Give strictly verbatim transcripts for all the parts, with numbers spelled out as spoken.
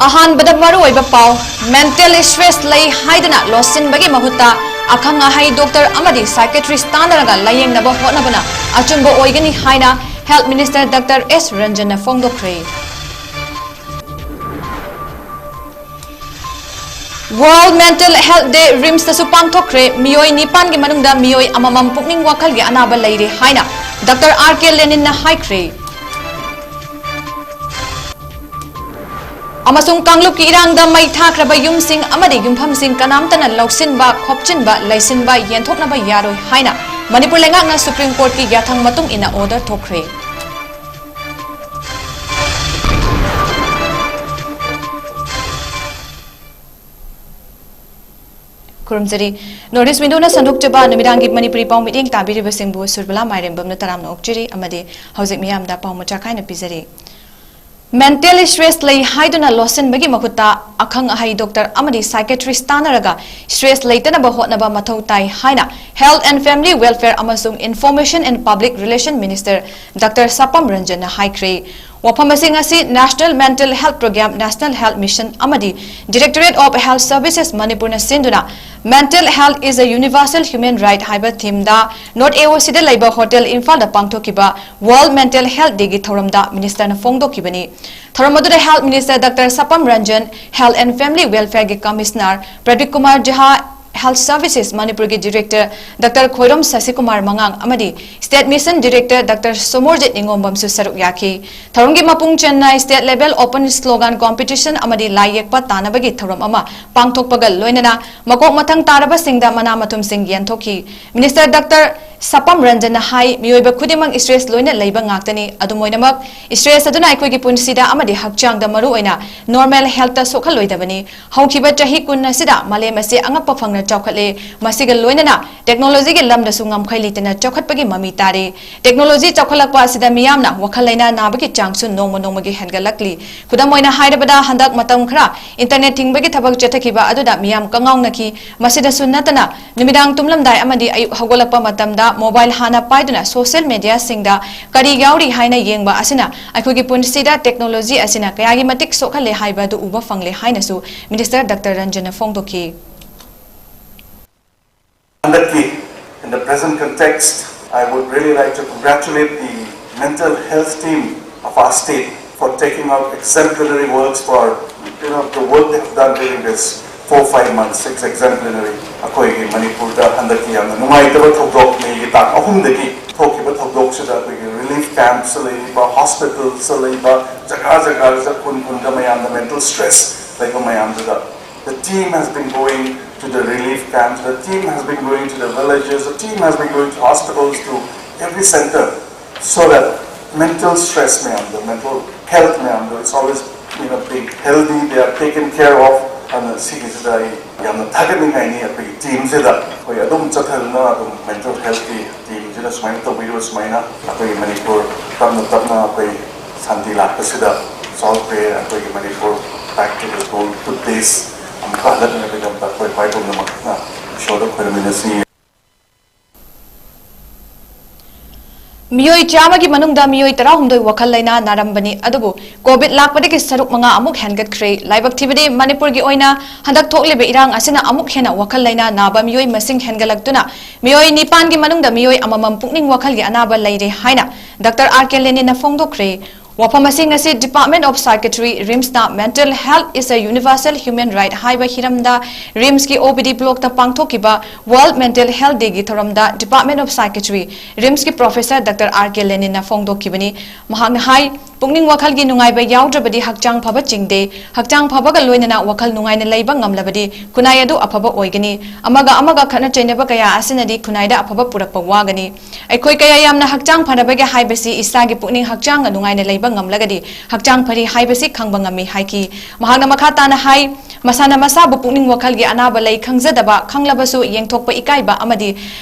ꯑꯍꯥꯟꯕꯗ ꯃꯔꯨꯑꯣꯏꯕ ꯄꯥꯎ꯫ Mental stress ꯂꯩ ꯍꯥꯏꯗꯨꯅ ꯂꯣꯠꯁꯤꯟꯕꯒꯤ ꯃꯍꯨꯠꯇ ꯑꯈꯪ ꯑꯍꯩ doctor ꯑꯃꯗꯤ psychiatrist ꯇꯥꯟꯅꯔꯒ ꯂꯥꯌꯦꯡꯅꯕ ꯍꯣꯠꯅꯕꯅ ꯑꯆꯨꯝꯕ ꯑꯣꯏꯒꯅꯤ ꯍꯥꯏꯅ Health Minister Doctor S ꯔꯟꯖꯟꯅ ꯐꯣꯡꯗꯣꯛꯈ꯭ꯔꯦ꯫ World Mental Health Day ꯔꯤꯝꯁꯇꯁꯨ ꯄꯥꯡꯊꯣꯛꯈ꯭ꯔꯦ꯫ ꯃꯤꯑꯣꯏ ꯅꯤꯄꯥꯟꯒꯤ ꯃꯅꯨꯡꯗ ꯃꯤꯑꯣꯏ ꯑꯃꯃꯝ ꯄꯨꯛꯅꯤꯡ ꯋꯥꯈꯜꯒꯤ ꯑꯅꯥꯕ ꯂꯩꯔꯦ ꯍꯥꯏꯅ Doctor R K ꯂꯦꯅꯤꯟꯅ ꯍꯥꯏꯈ꯭ꯔꯦ꯫ ꯑꯃꯁꯨꯡ ꯀꯥꯡꯂꯨꯞꯀꯤ ꯏꯔꯥꯡꯗ ꯃꯩ ꯊꯥꯈ꯭ꯔꯕ ꯌꯨꯝꯁꯤꯡ ꯑꯃꯗꯤ ꯌꯨꯝꯐꯝꯁꯤꯡ ꯀꯅꯥꯝꯇꯅ ꯂꯧꯁꯤꯟꯕ, ꯈꯣꯞꯆꯤꯟꯕ, ꯂꯩꯁꯤꯟꯕ ꯌꯦꯟꯊꯣꯛꯅꯕ ꯌꯥꯔꯣꯏ ꯍꯥꯏꯅ ꯃꯅꯤꯄꯨꯔ ꯂꯩꯉꯥꯛꯅ Supreme Courtꯀꯤ ꯌꯥꯊꯪ ꯃꯇꯨꯡ ꯏꯟꯅ order ꯊꯣꯛꯈ꯭ꯔꯦ꯫ ꯈꯨꯔꯨꯝꯖꯔꯤ꯫ North East Windowꯅ ꯁꯟꯗꯣꯛꯆꯕ ꯅꯨꯃꯤꯗꯥꯡꯒꯤ ꯃꯅꯤꯄꯨꯔꯤ ꯄꯥꯎ ꯃꯤꯠꯌꯦꯡ ꯇꯥꯕꯤꯔꯤꯕꯁꯤꯡꯕꯨ ꯁꯨꯔꯕꯂꯥ ꯃꯥꯏꯔꯦꯝꯕꯝꯅ ꯇꯔꯥꯝꯅ ꯑꯣꯛꯆꯔꯤ ꯑꯃꯗꯤ ꯍꯧꯖꯤꯛ ꯃꯤꯌꯥꯝꯗ ꯄꯥꯎ ꯃꯆꯥ ꯈꯥꯏꯅ ꯄꯤꯖꯔꯤ꯫ Mental stress ꯂꯩ ꯍꯥꯏꯗꯨꯅ ꯂꯣꯠꯁꯤꯟꯕꯒꯤ ꯃꯍꯨꯠꯇ ꯑꯈꯪ ꯑꯍꯩ doctor ꯑꯃꯗꯤ psychiatrist ꯇꯥꯟꯅꯔꯒ stress ꯂꯩꯇꯅꯕ ꯍꯣꯠꯅꯕ ꯃꯊꯧ ꯇꯥꯏ ꯍꯥꯏꯅ Health and Family Welfare ꯑꯃꯁꯨꯡ Information and Public Relation Minister Doctor ꯁꯄꯝ ꯔꯟꯖꯟꯅ ꯍꯥꯏꯈ꯭ꯔꯦ꯫ ꯋꯥꯐꯝ ꯑꯁꯤ ꯉꯁꯤ National Mental Health Program, National Health Mission ꯑꯃꯗꯤ Directorate of Health Services ꯃꯅꯤꯄꯨꯔꯅ ꯁꯤꯟꯗꯨꯅ Mental Health is a Universal Human Right ꯍꯥꯏꯕ themeꯗ North AOCꯗ ꯂꯩꯕ Hotel ꯏꯝꯐꯥꯜꯗ ꯄꯥꯡꯊꯣꯛꯈꯤꯕ World Mental Health Dayꯒꯤ ꯊꯧꯔꯝꯗ ministerꯅ ꯐꯣꯡꯗꯣꯛꯈꯤꯕꯅꯤ꯫ ꯊꯧꯔꯝ ꯑꯗꯨꯗ Health Minister Doctor ꯁꯄꯝ Ranjan, Health and Family Welfareꯒꯤ Commissioner Pradeep Kumar Jah, Health Services ꯃꯅꯤꯄꯨꯔꯒꯤ Director Doctor ꯈꯣꯏꯔꯣꯝ ꯁꯁꯤꯀꯨꯃꯥꯔ ꯃꯉꯥꯡ ꯑꯃꯗꯤ State Mission Director Doctor Somorjit ꯅꯤꯉꯣꯝꯕꯝꯁꯨ ꯁꯔꯨꯛ ꯌꯥꯈꯤ꯫ ꯊꯧꯔꯝꯒꯤ ꯃꯄꯨꯡ ꯆꯟꯅ state level open slogan competition ꯑꯃꯗꯤ ꯂꯥꯏ ꯌꯦꯛꯄ ꯇꯥꯟꯅꯕꯒꯤ ꯊꯧꯔꯝ ꯑꯃ ꯄꯥꯡꯊꯣꯛꯄꯒ ꯂꯣꯏꯅꯅ ꯃꯀꯣꯛ ꯃꯊꯪ ꯇꯥꯔꯕꯁꯤꯡꯗ ꯃꯅꯥ ꯃꯊꯨꯝꯁꯤꯡ ꯌꯦꯟꯊꯣꯛꯈꯤ꯫ Minister Doctor ꯁꯄꯝ ꯔꯟꯖꯟꯅ ꯍꯥꯏ, ꯃꯤꯑꯣꯏꯕ ꯈꯨꯗꯤꯡꯃꯛ stress ꯂꯣꯏꯅ ꯂꯩꯕ ꯉꯥꯛꯇꯅꯤ꯫ ꯑꯗꯨꯝ ꯑꯣꯏꯅꯃꯛ, stress ꯑꯗꯨꯅ ꯑꯩꯈꯣꯏꯒꯤ ꯄꯨꯟꯁꯤꯗ ꯑꯃꯗꯤ ꯍꯛꯆꯥꯡꯗ ꯃꯔꯨ ꯑꯣꯏꯅ normal healthꯇ ꯁꯣꯛꯍꯜꯂꯣꯏꯗꯕꯅꯤ꯫ ꯍꯧꯈꯤꯕ ꯆꯍꯤ ꯀꯨꯟ ꯑꯁꯤꯗ ꯃꯥꯂꯦꯝ ꯑꯁꯤ ꯑꯉꯛꯄ ꯐꯪꯅ ꯆꯥꯎꯈꯠꯂꯦ꯫ ꯃꯁꯤꯒ ꯂꯣꯏꯅꯅ technologyꯒꯤ ꯂꯝꯗꯁꯨ ꯉꯝꯈꯩ ꯂꯩꯇꯅ ꯆꯥꯎꯈꯠꯄꯒꯤ ꯃꯃꯤ ꯇꯥꯔꯦ꯫ Technology ꯆꯥꯎꯈꯠꯂꯛꯄ ꯑꯁꯤꯗ ꯃꯤꯌꯥꯝꯅ ꯋꯥꯈꯜ ꯂꯩꯅꯥ ꯅꯥꯕꯒꯤ ꯆꯥꯡꯁꯨ ꯅꯣꯡꯃ ꯅꯣꯡꯃꯒꯤ ꯍꯦꯟꯒꯠꯂꯛꯂꯤ꯫ ꯈꯨꯗꯝ ꯑꯣꯏꯅ ꯍꯥꯏꯔꯕꯗ, ꯍꯟꯗꯛ ꯃꯇꯝ ꯈꯔ internet ꯊꯤꯡꯕꯒꯤ ꯊꯕꯛ ꯆꯠꯊꯈꯤꯕ ꯑꯗꯨꯗ ꯃꯤꯌꯥꯝ ꯀꯉꯥꯎꯅꯈꯤ꯫ ꯃꯁꯤꯗꯁꯨ ꯅꯠꯇꯅ, ꯅꯨꯃꯤꯗꯥꯡ ꯇꯨꯝꯂꯝꯗꯥꯏ ꯑꯃꯗꯤ ꯑꯌꯨꯛ ꯍꯧꯒꯠꯂꯛꯄ ꯃꯇꯝꯗ mobile ꯍꯥꯟꯅ ꯄꯥꯏꯗꯨꯅ social mediaꯁꯤꯡꯗ ꯀꯔꯤ ꯌꯥꯎꯔꯤ ꯍꯥꯏꯅ ꯌꯦꯡꯕ ꯑꯁꯤꯅ ꯑꯩꯈꯣꯏꯒꯤ ꯄꯨꯟꯁꯤꯗ technology ꯑꯁꯤꯅ ꯀꯌꯥꯒꯤ ꯃꯇꯤꯛ ꯁꯣꯛꯍꯜꯂꯦ ꯍꯥꯏꯕ ꯑꯗꯨ ꯎꯕ ꯐꯪꯂꯦ ꯍꯥꯏꯅꯁꯨ Minister Doctor ꯔꯟꯖꯟꯅ ꯐꯣꯡꯗꯣꯛꯈꯤ꯫ ꯍꯟꯗꯛꯀꯤ, in the present context, I would really like to congratulate the mental health team of our state for taking out exemplary works for, you know, the work they have done during this four, five months. It's exemplary. ꯑꯩꯈꯣꯏꯒꯤ ꯃꯅꯤꯄꯨꯔꯗ ꯍꯟꯗꯛꯀꯤ ꯌꯥꯝꯅ ꯅꯨꯡꯉꯥꯏꯇꯕ ꯊꯧꯗꯣꯛ, ꯃꯦꯒꯤ ꯇꯥꯡ ꯑꯍꯨꯝꯗꯒꯤ ꯊꯣꯛꯈꯤꯕ ꯊꯧꯗꯣꯛꯁꯤꯗ ꯑꯩꯈꯣꯏꯒꯤ relief campꯁꯇ ꯂꯩꯔꯤꯕ, hospitalꯁꯇ ꯂꯩꯕ, ꯖꯒꯥ ꯖꯒꯥꯗ, ꯈꯨꯟ ꯈꯨꯟꯗ ꯃꯌꯥꯝꯗ mental stress ꯂꯩꯕ ꯃꯌꯥꯝꯗꯨꯗ, the team has been going to the relief camps, the team has been going to the villages, the team has been going to hospitals, to every center, so that mental stress ꯃꯌꯥꯝꯗꯣ, mental health ꯃꯌꯥꯝꯗꯣ, it's always, you know, being healthy, they are taken care of. ꯑꯗꯨꯅ ꯁꯤꯒꯤꯁꯤꯗ ꯑꯩ ꯌꯥꯝꯅ ꯊꯥꯒꯠꯅꯤꯡꯉꯥꯏꯅꯤ ꯑꯩꯈꯣꯏꯒꯤ teamꯁꯤꯗ꯫ ꯑꯩꯈꯣꯏ ꯑꯗꯨꯝ ꯆꯠꯊꯗꯨꯅ ꯑꯗꯨꯝ mental healthꯀꯤ teamꯁꯤꯅ ꯁꯨꯃꯥꯏꯅ ꯇꯧꯕꯤꯔꯤꯕ, ꯁꯨꯃꯥꯏꯅ ꯑꯩꯈꯣꯏꯒꯤ ꯃꯅꯤꯄꯨꯔ ꯇꯞꯅ ꯇꯞꯅ ꯑꯩꯈꯣꯏ ꯁꯥꯟꯇꯤ ꯂꯥꯛꯄꯁꯤꯗ ꯆꯥꯎꯈ꯭ꯔꯦ꯫ ꯑꯩꯈꯣꯏꯒꯤ Manipur back to the old good days ꯑꯃꯨꯛꯀ ꯍꯜꯂꯛꯅꯕꯒꯤꯗꯃꯛꯇ ꯑꯩꯈꯣꯏ ꯚꯥꯏ ꯄꯨꯝꯅꯃꯛꯅ ꯏꯁꯣꯔꯗ ꯈꯣꯏꯔꯝꯃꯤꯟꯅꯁꯤ꯫ ꯃꯤꯑꯣꯏ ꯆꯥꯝꯃꯒꯤ ꯃꯅꯨꯡꯗ ꯃꯤꯑꯣꯏ ꯇꯔꯥꯍꯨꯝꯗꯣꯏ ꯋꯥꯈꯜ ꯂꯩꯅꯥ ꯅꯥꯔꯝꯕꯅꯤ, ꯑꯗꯨꯕꯨ COVID ꯂꯥꯛꯄꯗꯒꯤ ꯁꯔꯨꯛ ꯃꯉꯥ ꯑꯃꯨꯛ ꯍꯦꯟꯒꯠꯈ꯭ꯔꯦ꯫ ꯂꯥꯏꯕꯛ ꯊꯤꯕꯗꯤ, ꯃꯅꯤꯄꯨꯔꯒꯤ ꯑꯣꯏꯅ ꯍꯟꯗꯛ ꯊꯣꯛꯂꯤꯕ ꯏꯔꯥꯡ ꯑꯁꯤꯅ ꯑꯃꯨꯛ ꯍꯦꯟꯅ ꯋꯥꯈꯜ ꯂꯩꯅꯥ ꯅꯥꯕ ꯃꯤꯑꯣꯏ ꯃꯁꯤꯡ ꯍꯦꯟꯒꯠꯂꯛꯇꯨꯅ ꯃꯤꯑꯣꯏ ꯅꯤꯄꯥꯟꯒꯤ ꯃꯅꯨꯡꯗ ꯃꯤꯑꯣꯏ ꯑꯃꯃꯝ ꯄꯨꯛꯅꯤꯡ ꯋꯥꯈꯜꯒꯤ ꯑꯅꯥꯕ ꯂꯩꯔꯦ ꯍꯥꯏꯅ Doctor R K ꯂꯦꯅꯤꯟꯅ ꯐꯣꯡꯗꯣꯛꯈ꯭ꯔꯦ꯫ ꯋꯥꯐꯝ ꯑꯁꯤ ꯉꯁꯤ Department of Psychiatry, RIMSꯅ Mental Health is a Universal Human Right ꯍꯥꯏꯕ ꯍꯤꯔꯝꯗ RIMSꯀꯤ OPD blockꯇ ꯄꯥꯡꯊꯣꯛꯈꯤꯕ World Mental Health Dayꯒꯤ ꯊꯧꯔꯝꯗ Department of Psychiatry, RIMSꯀꯤ Professor Doctor R K ꯂꯦꯅꯤꯟꯅ ꯐꯣꯡꯗꯣꯛꯈꯤꯕꯅꯤ꯫ ꯃꯍꯥꯛꯅ ꯍꯥꯏ, ꯄꯨꯛꯅꯤꯡ ꯋꯥꯈꯜꯒꯤ ꯅꯨꯡꯉꯥꯏꯕ ꯌꯥꯎꯗ꯭ꯔꯕꯗꯤ ꯍꯛꯆꯥꯡ ꯐꯕ ꯆꯤꯡꯗꯦ꯫ ꯍꯛꯆꯥꯡ ꯐꯕꯒ ꯂꯣꯏꯅꯅ ꯋꯥꯈꯜ ꯅꯨꯡꯉꯥꯏꯅ ꯂꯩꯕ ꯉꯝꯂꯕꯗꯤ ꯈꯨꯟꯅꯥꯏ ꯑꯗꯨ ꯑꯐꯕ ꯑꯣꯏꯒꯅꯤ꯫ ꯑꯃꯒ ꯑꯃꯒ ꯈꯠꯅ ꯆꯩꯅꯕ ꯀꯌꯥ ꯑꯁꯤꯅꯗꯤ ꯈꯨꯟꯅꯥꯏꯗ ꯑꯐꯕ ꯄꯨꯔꯛꯄ ꯋꯥꯒꯅꯤ꯫ ꯑꯩꯈꯣꯏ ꯀꯌꯥ ꯌꯥꯝꯅ ꯍꯛꯆꯥꯡ ꯐꯅꯕꯒꯤ ꯍꯥꯏꯕꯁꯤ ꯏꯁꯥꯒꯤ ꯄꯨꯛꯅꯤꯡ ꯍꯛꯆꯥꯡꯒ ꯅꯨꯡꯉꯥꯏꯅ ꯂꯩꯕ ꯉꯝꯂꯒꯗꯤ ꯍꯛꯆꯥꯡ ꯐꯔꯤ ꯍꯥꯏꯕꯁꯤ ꯈꯪꯕ ꯉꯝꯃꯤ ꯍꯥꯏꯈꯤ꯫ ꯃꯍꯥꯛꯅ ꯃꯈꯥ ꯇꯥꯅ ꯍꯥꯏ, ꯃꯁꯥꯅ ꯃꯁꯥꯕꯨ ꯄꯨꯛꯅꯤꯡ ꯋꯥꯈꯜꯒꯤ ꯑꯅꯥꯕ ꯂꯩ ꯈꯪꯖꯗꯕ, ꯈꯪꯂꯕꯁꯨ ꯌꯦꯡꯊꯣꯛꯄ ꯏꯀꯥꯏꯕ ꯑꯃꯗꯤ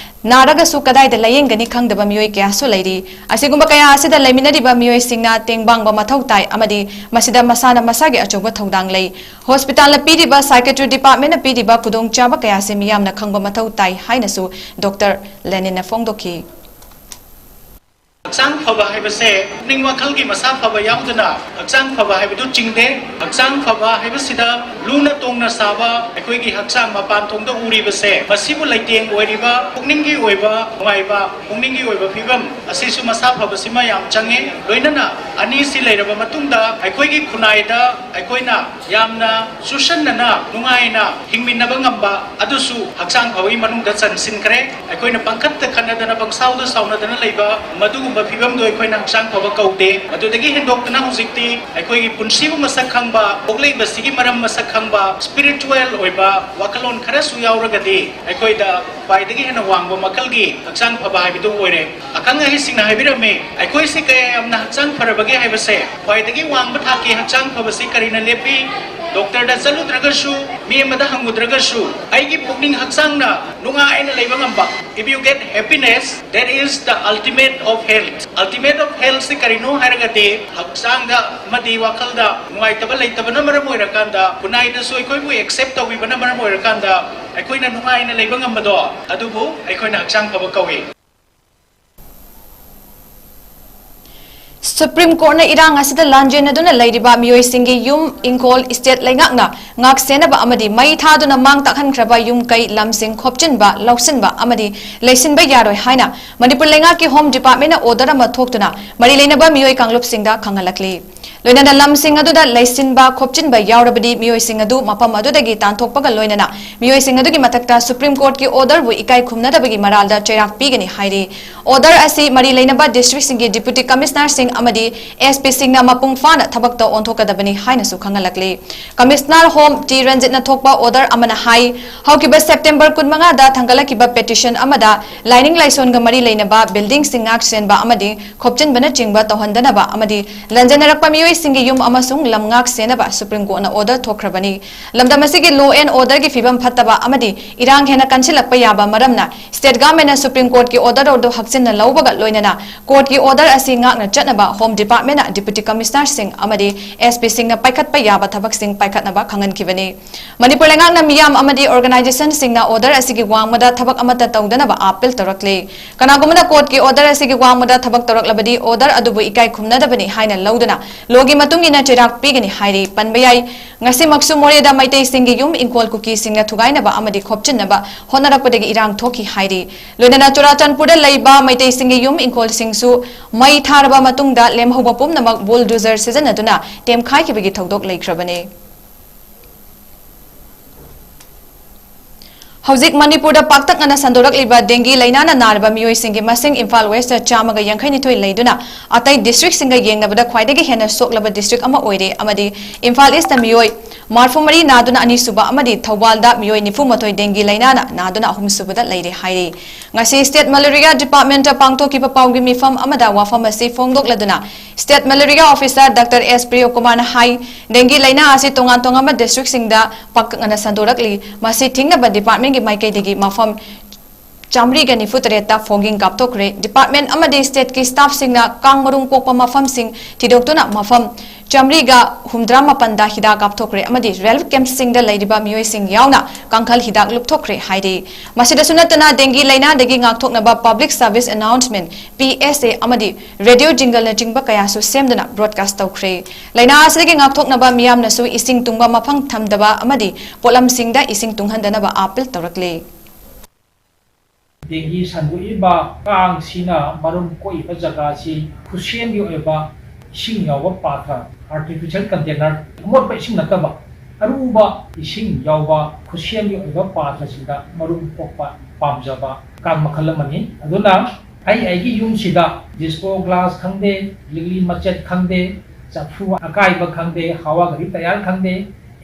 ꯅꯥꯔꯒꯁꯨ ꯀꯗꯥꯏꯗ ꯂꯥꯌꯦꯡꯒꯅꯤ ꯈꯪꯗꯕ ꯃꯤꯑꯣꯏ ꯀꯌꯥꯁꯨ ꯂꯩꯔꯤ꯫ ꯑꯁꯤꯒꯨꯝꯕ ꯀꯌꯥ ꯑꯁꯤꯗ ꯂꯩꯃꯤꯟꯅꯔꯤꯕ ꯃꯤꯑꯣꯏꯁꯤꯡꯅ ꯇꯦꯡꯕꯥꯡꯕ ꯃꯊꯧ ꯇꯥꯏ ꯑꯃꯗꯤ ꯃꯁꯤꯗ ꯃꯁꯥꯅ ꯃꯁꯥꯒꯤ ꯑꯆꯧꯕ ꯊꯧꯗꯥꯡ ꯂꯩ꯫ ꯍꯣꯁꯄꯤꯇꯥꯜꯅ ꯄꯤꯔꯤꯕ psychiatry departmentꯅ ꯄꯤꯔꯤꯕ ꯈꯨꯗꯣꯡꯆꯥꯕ ꯀꯌꯥꯁꯤ ꯃꯤꯌꯥꯝꯅ ꯈꯪꯕ ꯃꯊꯧ ꯇꯥꯏ ꯍꯥꯏꯅꯁꯨ ꯗꯣꯛꯇꯔ ꯂꯦꯅꯤꯟꯅ ꯐꯣꯡꯗꯣꯛꯈꯤ꯫ ꯍꯛꯆꯥꯡ ꯐꯕ ꯍꯥꯏꯕꯁꯦ ꯄꯨꯛꯅꯤꯡ ꯋꯥꯈꯜꯒꯤ ꯃꯁꯥ ꯐꯕ ꯌꯥꯎꯗꯅ ꯍꯛꯆꯥꯡ ꯐꯕ ꯍꯥꯏꯕꯗꯨ ꯆꯤꯡꯗꯦ꯫ ꯍꯛꯆꯥꯡ ꯐꯕ ꯍꯥꯏꯕꯁꯤꯗ ꯂꯨꯅ ꯇꯣꯡꯅ ꯁꯥꯕ ꯑꯩꯈꯣꯏꯒꯤ ꯍꯛꯆꯥꯡ ꯃꯄꯥꯟ ꯊꯣꯡꯗ ꯎꯔꯤꯕꯁꯦ, ꯃꯁꯤꯕꯨ ꯂꯩꯇꯦꯡ ꯑꯣꯏꯔꯤꯕ ꯄꯨꯛꯅꯤꯡꯒꯤ ꯑꯣꯏꯕ ꯅꯨꯡꯉꯥꯏꯕ, ꯄꯨꯛꯅꯤꯡꯒꯤ ꯑꯣꯏꯕ ꯐꯤꯕꯝ ꯑꯁꯤꯁꯨ ꯃꯁꯥ ꯐꯕꯁꯤꯃ ꯌꯥꯝ ꯆꯪꯉꯦ꯫ ꯂꯣꯏꯅꯅ ꯑꯅꯤꯁꯤ ꯂꯩꯔꯕ ꯃꯇꯨꯡꯗ ꯑꯩꯈꯣꯏꯒꯤ ꯈꯨꯟꯅꯥꯏꯗ ꯑꯩꯈꯣꯏꯅ ꯌꯥꯝꯅ ꯆꯨꯁꯟꯅꯅ ꯅꯨꯡꯉꯥꯏꯅ ꯍꯤꯡꯃꯤꯟꯅꯕ ꯉꯝꯕ ꯑꯗꯨꯁꯨ ꯍꯛꯆꯥꯡ ꯐꯕꯒꯤ ꯃꯅꯨꯡꯗ ꯆꯟꯁꯤꯟꯈ꯭ꯔꯦ꯫ ꯑꯩꯈꯣꯏꯅ ꯄꯪꯈꯠꯇ ꯈꯠꯅꯗꯅ ꯄꯪꯁꯥꯎꯗ ꯁꯥꯎꯅꯗꯅ ꯂꯩꯕ ꯃꯗꯨꯒꯨꯝꯕ ꯐꯤꯕꯝꯗꯣ ꯑꯩꯈꯣꯏꯅ ꯍꯛꯆꯥꯡ ꯐꯕ ꯀꯧꯗꯦ꯫ ꯃꯗꯨꯗꯒꯤ ꯍꯦꯟꯗꯣꯛꯇꯅ ꯍꯧꯖꯤꯛꯇꯤ ꯑꯩꯈꯣꯏꯒꯤ ꯄꯨꯟꯁꯤꯕꯨ ꯃꯁꯛ ꯈꯪꯕ, ꯄꯣꯛꯂꯛꯏꯕꯁꯤꯒꯤ ꯃꯔꯝ ꯃꯁꯛ ꯈꯪꯕ, spiritual ꯑꯣꯏꯕ ꯋꯥꯈꯜꯂꯣꯟ ꯈꯔꯁꯨ ꯌꯥꯎꯔꯒꯗꯤ ꯑꯩꯈꯣꯏꯗ ꯈ꯭ꯋꯥꯏꯗꯒꯤ ꯍꯦꯟꯅ ꯋꯥꯡꯕ ꯃꯈꯜꯒꯤ ꯍꯛꯆꯥꯡ ꯐꯕ ꯍꯥꯏꯕꯗꯨ ꯑꯣꯏꯔꯦ꯫ ꯑꯈꯪ ꯑꯍꯩꯁꯤꯡꯅ ꯍꯥꯏꯕꯤꯔꯝꯃꯤ, ꯑꯩꯈꯣꯏꯁꯤ ꯀꯌꯥ ꯌꯥꯝꯅ ꯍꯛꯆꯥꯡ ꯐꯔꯕꯒꯦ ꯍꯥꯏꯕꯁꯦ, ꯈ꯭ꯋꯥꯏꯗꯒꯤ ꯋꯥꯡꯕ ꯊꯥꯛꯀꯤ ꯍꯛꯆꯥꯡ ꯐꯕꯁꯤ ꯀꯔꯤꯅ ꯂꯦꯞꯄꯤ? ꯗꯣꯛꯇꯔꯗ ꯆꯠꯂꯨꯗ꯭ꯔꯒꯁꯨ, ꯃꯤ ꯑꯃꯗ ꯍꯪꯉꯨꯗ꯭ꯔꯒꯁꯨ, ꯑꯩꯒꯤ ꯄꯨꯛꯅꯤꯡ ꯍꯛꯆꯥꯡꯅ ꯅꯨꯡꯉꯥꯏꯅ ꯂꯩꯕ ꯉꯝꯕ, if you get happiness, that is the ultimate of health. Ultimate of health ꯁꯤ ꯀꯔꯤꯅꯣ ꯍꯥꯏꯔꯒꯗꯤ, ꯍꯛꯆꯥꯡꯗ ꯑꯃꯗꯤ ꯋꯥꯈꯜꯗ ꯅꯨꯡꯉꯥꯏꯇꯕ ꯂꯩꯇꯕꯅ ꯃꯔꯝ ꯑꯣꯏꯔꯀꯥꯟꯗ, ꯈꯨꯟꯅꯥꯏꯗꯁꯨ ꯑꯩꯈꯣꯏꯕꯨ accept ꯇꯧꯕꯤꯕꯅ ꯃꯔꯝ ꯑꯣꯏꯔꯀꯥꯟꯗ, ꯑꯩꯈꯣꯏꯅ ꯅꯨꯡꯉꯥꯏꯅ ꯂꯩꯕ ꯉꯝꯕꯗꯣ, ꯑꯗꯨꯕꯨ ꯑꯩꯈꯣꯏꯅ ꯍꯛꯆꯥꯡ ꯐꯕ ꯀꯧꯏ꯫ ꯁꯨꯄ꯭ꯔꯤꯝ ꯀꯣꯔꯠꯅ ꯏꯔꯥꯡ ꯑꯁꯤꯗ ꯂꯥꯟꯖꯦꯟꯅꯗꯨꯅ ꯂꯩꯔꯤꯕ ꯃꯤꯑꯣꯏꯁꯤꯡꯒꯤ ꯌꯨꯝ, ꯏꯪꯈꯣꯜ, ꯏꯁꯇꯦꯠ ꯂꯩꯉꯥꯛꯅ ꯉꯥꯛ ꯁꯦꯟꯅꯕ ꯑꯃꯗꯤ ꯃꯩ ꯊꯥꯗꯨꯅ ꯃꯥꯡ ꯇꯥꯛꯍꯟꯈ꯭ꯔꯕ ꯌꯨꯝ ꯀꯩ ꯂꯝꯁꯤꯡ ꯈꯣꯞꯆꯤꯟꯕ, ꯂꯧꯁꯤꯟꯕ ꯑꯃꯗꯤ ꯂꯩꯁꯤꯟꯕ ꯌꯥꯔꯣꯏ ꯍꯥꯏꯅ ꯃꯅꯤꯄꯨꯔ ꯂꯩꯉꯥꯛꯀꯤ ꯍꯣꯝ ꯗꯤꯄꯥꯔꯠꯃꯦꯟꯅ ꯑꯣꯔꯗꯔ ꯑꯃ ꯊꯣꯛꯇꯨꯅ ꯃꯔꯤ ꯂꯩꯅꯕ ꯃꯤꯑꯣꯏ ꯀꯥꯡꯂꯨꯞꯁꯤꯡꯗ ꯈꯪꯍꯜꯂꯛꯂꯤ꯫ ꯂꯣꯏꯅꯅ ꯂꯝꯁꯤꯡ ꯑꯗꯨꯗ ꯂꯩꯁꯤꯟꯕ ꯈꯣꯞꯆꯤꯟꯕ ꯌꯥꯎꯔꯕꯗꯤ ꯃꯤꯑꯣꯏꯁꯤꯡ ꯑꯗꯨ ꯃꯐꯝ ꯑꯗꯨꯗꯒꯤ ꯇꯥꯟꯊꯣꯛꯄꯒ ꯂꯣꯏꯅꯅ ꯃꯤꯑꯣꯏꯁꯤꯡ ꯑꯗꯨꯒꯤ ꯃꯊꯛꯇ ꯁꯨꯄ꯭ꯔꯤꯝ ꯀꯣꯔꯠꯀꯤ ꯑꯣꯔꯗꯔꯕꯨ ꯏꯀꯥꯏ ꯈꯨꯝꯅꯗꯕꯒꯤ ꯃꯔꯥꯜꯗ ꯆꯩꯔꯥꯛ ꯄꯤꯒꯅꯤ ꯍꯥꯏꯔꯤ꯫ ꯑꯣꯔꯗꯔ ꯑꯁꯤ ꯃꯔꯤ ꯂꯩꯅꯕ ꯗꯤꯁꯇ꯭ꯔꯤꯛꯁꯤꯡꯒꯤ ꯗꯤꯄ꯭ꯌꯨꯇꯤ ꯀꯃꯤꯁꯅꯔꯁꯤꯡ ꯑꯃꯗꯤ S P ꯁꯤꯡꯅ ꯃꯄꯨꯡ ꯐꯥꯅ ꯊꯕꯛꯇ ꯑꯣꯟꯊꯣꯛꯀꯗꯕꯅꯤ ꯍꯥꯏꯅꯁꯨ ꯈꯪꯍꯜꯂꯛꯂꯤ꯫ Commissioner Home T ꯔꯟꯖꯤꯠꯅ ꯊꯣꯛꯄ order ꯑꯃꯅ ꯍꯥꯏ, ꯍꯧꯈꯤꯕ September ꯀꯨꯟꯃꯉꯥꯗ ꯊꯥꯡꯒꯠꯂꯛꯈꯤꯕ petition ꯑꯃꯗ ꯂꯥꯏꯅꯤꯡ ꯂꯥꯏꯁꯣꯟꯒ ꯃꯔꯤ ꯂꯩꯅꯕ building ꯁꯤꯡ ꯉꯥꯛ ꯁꯦꯟꯕ ꯑꯃꯗꯤ ꯈꯣꯞꯆꯤꯟꯕꯅꯆꯤꯡꯕ ꯇꯧꯍꯟꯗꯅꯕ ꯑꯃꯗꯤ ꯂꯟꯖꯟꯅꯔꯛꯄ ꯃꯤꯑꯣꯏꯁꯤꯡꯒꯤ ꯌꯨꯝ ꯑꯃꯁꯨꯡ ꯂꯝ ꯉꯥꯛ ꯁꯦꯟꯅꯕ Supreme Court ꯅ order ꯊꯣꯛꯈ꯭ꯔꯕꯅꯤ꯫ ꯂꯝꯗꯝ ꯑꯁꯤꯒꯤ law and order ꯒꯤ ꯐꯤꯕꯝ ꯐꯠꯇꯕ ꯑꯃꯗꯤ ꯏꯔꯥꯡ ꯍꯦꯟꯅ ꯀꯟꯁꯤꯜꯂꯛꯄ ꯌꯥꯕ ꯃꯔꯝꯅ state government ꯅ Supreme Court ꯀꯤ order ꯑꯗꯨ ꯍꯛꯆꯤꯟꯅ ꯂꯧꯕꯒ ꯂꯣꯏꯅꯅ court ꯀꯤ order ꯑꯁꯤ ꯉꯥꯛꯅ ꯆꯠꯅꯕ Home Department ꯅ Deputy Commissioner ꯁꯤꯡ ꯑꯃꯗꯤ S P ꯁꯤꯡꯅ ꯄꯥꯏꯈꯠꯄ ꯌꯥꯕ ꯊꯕꯛꯁꯤꯡ ꯄꯥꯏꯈꯠꯅꯕ ꯈꯪꯍꯟꯈꯤꯕꯅꯤ꯫ ꯃꯅꯤꯄꯨꯔ ꯂꯩꯉꯥꯛꯅ ꯃꯤꯌꯥꯝ ꯑꯃꯗꯤ organization ꯁꯤꯡꯅ order ꯑꯁꯤꯒꯤ ꯋꯥꯡꯃꯗ ꯊꯕꯛ ꯑꯃꯠꯇ ꯇꯧꯗꯅꯕ appeal ꯇꯧꯔꯛꯂꯤ꯫ ꯀꯅꯥꯒꯨꯝꯕꯅ court ꯀꯤ order ꯑꯁꯤꯒꯤ ꯋꯥꯡꯃꯗ ꯊꯕꯛ ꯇꯧꯔꯛꯂꯕꯗꯤ order ꯑꯗꯨꯕꯨ ꯏꯀꯥꯏ ꯈꯨꯝꯅꯗꯕꯅꯤ ꯍꯥꯏꯅ ꯂꯧꯗꯨꯅ law ꯒꯤ ꯃꯇꯨꯡ ꯏꯟꯅ ꯆꯩꯔꯥꯛ ꯄꯤꯒꯅꯤ ꯍꯥꯏꯔꯤ꯫ ꯄꯟꯕ ꯌꯥꯏ, ꯉꯁꯤꯃꯛꯁꯨ ꯃꯣꯔꯦꯗ ꯃꯩꯇꯩꯁꯤꯡꯒꯤ ꯌꯨꯝ ꯏꯪꯈꯣꯜ ꯀꯨꯀꯤꯁꯤꯡꯅ ꯊꯨꯒꯥꯏꯅꯕ ꯑꯃꯗꯤ ꯈꯣꯞꯆꯤꯟꯅꯕ ꯍꯣꯠꯅꯔꯛꯄꯗꯒꯤ ꯏꯔꯥꯡ ꯊꯣꯛꯈꯤ ꯍꯥꯏꯔꯤ꯫ ꯂꯣꯏꯅꯅ ꯆꯨꯔꯥꯆꯥꯟꯄꯨꯔꯗ ꯂꯩꯕ ꯃꯩꯇꯩꯁꯤꯡꯒꯤ ꯌꯨꯝ ꯏꯪꯈꯣꯜꯁꯤꯡꯁꯨ ꯃꯩ ꯊꯥꯔꯕ ꯃꯇꯨꯡꯗ ꯂꯦꯝꯍꯧꯕ ꯄꯨꯝꯅꯃꯛ bulldozer ꯁꯤꯖꯤꯟꯅꯗꯨꯅ ꯇꯦꯝꯈꯥꯏꯈꯤꯕꯒꯤ ꯊꯧꯗꯣꯛ ꯂꯩꯈ꯭ꯔꯕꯅꯤ꯫ ꯍꯧꯖꯤꯛ ꯃꯅꯤꯄꯨꯔꯗ ꯄꯥꯛꯇꯛꯅꯅ ꯁꯟꯗꯣꯔꯛꯂꯤꯕ dengue ꯂꯥꯏꯅꯥꯅ ꯅꯥꯔꯕ ꯃꯤꯑꯣꯏꯁꯤꯡꯒꯤ ꯃꯁꯤꯡ ꯏꯝꯐꯥꯜ West ꯇ ꯆꯥꯝꯃꯒ ꯌꯥꯡꯈꯩ ꯅꯤꯊꯣꯏ ꯂꯩꯗꯨꯅ ꯑꯇꯩ district ꯁꯤꯡꯒ ꯌꯦꯡꯅꯕꯗ ꯈ꯭ꯋꯥꯏꯗꯒꯤ ꯍꯦꯟꯅ ꯁꯣꯛꯂꯕ district ꯑꯃ ꯑꯣꯏꯔꯦ ꯑꯃꯗꯤ ꯏꯝꯐꯥꯜ East ꯇ ꯃꯤꯑꯣꯏ ꯃꯔꯤꯐꯨ ꯃꯔꯤ ꯅꯥꯗꯨꯅ ꯑꯅꯤꯁꯨꯕ ꯑꯃꯗꯤ ꯊꯧꯕꯥꯜꯗ ꯃꯤꯑꯣꯏ ꯅꯤꯐꯨ ꯃꯥꯊꯣꯏ dengue ꯂꯥꯏꯅꯥꯅ ꯅꯥꯗꯨꯅ ꯑꯍꯨꯝꯁꯨꯕꯗ ꯂꯩꯔꯦ ꯍꯥꯏꯔꯤ꯫ ꯉꯁꯤ State Malaria Department ꯇ ꯄꯥꯡꯊꯣꯛꯈꯤꯕ ꯄꯥꯎꯒꯤ ꯃꯤꯐꯝ ꯑꯃꯗ ꯋꯥꯐꯝ ꯑꯁꯤ ꯐꯣꯡꯗꯣꯛꯂꯗꯨꯅ State Malaria Officer Doctor S ꯄ꯭ꯔꯤꯌꯣꯀꯨꯃꯥꯔꯅ ꯍꯥꯏ, dengue ꯂꯥꯏꯅꯥ ꯑꯁꯤ ꯇꯣꯉꯥꯟ ꯇꯣꯉꯥꯟꯕ district ꯁꯤꯡꯗ ꯄꯥꯛꯇꯛꯅꯅ ꯁꯟꯗꯣꯔꯛꯂꯤ꯫ ꯃꯁꯤ ꯊꯤꯡꯅꯕ department ꯀꯤ ꯃꯥꯏꯀꯩꯗꯒꯤ ꯃꯐꯝ ꯆꯥꯃꯔꯤꯒ ꯅꯤꯐꯨ ꯇꯔꯦꯠꯇ fogging ꯀꯥꯞꯊꯣꯛꯈ꯭ꯔꯦ꯫ Department ꯑꯃꯗꯤ state ꯀꯤ staff ꯁꯤꯡꯅ ꯀꯥꯡ ꯃꯔꯨꯝ ꯀꯣꯛꯄ ꯃꯐꯝꯁꯤꯡ ꯊꯤꯗꯣꯛꯇꯨꯅ ꯃꯐꯝ ꯆꯥꯃꯔꯤꯒ ꯍꯨꯝꯗ꯭ꯔꯥ ꯃꯥꯄꯟꯗ ꯍꯤꯗꯥꯛ ꯀꯥꯞꯊꯣꯛꯈ꯭ꯔꯦ ꯑꯃꯗꯤ relief camp ꯁꯤꯡꯗ ꯂꯩꯔꯤꯕ ꯃꯤꯑꯣꯏꯁꯤꯡ ꯌꯥꯎꯅ ꯀꯥꯡꯈꯜ ꯍꯤꯗꯥꯛ ꯂꯨꯞꯊꯣꯛꯈ꯭ꯔꯦ ꯍꯥꯏꯔꯤ꯫ ꯃꯁꯤꯗꯁꯨ ꯅꯠꯇꯅ dengue ꯂꯥꯏꯅꯥꯗꯒꯤ ꯉꯥꯛꯊꯣꯛꯅꯕ public service announcement, P S A ꯑꯃꯗꯤ radio jingle ꯅꯆꯤꯡꯕ ꯀꯌꯥꯁꯨ ꯁꯦꯝꯗꯨꯅ broadcast ꯇꯧꯈ꯭ꯔꯦ꯫ ꯂꯥꯏꯅꯥ ꯑꯁꯤꯗꯒꯤ ꯉꯥꯛꯊꯣꯛꯅꯕ ꯃꯤꯌꯥꯝꯅꯁꯨ ꯏꯁꯤꯡ ꯇꯨꯡꯕ ꯃꯐꯝ ꯊꯝꯗꯕ ꯑꯃꯗꯤ ꯄꯣꯠꯂꯝꯁꯤꯡꯗ ꯏꯁꯤꯡ ꯇꯨꯡꯍꯟꯗꯅꯕ appeal ꯇꯧꯔꯛꯂꯤ꯫ dengue ꯁꯟꯗꯣꯛꯏꯕ ꯀꯥꯡꯁꯤꯅ ꯃꯔꯨꯝ ꯀꯣꯛꯏꯕ ꯖꯒꯥꯁꯤ ꯈꯨꯠꯁꯦꯝꯒꯤ ꯑꯣꯏꯕ ꯏꯁꯤꯡ ꯌꯥꯎꯕ ꯄꯥꯊ꯭ꯔ, artificial container, ꯑꯃꯣꯠꯄ ꯏꯁꯤꯡ ꯅꯠꯇꯕ ꯑꯔꯨꯕ ꯏꯁꯤꯡ ꯌꯥꯎꯕ ꯈꯨꯠꯁꯦꯝꯒꯤ ꯑꯣꯏꯕ ꯄꯥꯊ꯭ꯔꯁꯤꯡꯗ ꯃꯔꯨꯝ ꯀꯣꯛꯄ ꯄꯥꯝꯖꯕ ꯀꯥꯡ ꯃꯈꯜ ꯑꯃꯅꯤ꯫ ꯑꯗꯨꯅ ꯑꯩ ꯑꯩꯒꯤ ꯌꯨꯝꯁꯤꯗ ꯗꯤꯁꯄꯣ ꯒ꯭ꯂꯥꯁ ꯈꯪꯗꯦ, ꯂꯤꯛꯂꯤ ꯃꯆꯦꯠ ꯈꯪꯗꯦ, ꯆꯐꯨ ꯑꯀꯥꯏꯕ ꯈꯪꯗꯦ, ꯍꯋꯥ ꯒꯥꯔꯤ ꯇꯌꯥꯔ ꯈꯪꯗꯦ,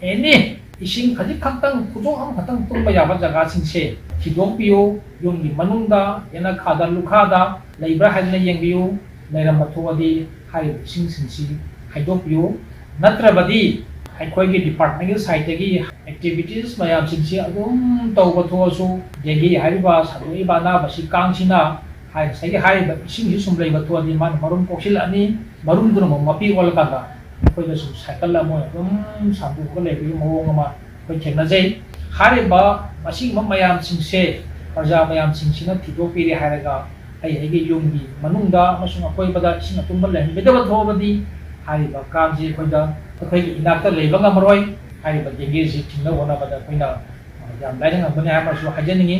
ꯑꯦꯅꯤ ꯏꯁꯤꯡ ꯈꯖꯤꯛ ꯈꯛꯇꯪ, ꯈꯨꯖꯣꯞ ꯑꯃꯈꯛꯇꯪ ꯇꯨꯝꯕ ꯌꯥꯕ ꯖꯒꯥꯁꯤꯡꯁꯦ ꯊꯤꯗꯣꯛꯄꯤꯌꯨ꯫ ꯌꯨꯝꯒꯤ ꯃꯅꯨꯡꯗ, ꯌꯦꯅꯈꯥꯗ, ꯂꯨꯈꯥꯗ ꯂꯩꯕ꯭ꯔꯥ ꯍꯥꯏꯗꯨꯅ ꯌꯦꯡꯕꯤꯌꯨ꯫ ꯂꯩꯔꯝꯕ ꯊꯣꯛꯑꯗꯤ ꯍꯥꯏꯔꯤꯕ ꯏꯁꯤꯡꯁꯤꯡꯁꯤ ꯈꯥꯏꯗꯣꯛꯄꯤꯌꯨ꯫ ꯅꯠꯇ꯭ꯔꯕꯗꯤ ꯑꯩꯈꯣꯏꯒꯤ ꯗꯤꯄꯥꯔꯠꯃꯦꯟꯒꯤ ꯁꯥꯏꯠꯇꯒꯤ ꯑꯦꯛꯇꯤꯚꯤꯇꯤꯁ ꯃꯌꯥꯝꯁꯤꯡꯁꯤ ꯑꯗꯨꯝ ꯇꯧꯕ ꯊꯣꯛꯑꯁꯨ, ꯗꯦꯡꯒꯤ ꯍꯥꯏꯔꯤꯕ ꯁꯟꯗꯣꯛꯏꯕ ꯑꯅꯥꯕꯁꯤ ꯀꯥꯡꯁꯤꯅ ꯍꯥꯏ-, ꯉꯁꯥꯏꯒꯤ ꯍꯥꯏꯔꯤꯕ ꯏꯁꯤꯡꯁꯤ ꯁꯨꯝ ꯂꯩꯕ ꯊꯣꯛꯑꯗꯤ ꯃꯥꯅ ꯃꯔꯨꯝ ꯀꯣꯛꯁꯤꯜꯂꯛꯑꯅꯤ꯫ ꯃꯔꯨꯝꯗꯨꯅ ꯑꯃꯨꯛ ꯃꯄꯤ ꯑꯣꯜꯂꯀꯥꯟꯗ ꯑꯩꯈꯣꯏꯗ ꯁꯨꯝ ꯁꯥꯏꯀꯜ ꯑꯃ ꯑꯣꯏꯅ ꯑꯗꯨꯝ ꯁꯟꯗꯣꯛꯑꯒ ꯂꯩꯕꯒꯤ ꯃꯑꯣꯡ ꯑꯃ ꯑꯩꯈꯣꯏ ꯊꯦꯡꯅꯖꯩ꯫ ꯍꯥꯏꯔꯤꯕ ꯑꯁꯤꯒꯨꯝꯕ ꯃꯌꯥꯝꯁꯤꯡꯁꯦ ꯄ꯭ꯔꯖꯥ ꯃꯌꯥꯝꯁꯤꯡꯁꯤꯅ ꯊꯤꯗꯣꯛꯄꯤꯔꯦ ꯍꯥꯏꯔꯒ ꯑꯩ ꯑꯩꯒꯤ ꯌꯨꯝꯒꯤ ꯃꯅꯨꯡꯗ ꯑꯃꯁꯨꯡ ꯑꯀꯣꯏꯕꯗ ꯏꯁꯤꯡ ꯑꯇꯨꯡꯕ ꯂꯩꯍꯟꯕꯤꯗꯕ ꯊꯣꯛꯑꯕꯗꯤ ꯍꯥꯏꯔꯤꯕ ꯀꯥꯡꯁꯤ ꯑꯩꯈꯣꯏꯗ, ꯑꯩꯈꯣꯏꯒꯤ ꯏꯅꯥꯛꯇ ꯂꯩꯕ ꯉꯝꯃꯔꯣꯏ꯫ ꯍꯥꯏꯔꯤꯕ ꯗꯦꯡꯒꯤꯁꯤ ꯊꯤꯡꯅꯕ ꯍꯣꯠꯅꯕꯗ ꯑꯩꯈꯣꯏꯅ ꯌꯥꯝ ꯂꯥꯏꯅ ꯉꯝꯒꯅꯤ ꯍꯥꯏꯕ ꯑꯃꯁꯨ ꯍꯥꯏꯖꯅꯤꯡꯏ꯫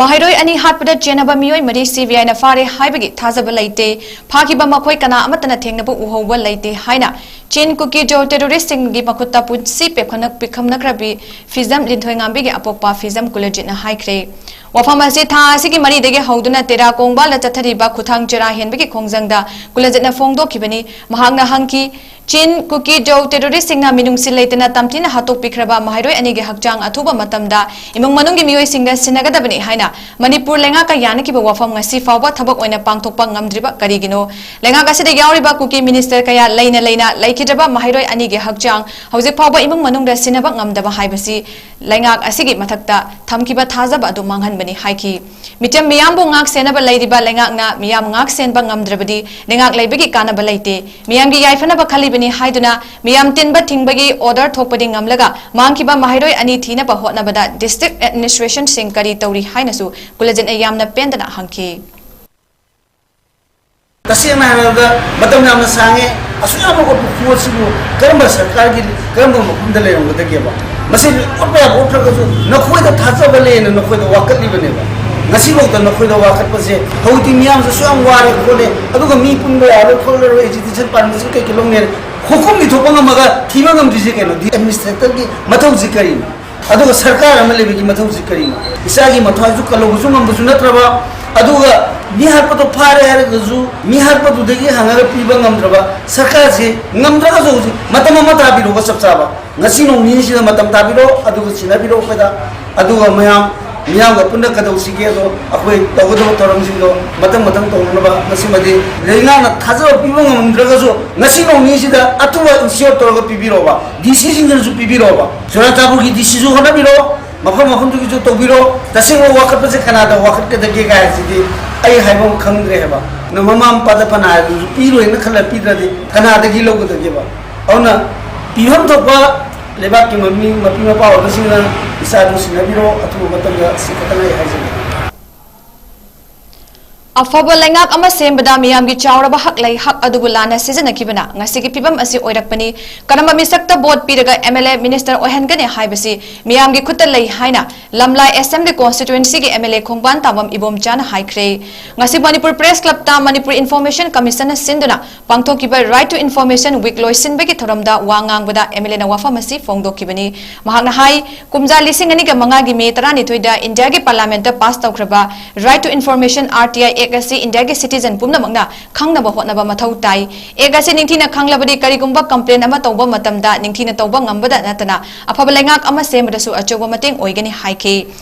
ꯃꯍꯩꯔꯣꯏ ꯑꯅꯤ ꯍꯥꯠꯄꯗ ꯆꯦꯟꯅꯕ ꯃꯤꯑꯣꯏ ꯃꯔꯤ ꯁꯤꯕꯤꯑꯥꯏꯅ ꯐꯥꯔꯦ ꯍꯥꯏꯕꯒꯤ ꯊꯥꯖꯕ ꯂꯩꯇꯦ꯫ ꯐꯥꯈꯤꯕ ꯃꯈꯣꯏ ꯀꯅꯥ ꯑꯃꯠꯇꯅ ꯊꯦꯡꯅꯕ ꯎꯍꯧꯕ ꯂꯩꯇꯦ ꯍꯥꯏꯅ ꯆꯤꯟ ꯀꯨꯀꯤ ꯖꯣ ꯇꯦꯔꯣꯔꯤꯁ꯭ꯠꯁꯤꯡꯒꯤ ꯃꯈꯨꯠꯇ ꯄꯨꯟꯁꯤ ꯄꯦꯞꯈꯝꯅ-, ꯄꯤꯛꯈꯝꯅꯈ꯭ꯔꯕꯤ ꯐꯤꯖꯝ ꯂꯤꯟꯊꯣꯏꯉꯥꯝꯕꯤꯒꯤ ꯑꯄꯣꯛꯄ ꯐꯤꯖꯝ ꯀꯨꯂꯖꯤꯠꯅ ꯍꯥꯏꯈ꯭ꯔꯦ꯫ ꯋꯥꯐꯝ ꯑꯁꯤ ꯊꯥ ꯑꯁꯤꯒꯤ ꯃꯔꯤꯗꯒꯤ ꯍꯧꯗꯨꯅ ꯇꯦꯔꯥ ꯀꯣꯡꯕꯥꯜꯗ ꯆꯠꯊꯔꯤꯕ ꯈꯨꯊꯥꯡ ꯆꯦꯔꯥ ꯍꯦꯟꯕꯒꯤ ꯈꯣꯡꯖꯪꯗ ꯀꯨꯂꯖꯤꯠꯅ ꯐꯣꯡꯗꯣꯛꯈꯤꯕꯅꯤ꯫ ꯃꯍꯥꯛꯅ ꯍꯪꯈꯤ, ꯆꯤꯟ ꯀꯨꯀꯤ ꯖꯣ ꯇꯦꯔꯣꯔꯤꯁ꯭ꯠꯁꯤꯡꯅ ꯃꯤꯅꯨꯡꯁꯤ ꯂꯩꯇꯅ ꯇꯝꯊꯤꯅ ꯍꯥꯠꯇꯣꯛꯄꯤꯈ꯭ꯔꯕ ꯃꯍꯩꯔꯣꯏ ꯑꯅꯤꯒꯤ ꯍꯛꯆꯥꯡ ꯑꯊꯨꯕ ꯃꯇꯝꯗ ꯏꯃꯨꯡ ꯃꯅꯨꯡꯒꯤ ꯃꯤꯑꯣꯏꯁꯤꯡꯗ ꯁꯤꯟꯅꯒꯗꯕꯅꯤ ꯍꯥꯏꯅ ꯃꯅꯤꯄꯨꯔ ꯂꯩꯉꯥꯛꯀ ꯌꯥꯅꯈꯤꯕ ꯋꯥꯐꯝ ꯉꯁꯤ ꯐꯥꯎꯕ ꯊꯕꯛ ꯑꯣꯏꯅ ꯄꯥꯡꯊꯣꯛꯄ ꯉꯝꯗ꯭ꯔꯤꯕ ꯀꯔꯤꯒꯤꯅꯣ? ꯂꯩꯉꯥꯛ ꯑꯁꯤꯗ ꯌꯥꯎꯔꯤꯕ ꯀꯨꯀꯤ ꯃꯤꯅꯤꯁꯇꯔ ꯀꯌꯥ ꯂꯩꯅ ꯂꯩꯅ ꯂꯩꯈꯤꯗ꯭ꯔꯕ ꯃꯍꯩꯔꯣꯏ ꯑꯅꯤꯒꯤ ꯍꯛꯆꯥꯡ ꯍꯧꯖꯤꯛ ꯐꯥꯎꯕ ꯏꯃꯨꯡ ꯃꯅꯨꯡꯗ ꯁꯤꯟꯅꯕ ꯉꯝꯗꯕ ꯍꯥꯏꯕꯁꯤ ꯂꯩꯉꯥꯛ ꯑꯁꯤꯒꯤ ꯃꯊꯛꯇ ꯊꯝꯈꯤꯕ ꯊꯥꯖꯕ ꯑꯗꯨ ꯃꯥꯡꯍꯟꯕꯅꯤ ꯍꯥꯏꯈꯤ꯫ ꯃꯤꯆꯝ ꯃꯤꯌꯥꯝꯕꯨ ꯉꯥꯛ ꯁꯦꯟꯅꯕ ꯂꯩꯔꯤꯕ ꯂꯩꯉꯥꯛꯅ ꯃꯤꯌꯥꯝ ꯉꯥꯛ ꯁꯦꯟꯕ ꯉꯝꯗ꯭ꯔꯕꯗꯤ ꯂꯩꯉꯥꯛ ꯂꯩꯕꯒꯤ ꯀꯥꯟꯅꯕ ꯂꯩꯇꯦ꯫ ꯃꯤꯌꯥꯝꯒꯤ ꯌꯥꯏꯐꯅꯕ ꯈꯜꯂꯤꯕꯅꯤ ꯍꯥꯏꯗꯨꯅ ꯃꯤꯌꯥꯝ ꯇꯤꯟꯕ ꯊꯤꯡꯕꯒꯤ order ꯊꯣꯛꯄꯗꯤ ꯉꯝꯂꯒ ꯃꯥꯡꯈꯤꯕ ꯃꯍꯩꯔꯣꯏ ꯑꯅꯤ ꯊꯤꯅꯕ ꯍꯣꯠꯅꯕꯗ district administrationꯁꯤꯡ ꯀꯔꯤ ꯇꯧꯔꯤ ꯍꯥꯏꯅꯁꯨ ꯀꯨꯂꯖꯤꯠꯅ ꯌꯥꯝꯅ ꯄꯦꯟꯗꯅ ꯍꯪꯈꯤ꯫ ꯇꯁꯦꯡꯅ ꯍꯥꯏꯔꯕꯗ ꯃꯇꯝ ꯌꯥꯝꯅ ꯁꯥꯡꯉꯦ꯫ ꯑꯁꯨꯛ ꯌꯥꯝꯅ ꯑꯣꯠꯄ ꯈꯨꯑꯣꯠꯁꯤꯕꯨ ꯀꯔꯝꯕ ꯁꯔꯀꯥꯔꯒꯤ, ꯀꯔꯝꯕ ꯃꯐꯝꯗ ꯂꯩꯔꯝꯒꯗꯒꯦꯕ? ꯃꯁꯤ ꯑꯣꯠꯄ ꯌꯥꯕ ꯑꯣꯠꯈ꯭ꯔꯒꯁꯨ ꯅꯈꯣꯏꯗ ꯊꯥꯖꯕ ꯂꯩꯅ ꯅꯈꯣꯏꯗ ꯋꯥꯀꯠꯂꯤꯕꯅꯦꯕ꯫ ꯉꯁꯤꯐꯥꯎꯗ ꯅꯈꯣꯏꯗ ꯋꯥꯀꯠꯄꯁꯦ ꯍꯧꯖꯤꯛꯇꯤ ꯃꯤꯌꯥꯝꯁꯨ ꯑꯁꯨꯛ ꯌꯥꯝ ꯋꯥꯔꯦ ꯈꯣꯠꯂꯦ, ꯑꯗꯨꯒ ꯃꯤ ꯄꯨꯟꯕ ꯌꯥꯔꯣꯏ ꯈꯣꯠꯂꯔꯣꯏ, agitation permitꯁꯤ ꯀꯩ ꯀꯩ ꯂꯧꯅꯤ ꯍꯥꯏꯅ ꯍꯨꯀꯨꯝꯗꯤ ꯊꯣꯛꯄ ꯉꯝꯃꯒ ꯊꯤꯕ ꯉꯝꯗ꯭ꯔꯤꯁꯦ ꯀꯩꯅꯣ? Administratorꯒꯤ ꯃꯊꯧꯁꯤ ꯀꯔꯤꯅꯣ? ꯑꯗꯨꯒ ꯁꯔꯀꯥꯔ ꯑꯃ ꯂꯩꯕꯒꯤ ꯃꯊꯧꯁꯤ ꯀꯔꯤꯅꯣ? ꯏꯆꯥꯒꯤ ꯃꯊ꯭ꯋꯥꯏꯁꯨ ꯀꯜꯍꯧꯕꯁꯨ ꯉꯝꯕꯁꯨ ꯅꯠꯇ꯭ꯔꯕ, ꯑꯗꯨꯒ ꯃꯤ ꯍꯥꯠꯄꯗꯣ ꯐꯥꯔꯦ ꯍꯥꯏꯔꯒꯁꯨ ꯃꯤ ꯍꯥꯠꯄꯗꯨꯗꯒꯤ ꯍꯪꯉꯒ ꯄꯤꯕ ꯉꯝꯗ꯭ꯔꯕ ꯁꯔꯀꯥꯔꯁꯤ ꯉꯝꯗ꯭ꯔꯒꯁꯨ ꯍꯧꯖꯤꯛ ꯃꯇꯝ ꯑꯃ ꯊꯥꯕꯤꯔꯣꯕ ꯆꯞ ꯆꯥꯕ꯫ ꯉꯁꯤ ꯅꯣꯡ ꯅꯤꯅꯤꯁꯤꯗ ꯃꯇꯝ ꯊꯥꯕꯤꯔꯣ, ꯑꯗꯨꯒ ꯁꯤꯟꯅꯕꯤꯔꯣ ꯑꯩꯈꯣꯏꯗ꯫ ꯑꯗꯨꯒ ꯃꯌꯥꯝ, ꯃꯤꯌꯥꯝꯒ ꯄꯨꯟꯅ ꯀꯩꯗꯧꯁꯤꯒꯦ? ꯑꯗꯣ ꯑꯩꯈꯣꯏ ꯇꯧꯒꯗꯕ ꯊꯧꯔꯝꯁꯤꯡꯗꯣ ꯃꯊꯪ ꯃꯊꯪ ꯇꯧꯅꯅꯕ ꯉꯁꯤꯃꯗꯤ ꯂꯩꯉꯥꯛꯅ ꯊꯥꯖꯕ ꯄꯤꯕ ꯉꯝꯗ꯭ꯔꯒꯁꯨ ꯉꯁꯤ ꯅꯣꯡ ꯅꯤꯅꯤꯁꯤꯗ ꯑꯊꯨꯕ ꯏꯟꯁꯤꯌꯣꯔ ꯇꯧꯔꯒ ꯄꯤꯕꯤꯔꯣꯕ, ꯗꯤ ꯁꯤꯁꯤꯡꯗꯁꯨ ꯄꯤꯕꯤꯔꯣꯕ, ꯆꯨꯔꯥꯆꯥꯟꯄꯨꯔꯒꯤ ꯗꯤ ꯁꯤꯁꯨ ꯍꯣꯠꯅꯕꯤꯔꯣ, ꯃꯐꯝ ꯃꯐꯝꯗꯨꯒꯤꯁꯨ ꯇꯧꯕꯤꯔꯣ꯫ ꯇꯁꯦꯡꯕ ꯋꯥꯀꯠꯄꯁꯦ ꯀꯅꯥꯗ ꯋꯥꯀꯠꯀꯗꯒꯦ ꯀꯥꯏ ꯍꯥꯏꯁꯤꯗꯤ ꯑꯩ ꯍꯥꯏꯕ ꯑꯃ ꯈꯪꯗ꯭ꯔꯦ ꯍꯥꯏꯕ꯫ ꯅ ꯃꯃꯥ ꯃꯄꯥꯗ ꯐꯅ ꯍꯥꯏꯔꯁꯨ ꯄꯤꯔꯣꯏꯅ ꯈꯜꯂ ꯄꯤꯗ꯭ꯔꯗꯤ ꯀꯅꯥꯗꯒꯤ ꯂꯧꯒꯗꯒꯦꯕ? ꯑꯗꯨꯅ ꯄꯤꯐꯝ ꯊꯣꯛꯄ ꯂꯩꯕꯥꯛꯀꯤ ꯃꯃꯤ-, ꯃꯄꯤ ꯃꯄꯥ ꯑꯣꯏꯕꯁꯤꯡꯅ ꯏꯆꯥꯗꯨ ꯁꯤꯟꯅꯕꯤꯔꯣ, ꯑꯊꯨꯕ ꯃꯇꯝꯗ ꯁꯤ ꯈꯛꯇꯪ ꯑꯩ ꯍꯥꯏꯖꯒꯦ꯫ ꯑꯐꯕ ꯂꯩꯉꯥꯛ ꯑꯃ ꯁꯦꯝꯕꯗ ꯃꯤꯌꯥꯝꯒꯤ ꯆꯥꯎꯔꯕ ꯍꯛ ꯂꯩ, ꯍꯛ ꯑꯗꯨꯕꯨ ꯂꯥꯟꯅ ꯁꯤꯖꯤꯟꯅꯈꯤꯕꯅ ꯉꯁꯤꯒꯤ ꯐꯤꯕꯝ ꯑꯁꯤ ꯑꯣꯏꯔꯛꯄꯅꯤ꯫ ꯀꯔꯝꯕ ꯃꯤꯁꯛꯇ ꯚꯣꯠ ꯄꯤꯔꯒ ꯑꯦꯝ ꯑꯦꯜ ꯑꯦ, ꯃꯤꯅꯤꯁꯇꯔ ꯑꯣꯏꯍꯟꯒꯅꯤ ꯍꯥꯏꯕꯁꯤ ꯃꯤꯌꯥꯝꯒꯤ ꯈꯨꯠꯇ ꯂꯩ ꯍꯥꯏꯅ ꯂꯝꯂꯥꯏ ꯑꯦꯁꯦꯝꯕ꯭ꯂꯤ ꯀꯣꯟꯁꯇꯤꯇ꯭ꯋꯦꯟꯁꯤꯒꯤ ꯑꯦꯝ ꯑꯦꯜ ꯑꯦ ꯈꯣꯡꯕꯥꯟ ꯇꯥꯕꯝ ꯏꯕꯣꯝꯆꯥꯅ ꯍꯥꯏꯈ꯭ꯔꯦ꯫ ꯉꯁꯤ ꯃꯅꯤꯄꯨꯔ ꯄ꯭ꯔꯦꯁ ꯀ꯭ꯂꯕꯇ ꯃꯅꯤꯄꯨꯔ ꯏꯟꯐꯣꯔꯃꯦꯁꯟ ꯀꯃꯤꯁꯟꯅ ꯁꯤꯟꯗꯨꯅ ꯄꯥꯡꯊꯣꯛꯈꯤꯕ Right to Information Week ꯂꯣꯏꯁꯤꯟꯕꯒꯤ ꯊꯧꯔꯝꯗ ꯋꯥ ꯉꯥꯡꯕꯗ ꯑꯦꯝ ꯑꯦꯜ ꯑꯦꯅ ꯋꯥꯐꯝ ꯑꯁꯤ ꯐꯣꯡꯗꯣꯛꯈꯤꯕꯅꯤ꯫ ꯃꯍꯥꯛꯅ ꯍꯥꯏ, ꯀꯨꯝꯖꯥ ꯂꯤꯁꯤꯡ ꯑꯅꯤꯒ ꯃꯉꯥꯒꯤ ꯃꯦ ꯇꯔꯥꯅꯤꯊꯣꯏꯗ ꯏꯟꯗꯤꯌꯥꯒꯤ ꯄꯥꯔꯂꯥꯃꯦꯟꯠꯇ ꯄꯥꯁ ꯇꯧꯈ꯭ꯔꯕ Right to Information, R T I, Act ꯑꯁꯤ ꯏꯟꯗꯤꯌꯥꯒꯤ ꯁꯤꯇꯤꯖꯟ ꯄꯨꯝꯅꯃꯛꯅ ꯈꯪꯅꯕ ꯍꯣꯠꯅꯕ ꯃꯊꯧ ꯇꯥꯏ꯫ Act ꯑꯁꯤ ꯅꯤꯡꯊꯤꯅ ꯈꯪꯂꯕꯗꯤ ꯀꯔꯤꯒꯨꯝꯕ ꯀꯝꯄ꯭ꯂꯦꯟ ꯑꯃ ꯇꯧꯕ ꯃꯇꯝꯗ ꯅꯤꯡꯊꯤꯅ ꯇꯧꯕ ꯉꯝꯕꯗ ꯅꯠꯇꯅ ꯑꯐꯕ ꯂꯩꯉꯥꯛ ꯑꯃ ꯁꯦꯝꯕꯗꯁꯨ ꯑꯆꯧꯕ ꯃꯇꯦꯡ ꯑꯣꯏꯒꯅꯤ ꯍꯥꯏꯈꯤ꯫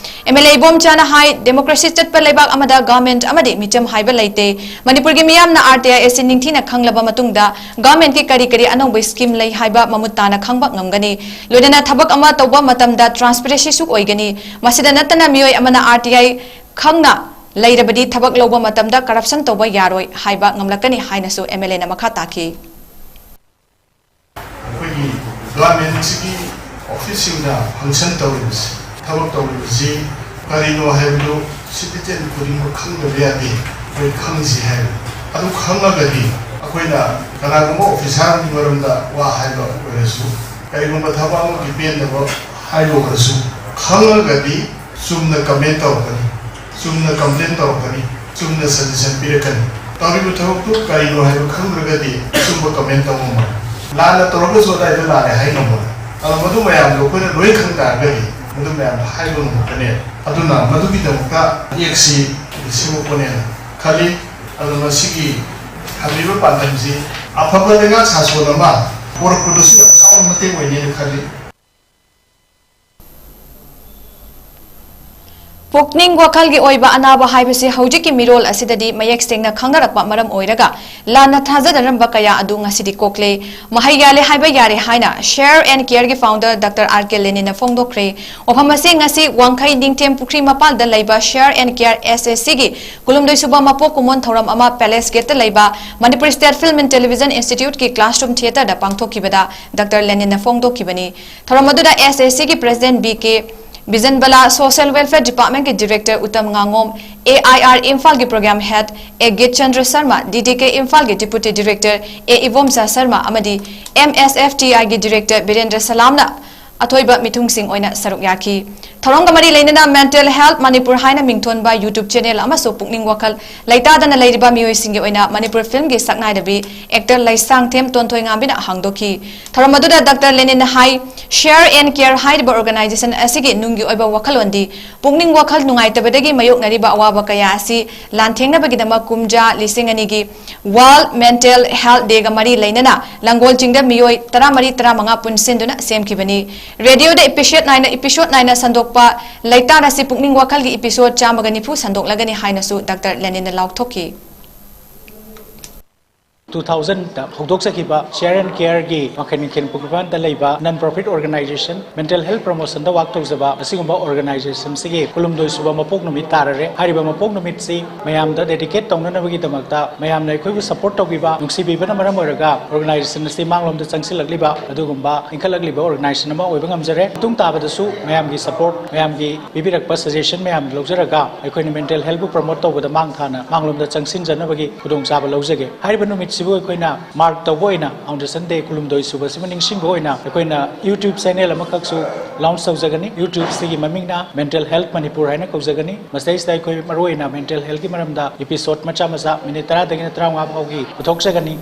ꯑꯦꯝ ꯑꯦꯜ ꯑꯦ ꯏꯕꯣꯝꯆꯥꯅ ꯍꯥꯏ, ꯗꯦꯃꯣꯀ꯭ꯔꯦꯁꯤ ꯆꯠꯄ ꯂꯩꯕꯥꯛ ꯑꯃꯗ ꯒꯚꯔꯟꯃꯦꯟꯠ ꯑꯃꯗꯤ ꯃꯤꯆꯝ ꯍꯥꯏꯕ ꯂꯩꯇꯦ꯫ ꯃꯅꯤꯄꯨꯔꯒꯤ ꯃꯤꯌꯥꯝꯅ R T I ꯑꯁꯤ ꯅꯤꯡꯊꯤꯅ ꯈꯪꯂꯕ ꯃꯇꯨꯡꯗ ꯒꯚꯔꯟꯃꯦꯟꯠꯀꯤ ꯀꯔꯤ ꯀꯔꯤ ꯑꯅꯧꯕ ꯁ꯭ꯀꯤꯝ ꯂꯩ ꯍꯥꯏꯕ ꯃꯃꯨꯠ ꯇꯥꯅ ꯈꯪꯕ ꯉꯝꯒꯅꯤ꯫ ꯂꯣꯏꯅꯅ ꯊꯕꯛ ꯑꯃ ꯇꯧꯕ ꯃꯇꯝꯗ ꯇ꯭ꯔꯥꯟꯁꯄꯦꯔꯦꯟꯁꯤꯁꯨ ꯑꯣꯏꯒꯅꯤ꯫ ꯃꯁꯤꯗ ꯅꯠꯇꯅ ꯃꯤꯑꯣꯏ ꯑꯃꯅ R T I ꯈꯪꯅ ꯂꯩꯔꯕꯗꯤ ꯊꯕꯛ ꯂꯧꯕ ꯃꯇꯝꯗ ꯀꯔꯞꯁꯟ ꯇꯧꯕ ꯌꯥꯔꯣꯏ ꯍꯥꯏꯕ ꯉꯝꯂꯛꯀꯅꯤ ꯍꯥꯏꯅꯁꯨ ꯑꯦꯝ ꯑꯦꯜ ꯑꯦꯅ ꯃꯈꯥ ꯇꯥꯈꯤ꯫ ꯑꯩꯈꯣꯏꯒꯤ ꯒꯚꯔꯟꯃꯦꯟꯠꯁꯤꯒꯤ ꯑꯣꯐꯤꯁꯁꯤꯡꯗ ꯐꯪꯁꯟ ꯇꯧꯔꯤꯕꯁꯤ, ꯊꯕꯛ ꯇꯧꯔꯤꯕꯁꯤ ꯀꯔꯤꯅꯣ ꯍꯥꯏꯕꯗꯨ ꯁꯤꯇꯤꯖꯟ ꯈꯨꯗꯤꯡꯃꯛ ꯈꯪꯗꯕ ꯌꯥꯗꯦ꯫ ꯑꯩꯈꯣꯏ ꯈꯪꯁꯤ ꯍꯥꯏꯕ꯫ ꯑꯗꯨ ꯈꯪꯉꯒꯗꯤ ꯑꯩꯈꯣꯏꯅ ꯀꯅꯥꯒꯨꯝꯕ ꯑꯣꯐꯤꯁꯥꯔꯒꯤ ꯃꯔꯝꯗ ꯋꯥ ꯍꯥꯏꯕ ꯑꯣꯏꯔꯁꯨ, ꯀꯔꯤꯒꯨꯝꯕ ꯊꯕꯛ ꯑꯃꯒꯤ ꯄꯦꯟꯗꯕ ꯍꯥꯏꯕ ꯑꯣꯏꯔꯁꯨ, ꯈꯪꯉꯒꯗꯤ ꯆꯨꯝꯅ ꯀꯃꯦꯟ ꯇꯧꯔꯛꯀꯅꯤ, ꯆꯨꯝꯅ ꯀꯝꯄ꯭ꯂꯦꯟ ꯇꯧꯔꯛꯀꯅꯤ, ꯆꯨꯝꯅ ꯁꯖꯦꯁꯟ ꯄꯤꯔꯛꯀꯅꯤ꯫ ꯇꯧꯔꯤꯕ ꯊꯕꯛꯇꯨ ꯀꯔꯤꯅꯣ ꯍꯥꯏꯕ ꯈꯪꯗ꯭ꯔꯒꯗꯤ ꯑꯆꯨꯝꯕ ꯀꯃꯦꯟ ꯇꯧꯕ ꯉꯝꯃꯣꯏ꯫ ꯂꯥꯟꯅ ꯇꯧꯔꯒꯁꯨ ꯑꯗꯥꯏꯗ ꯂꯥꯜꯂꯦ ꯍꯥꯏ ꯉꯝꯃꯣꯏ꯫ ꯑꯗꯣ ꯃꯗꯨ ꯃꯌꯥꯝꯗꯣ ꯑꯩꯈꯣꯏꯅ ꯂꯣꯏ ꯈꯪ ꯇꯥꯔꯒꯗꯤ ꯑꯗꯨ ꯃꯌꯥꯝꯗꯣ ꯍꯥꯏꯕ ꯉꯝꯃꯛꯀꯅꯦꯕ꯫ ꯑꯗꯨꯅ ꯃꯗꯨꯒꯤꯗꯃꯛꯇ ꯃꯌꯦꯛꯁꯤ ꯁꯦꯝꯃꯛꯄꯅꯦꯅ ꯈꯜꯂꯤ꯫ ꯑꯗꯨ ꯃꯁꯤꯒꯤ ꯊꯝꯂꯤꯕ ꯄꯥꯟꯗꯝꯁꯤ ꯑꯐꯕ ꯂꯩꯉꯥꯛ ꯁꯥꯁꯣꯟ ꯑꯃ ꯄꯣꯔꯛꯄꯗꯁꯨ ꯌꯥꯝ ꯆꯥꯎꯅ ꯃꯇꯦꯡ ꯑꯣꯏꯅꯦꯅ ꯈꯜꯂꯤ꯫ ꯄꯨꯛꯅꯤꯡ ꯋꯥꯈꯜꯒꯤ ꯑꯣꯏꯕ ꯑꯅꯥꯕ ꯍꯥꯏꯕꯁꯤ ꯍꯧꯖꯤꯛꯀꯤ ꯃꯤꯔꯣꯜ ꯑꯁꯤꯗꯗꯤ ꯃꯌꯦꯛ ꯁꯦꯡꯅ ꯈꯪꯅꯔꯛꯄ ꯃꯔꯝ ꯑꯣꯏꯔꯒ ꯂꯥꯟꯅ ꯊꯥꯖꯅꯔꯝꯕ ꯀꯌꯥ ꯑꯗꯨ ꯉꯁꯤꯗꯤ ꯀꯣꯛꯂꯦ꯫ ꯃꯍꯩ ꯌꯥꯜꯂꯦ ꯍꯥꯏꯕ ꯌꯥꯔꯦ ꯍꯥꯏꯅ Share and Careꯒꯤ founder Doctor R K Leninꯅ ꯐꯣꯡꯗꯣꯛꯈ꯭ꯔꯦ꯫ ꯋꯥꯐꯝ ꯑꯁꯤ ꯉꯁꯤ ꯋꯥꯡꯈꯩ ꯅꯤꯡꯊꯦꯝ ꯄꯨꯈ꯭ꯔꯤ ꯃꯄꯥꯜꯗ ꯂꯩꯕ Share and Care S A Cꯒꯤ ꯀꯨꯟꯍꯨꯝꯗꯣꯏ ꯁꯨꯕ ꯃꯄꯣꯛ ꯀꯨꯝꯑꯣꯟ ꯊꯧꯔꯝ ꯑꯃ Palace Gateꯇ ꯂꯩꯕ Manipur State Film and Television Instituteꯀꯤ classroom theatreꯗ ꯄꯥꯡꯊꯣꯛꯈꯤꯕꯗ Doctor Leninꯅ ꯐꯣꯡꯗꯣꯛꯈꯤꯕꯅꯤ꯫ ꯊꯧꯔꯝ ꯑꯗꯨꯗ S A Cꯒꯤ President B K ꯕꯤꯖꯟꯕꯂꯥ, Social Welfare Departmentꯀꯤ Director Uttam ꯉꯥꯉꯣꯝ, A I R ꯏꯝꯐꯥꯜꯒꯤ Program Head A ꯒꯤꯠꯆꯟꯗ꯭ꯔ Sharma, D D K ꯏꯝꯐꯥꯜꯒꯤ Deputy Director A Ibomcha Sharma ꯑꯃꯗꯤ M S F T Iꯒꯤ Director Birendra ꯁꯂꯥꯝꯅ ꯑꯊꯣꯏꯕ ꯃꯤꯊꯨꯡꯁꯤꯡ ꯑꯣꯏꯅ ꯁꯔꯨꯛ ꯌꯥꯈꯤ꯫ ꯊꯧꯔꯝꯒ ꯃꯔꯤ ꯂꯩꯅꯅ Mental Health Manipur ꯍꯥꯏꯅ ꯃꯤꯡꯊꯣꯟꯕ YouTube channel ꯑꯃꯁꯨ ꯄꯨꯛꯅꯤꯡ ꯋꯥꯈꯜ ꯂꯩꯇꯥꯗꯅ ꯂꯩꯔꯤꯕ ꯃꯤꯑꯣꯏꯁꯤꯡꯒꯤ ꯑꯣꯏꯅ ꯃꯅꯤꯄꯨꯔ filmꯒꯤ ꯁꯛꯅꯥꯏꯔꯕꯤ actor ꯂꯩꯁꯥꯡꯊꯦꯝ ꯇꯣꯟꯊꯣꯏꯉꯥꯝꯕꯤꯅ ꯍꯥꯡꯗꯣꯛꯈꯤ꯫ ꯊꯧꯔꯝ ꯑꯗꯨꯗ Doctor Leninꯅ high, Share and Care ꯍꯥꯏꯔꯤꯕ organization ꯑꯁꯤꯒꯤ ꯅꯨꯡꯒꯤ ꯑꯣꯏꯕ ꯋꯥꯈꯜꯂꯣꯟꯗꯤ ꯄꯨꯛꯅꯤꯡ ꯋꯥꯈꯜ ꯅꯨꯡꯉꯥꯏꯇꯕꯗꯒꯤ ꯃꯥꯌꯣꯛꯅꯔꯤꯕ ꯑꯋꯥꯕ ꯀꯌꯥ ꯑꯁꯤ ꯂꯥꯟꯊꯦꯡꯅꯕꯒꯤꯗꯃꯛ ꯀꯨꯝꯖꯥ ꯂꯤꯁꯤꯡ ꯑꯅꯤꯒꯤ World Mental Health Dayꯒ ꯃꯔꯤ ꯂꯩꯅꯅ ꯂꯪꯒꯣꯜ ꯆꯤꯡꯗ ꯃꯤꯑꯣꯏ ꯇꯔꯥꯃꯔꯤ ꯇꯔꯥꯃꯉꯥ ꯄꯨꯟꯁꯤꯟꯗꯨꯅ ꯁꯦꯝꯈꯤꯕꯅꯤ꯫ Radioꯗ episode ꯅꯥꯏꯅ, episode ꯅꯥꯏꯅ ꯁꯟꯗꯣꯛꯄ ꯂꯩꯇꯥꯔ ꯑꯁꯤ ꯄꯨꯛꯅꯤꯡ ꯋꯥꯈꯜꯒꯤ episode ꯆꯥꯝꯃꯒ ꯅꯤꯐꯨ ꯁꯟꯗꯣꯛꯂꯒꯅꯤ ꯍꯥꯏꯅꯁꯨ Doctor Leninꯅ ꯂꯥꯎꯊꯣꯛꯈꯤ꯫ Two thousandꯗ ꯍꯧꯗꯣꯛꯆꯈꯤꯕ Share and Careꯒꯤ ꯋꯥꯡꯈꯩ ꯅꯤꯡꯊꯦꯝ ꯄꯨꯈ꯭ꯔꯤꯄꯥꯟꯗ ꯂꯩꯕ non profit organization, mental health promotionꯗ work ꯇꯧꯖꯕ ꯑꯁꯤꯒꯨꯝꯕ organizationꯁꯤꯒꯤ ꯀꯨꯟꯍꯨꯝꯗꯣꯏ ꯁꯨꯕ ꯃꯄꯣꯛ ꯅꯨꯃꯤꯠ ꯇꯥꯔꯔꯦ꯫ ꯍꯥꯏꯔꯤꯕ ꯃꯄꯣꯛ ꯅꯨꯃꯤꯠꯁꯤ ꯃꯌꯥꯝꯗ dedicate ꯇꯧꯅꯅꯕꯒꯤꯗꯃꯛꯇ ꯃꯌꯥꯝꯅ ꯑꯩꯈꯣꯏꯕꯨ support ꯇꯧꯕꯤꯕ, ꯅꯨꯡꯁꯤꯕꯤꯕꯅ ꯃꯔꯝ ꯑꯣꯏꯔꯒ organization ꯑꯁꯤ ꯃꯥꯡꯂꯣꯝꯗ ꯆꯪꯁꯤꯜꯂꯛꯂꯤꯕ ꯑꯗꯨꯒꯨꯝꯕ ꯏꯟꯈꯠꯂꯛꯂꯤꯕ organization ꯑꯃ ꯑꯣꯏꯕ ꯉꯝꯖꯔꯦ꯫ ꯃꯇꯨꯡ ꯇꯥꯕꯗꯁꯨ ꯃꯌꯥꯝꯒꯤ support, ꯃꯌꯥꯝꯒꯤ ꯄꯤꯕꯤꯔꯛꯄ suggestion ꯃꯌꯥꯝ ꯂꯧꯖꯔꯒ ꯑꯩꯈꯣꯏꯅ mental healthꯕꯨ promote ꯇꯧꯕꯗ ꯃꯥꯡ ꯊꯥꯅ ꯃꯥꯡꯂꯣꯝꯗ ꯆꯪꯁꯤꯟꯖꯅꯕꯒꯤ ꯈꯨꯗꯣꯡꯆꯥꯕ ꯂꯧꯖꯒꯦ꯫ ꯍꯥꯏꯔꯤꯕ ꯅꯨꯃꯤꯠꯁꯤꯕꯨ ꯑꯩꯈꯣꯏꯅ mark ꯇꯧꯕ ꯑꯣꯏꯅ Foundation Day ꯀꯨꯟꯍꯨꯝꯗꯣꯏ ꯁꯨꯕꯁꯤꯕꯨ ꯅꯤꯡꯁꯤꯡꯕ ꯑꯣꯏꯅ ꯑꯩꯈꯣꯏꯅ YouTube channel ꯑꯃꯈꯛꯁꯨ launch ꯇꯧꯖꯒꯅꯤ꯫ YouTubeꯁꯤꯒꯤ ꯃꯃꯤꯡꯅ Mental Health Manipur ꯍꯥꯏꯅ ꯀꯧꯖꯒꯅꯤ꯫ ꯃꯁꯤꯗꯩꯁꯤꯗ ꯑꯩꯈꯣꯏ ꯃꯔꯨꯑꯣꯏꯅ mental healthꯀꯤ ꯃꯔꯝꯗ episode ꯃꯆꯥ ꯃꯆꯥ minute ꯇꯔꯥꯗꯒꯤꯅ ꯇꯔꯥꯃꯉꯥ ꯐꯥꯎꯒꯤ ꯄꯨꯊꯣꯛꯆꯒꯅꯤ꯫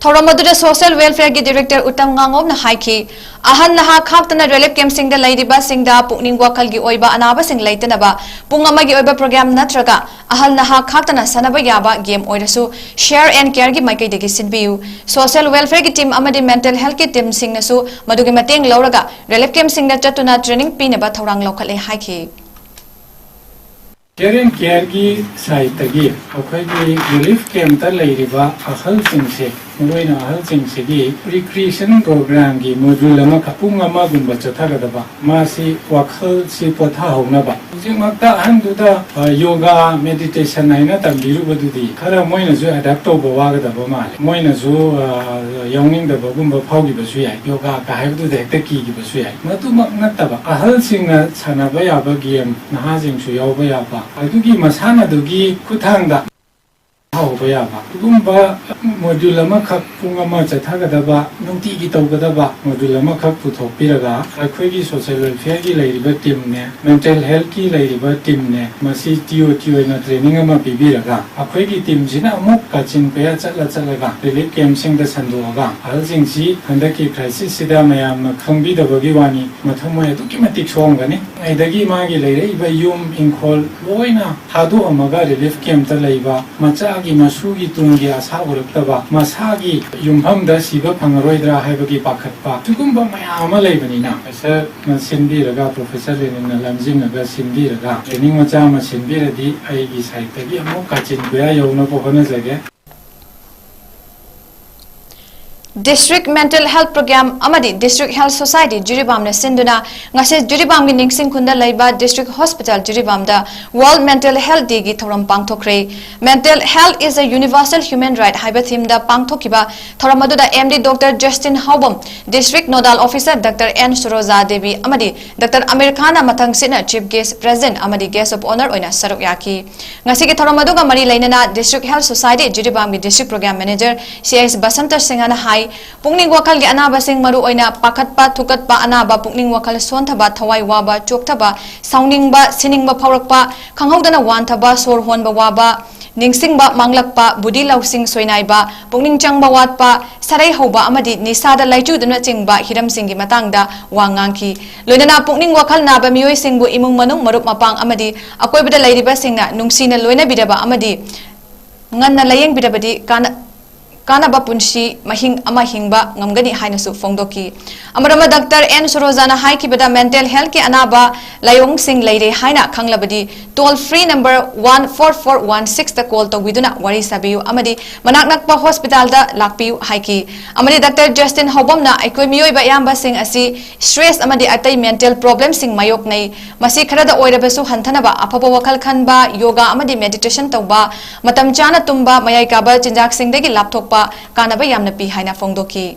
ꯊꯧꯔꯝ ꯑꯗꯨꯗ ꯁꯣꯁꯤꯌꯦꯜ ꯋꯦꯜꯐꯤꯌꯔꯒꯤ ꯗꯤꯔꯦꯛꯇꯔ ꯎꯇꯝ ꯉꯥꯉꯣꯝꯅ ꯍꯥꯏꯈꯤ, ꯑꯍꯜ ꯅꯍꯥ ꯈꯥꯛꯇꯅ ꯔꯤꯂꯤꯐ ꯀꯦꯝꯞꯁꯤꯡꯗ ꯂꯩꯔꯤꯕꯁꯤꯡꯗ ꯄꯨꯛꯅꯤꯡ ꯋꯥꯈꯜꯒꯤ ꯑꯣꯏꯕ ꯑꯅꯥꯕꯁꯤꯡ ꯂꯩꯇꯅꯕ ꯄꯨꯡ ꯑꯃꯒꯤ ꯑꯣꯏꯕ ꯄ꯭ꯔꯣꯒ꯭ꯔꯥꯝ ꯅꯠꯇ꯭ꯔꯒ ꯑꯍꯜ ꯅꯍꯥ ꯈꯥꯛꯇꯅ ꯁꯥꯟꯅꯕ ꯌꯥꯕ ꯒꯦꯝ ꯑꯣꯏꯔꯁꯨ ꯁꯦꯌꯔ ꯑꯦꯟ ꯀꯦꯌꯔꯒꯤ ꯃꯥꯏꯀꯩꯗꯒꯤ ꯁꯤꯟꯕꯤꯌꯨ꯫ ꯁꯣꯁꯤꯌꯦꯜ ꯋꯦꯜꯐꯤꯌꯔꯒꯤ ꯇꯤꯝ ꯑꯃꯗꯤ ꯃꯦꯟꯇꯦꯜ ꯍꯦꯜꯊꯀꯤ ꯇꯤꯝꯁꯤꯡꯅꯁꯨ ꯃꯗꯨꯒꯤ ꯃꯇꯦꯡ ꯂꯧꯔꯒ ꯔꯤꯂꯤꯐ ꯀꯦꯝꯞꯁꯤꯡꯗ ꯆꯠꯇꯨꯅ ꯇ꯭ꯔꯦꯅꯤꯡ ꯄꯤꯅꯕ ꯊꯧꯔꯥꯡ ꯂꯧꯈꯠꯂꯦ ꯍꯥꯏꯈꯤ꯫ ꯀꯦꯌꯔ ꯑꯦꯟ ꯀꯦꯌꯔꯒꯤ ꯁꯥꯏꯠꯇꯒꯤ ꯑꯩꯈꯣꯏꯒꯤ ꯔꯤꯂꯤꯐ ꯀꯦꯝꯞꯇ ꯂꯩꯔꯤꯕ ꯑꯍꯜꯁꯤꯡꯁꯦ, ꯃꯔꯨꯑꯣꯏꯅ ꯑꯍꯜꯁꯤꯡꯁꯤꯒꯤ ꯔꯤꯀ꯭ꯔꯤꯌꯦꯁꯟ ꯄ꯭ꯔꯣꯒ꯭ꯔꯥꯝꯒꯤ ꯃꯣꯗ꯭ꯌꯨꯜ ꯑꯃꯈꯛ ꯄꯨꯡ ꯑꯃꯒꯨꯝꯕ ꯆꯠꯊꯒꯗꯕ, ꯃꯥꯁꯤ ꯋꯥꯈꯜꯁꯤ ꯄꯣꯊꯥꯍꯧꯅꯕ꯫ ꯍꯧꯖꯤꯛꯃꯛꯇ ꯑꯍꯟꯗꯨꯗ, ꯑ, ꯌꯣꯒꯥ, ꯃꯦꯗꯤꯇꯦꯁꯟ ꯍꯥꯏꯅ ꯇꯝꯕꯤꯔꯨꯕꯗꯨꯗꯤ ꯈꯔ ꯃꯣꯏꯅꯁꯨ ꯑꯦꯗꯥꯞ ꯇꯧꯕ ꯋꯥꯒꯗꯕ ꯃꯥꯜꯂꯦ꯫ ꯃꯣꯏꯅꯁꯨ, ꯑ, ꯌꯥꯎꯅꯤꯡꯗꯕꯒꯨꯝꯕ ꯐꯥꯎꯈꯤꯕꯁꯨ ꯌꯥꯏ, ꯌꯣꯒꯥꯒ ꯍꯥꯏꯕꯗꯨꯗ ꯍꯦꯛꯇ ꯀꯤꯈꯤꯕꯁꯨ ꯌꯥꯏ꯫ ꯃꯗꯨꯃꯛ ꯅꯠꯇꯕ, ꯑꯍꯜꯁꯤꯡꯅ ꯁꯥꯟꯅꯕ ꯌꯥꯕ ꯒꯦꯝ, ꯅꯍꯥꯁꯤꯡꯁꯨ ꯌꯥꯎꯕ ꯌꯥꯕ, ꯑꯗꯨꯒꯤ ꯃꯁꯥꯟꯅꯗꯨꯒꯤ ꯈꯨꯠꯊꯥꯡꯗ ꯍꯧꯕ ꯌꯥꯕ, ꯑꯗꯨꯒꯨꯝꯕ ꯃꯣꯗ꯭ꯌꯨꯜ ꯑꯃꯈꯛ ꯄꯨꯡ ꯑꯃ ꯆꯠꯊꯒꯗꯕ, ꯅꯨꯡꯇꯤꯒꯤ ꯇꯧꯒꯗꯕ ꯃꯣꯗ꯭ꯌꯨꯜ ꯑꯃꯈꯛ ꯄꯨꯊꯣꯛꯄꯤꯔꯒ, ꯑꯩꯈꯣꯏꯒꯤ ꯁꯣꯁꯤꯌꯦꯜ ꯋꯦꯜꯐꯤꯌꯔꯒꯤ ꯂꯩꯔꯤꯕ ꯇꯤꯝꯅꯦ, ꯃꯦꯟꯇꯦꯜ ꯍꯦꯜꯊꯀꯤ ꯂꯩꯔꯤꯕ ꯇꯤꯝꯅꯦ, ꯃꯁꯤ ꯇꯤ ꯑꯣ ꯇꯤ ꯑꯣꯏꯅ ꯇ꯭ꯔꯦꯅꯤꯡ ꯑꯃ ꯄꯤꯕꯤꯔꯒ, ꯑꯩꯈꯣꯏꯒꯤ ꯇꯤꯝꯁꯤꯅ ꯑꯃꯨꯛ ꯀꯥꯆꯤꯟ ꯀꯣꯌꯥ ꯆꯠꯂ ꯆꯠꯂꯒ ꯔꯤꯂꯤꯐ ꯀꯦꯝꯞꯁꯤꯡꯗ ꯁꯟꯗꯣꯛꯑꯒ, ꯑꯍꯜꯁꯤꯡꯁꯤ ꯍꯟꯗꯛꯀꯤ ꯀ꯭ꯔꯥꯏꯁꯤꯁꯁꯤꯗ ꯃꯌꯥꯝꯅ ꯈꯪꯕꯤꯗꯕꯒꯤ ꯋꯥꯅꯤ, ꯃꯊꯃꯣꯏ ꯑꯗꯨꯛꯀꯤ ꯃꯇꯤꯛ ꯁꯣꯛꯑꯝꯒꯅꯤ꯫ ꯑꯗꯒꯤ ꯃꯥꯒꯤ ꯂꯩꯔꯛꯏꯕ ꯌꯨꯝ ꯏꯪꯈꯣꯜ ꯂꯣꯏꯅ ꯊꯥꯗꯣꯛꯑꯝꯃꯒ ꯔꯤꯂꯤꯐ ꯀꯦꯝꯞꯇ ꯂꯩꯕ, ꯃꯆꯥꯒꯤ ꯃꯁꯨꯒꯤ ꯇꯨꯡꯒꯤ ꯑꯁꯥ ꯎꯔꯛꯇꯕ, ꯃꯁꯥꯒꯤ ꯌꯨꯝꯐꯝꯗ ꯁꯤꯕ ꯐꯪꯉꯔꯣꯏꯗ꯭ꯔꯥ ꯍꯥꯏꯕꯒꯤ ꯄꯥꯈꯠꯄ, ꯁꯤꯒꯨꯝꯕ ꯃꯌꯥꯝ ꯑꯃ ꯂꯩꯕꯅꯤꯅ, ꯄ꯭ꯔꯣꯐꯦꯁꯔꯅ ꯁꯤꯟꯕꯤꯔꯒ, ꯄ꯭ꯔꯣꯐꯦꯁꯔ ꯂꯦꯅꯤꯟꯅ ꯂꯝꯖꯤꯡꯉꯒ ꯁꯤꯟꯕꯤꯔꯒ ꯇ꯭ꯔꯦꯅꯤꯡ ꯃꯆꯥ ꯑꯃ ꯁꯤꯟꯕꯤꯔꯗꯤ ꯑꯩꯒꯤ ꯁꯥꯏꯠꯇꯒꯤ ꯑꯃꯨꯛ ꯀꯥꯆꯤꯟ ꯀꯣꯌꯥ ꯌꯧꯅꯕ ꯍꯣꯠꯅꯖꯒꯦ꯫ District Mental Health Program ꯑꯃꯗꯤ District Health Society ꯖꯤꯔꯤꯕꯥꯝꯅ ꯁꯤꯟꯗꯨꯅ ꯉꯁꯤ ꯖꯤꯔꯤꯕꯥꯝꯒꯤ ꯅꯤꯡꯁꯤꯡ ꯈꯨꯟꯗ ꯂꯩꯕ District Hospital ꯖꯤꯔꯤꯕꯥꯝꯗ World Mental Health Day ꯒꯤ ꯊꯧꯔꯝ ꯄꯥꯡꯊꯣꯛꯈ꯭ꯔꯦ꯫ Mental Health is a Universal Human Right ꯍꯥꯏꯕ theme ꯗ ꯄꯥꯡꯊꯣꯛꯈꯤꯕ ꯊꯧꯔꯝ ꯑꯗꯨꯗ M D doctor Justin Haobam, District Nodal Officer doctor N Soroja Devi ꯑꯃꯗꯤ ꯗꯥꯛꯇꯔ ꯑꯃꯤꯔ ꯈꯥꯟꯅ ꯃꯊꯪꯁꯤꯠꯅ Chief Guest, President ꯑꯃꯗꯤ Guest of Honour ꯑꯣꯏꯅ ꯁꯔꯨꯛ ꯌꯥꯈꯤ꯫ ꯉꯁꯤꯒꯤ ꯊꯧꯔꯝ ꯑꯗꯨꯒ ꯃꯔꯤ ꯂꯩꯅꯅ District Health Society ꯖꯤꯔꯤꯕꯥꯝꯒꯤ District Program Manager C S Basanta ꯁꯤꯡꯍꯅ ꯍꯥꯏ, ꯄꯨꯛꯅꯤꯡ ꯋꯥꯈꯜꯒꯤ ꯑꯅꯥꯕꯁꯤꯡ, ꯃꯔꯨꯑꯣꯏꯅ ꯄꯥꯈꯠꯄ, ꯊꯨꯀꯠꯄ, ꯑꯅꯥꯕ, ꯄꯨꯛꯅꯤꯡ ꯋꯥꯈꯜ ꯁꯣꯟꯊꯕ, ꯊꯋꯥꯏ ꯋꯥꯕ, ꯆꯣꯛꯊꯕ, ꯁꯥꯎꯅꯤꯡꯕ, ꯁꯤꯅꯤꯡꯕ ꯐꯥꯎꯔꯛꯄ, ꯈꯪꯍꯧꯗꯅ ꯋꯥꯟꯊꯕ, ꯁꯣꯔ ꯍꯣꯟꯕ ꯋꯥꯕ, ꯅꯤꯡꯁꯤꯡꯕ ꯃꯥꯡꯂꯛꯄ, ꯕꯨꯙꯤ ꯂꯧꯁꯤꯡ ꯁꯣꯏꯅꯥꯏꯕ, ꯄꯨꯛꯅꯤꯡ ꯆꯪꯕ ꯋꯥꯠꯄ, ꯁꯔꯩ ꯍꯧꯕ ꯑꯃꯗꯤ ꯅꯤꯁꯥꯗ ꯂꯥꯏꯆꯨꯗꯨꯅꯆꯤꯡꯕ ꯍꯤꯔꯝꯁꯤꯡꯒꯤ ꯃꯇꯥꯡꯗ ꯋꯥ ꯉꯥꯡꯈꯤ꯫ ꯂꯣꯏꯅꯅ ꯄꯨꯛꯅꯤꯡ ꯋꯥꯈꯜ ꯅꯥꯕ ꯃꯤꯑꯣꯏꯁꯤꯡꯕꯨ ꯏꯃꯨꯡ ꯃꯅꯨꯡ, ꯃꯔꯨꯞ ꯃꯄꯥꯡ ꯑꯃꯗꯤ ꯑꯀꯣꯏꯕꯗ ꯂꯩꯔꯤꯕꯁꯤꯡꯅ ꯅꯨꯡꯁꯤꯅ ꯂꯣꯏꯅꯕꯤꯔꯕ ꯑꯃꯗꯤ ꯉꯟꯅ ꯂꯥꯌꯦꯡꯕꯤꯔꯕꯗꯤ ꯀꯥꯟꯅ-, ꯀꯥꯟꯅꯕ ꯄꯨꯟꯁꯤ ꯃꯍꯤꯡ ꯑꯃ ꯍꯤꯡꯕ ꯉꯝꯒꯅꯤ ꯍꯥꯏꯅꯁꯨ ꯐꯣꯡꯗꯣꯛꯈꯤ꯫ ꯑꯃꯔꯣꯝꯗ ꯗꯥꯛꯇꯔ ꯑꯦꯟ ꯁꯣꯔꯣꯖꯥꯅ ꯍꯥꯏꯈꯤꯕꯗ, ꯃꯦꯟꯇꯦꯜ ꯍꯦꯜꯊꯀꯤ ꯑꯅꯥꯕ ꯂꯥꯏꯑꯣꯡꯁꯤꯡ ꯂꯩꯔꯦ ꯍꯥꯏꯅ ꯈꯪꯂꯕꯗꯤ, toll free number one four four one ꯁꯤꯛꯁꯇ ꯀꯣꯜ ꯇꯧꯕꯤꯗꯨꯅ ꯋꯥꯔꯤ ꯁꯥꯕꯤꯌꯨ ꯑꯃꯗꯤ ꯃꯅꯥꯛ ꯅꯛꯄ ꯍꯣꯁꯄꯤꯇꯥꯜꯗ ꯂꯥꯛꯄꯤꯌꯨ ꯍꯥꯏꯈꯤ꯫ ꯑꯃꯗꯤ ꯗꯥꯛꯇꯔ ꯖꯁꯇꯤꯟ ꯍꯧꯕꯝꯅ ꯑꯩꯈꯣꯏ ꯃꯤꯑꯣꯏꯕ ꯑꯌꯥꯝꯕꯁꯤꯡ ꯑꯁꯤ ꯁ꯭ꯇ꯭ꯔꯦꯁ ꯑꯃꯗꯤ ꯑꯇꯩ ꯃꯦꯟꯇꯦꯜ ꯄ꯭ꯔꯣꯕ꯭ꯂꯦꯝꯁꯤꯡ ꯃꯥꯌꯣꯛꯅꯩ꯫ ꯃꯁꯤ ꯈꯔꯗ ꯑꯣꯏꯔꯕꯁꯨ ꯍꯟꯊꯅꯕ ꯑꯐꯕ ꯋꯥꯈꯜ ꯈꯟꯕ, ꯌꯣꯒꯥ ꯑꯃꯗꯤ ꯃꯦꯗꯤꯇꯦꯁꯟ ꯇꯧꯕ, ꯃꯇꯝ ꯆꯥꯅ ꯇꯨꯝꯕ, ꯃꯌꯥꯏ ꯀꯥꯕ ꯆꯤꯟꯖꯥꯛꯁꯤꯡꯗꯒꯤ ꯂꯥꯞꯊꯣꯛꯄ ꯀꯥꯟꯅꯕ ꯌꯥꯝꯅ ꯄꯤ ꯍꯥꯏꯅ ꯐꯣꯡꯗꯣꯛꯈꯤ꯫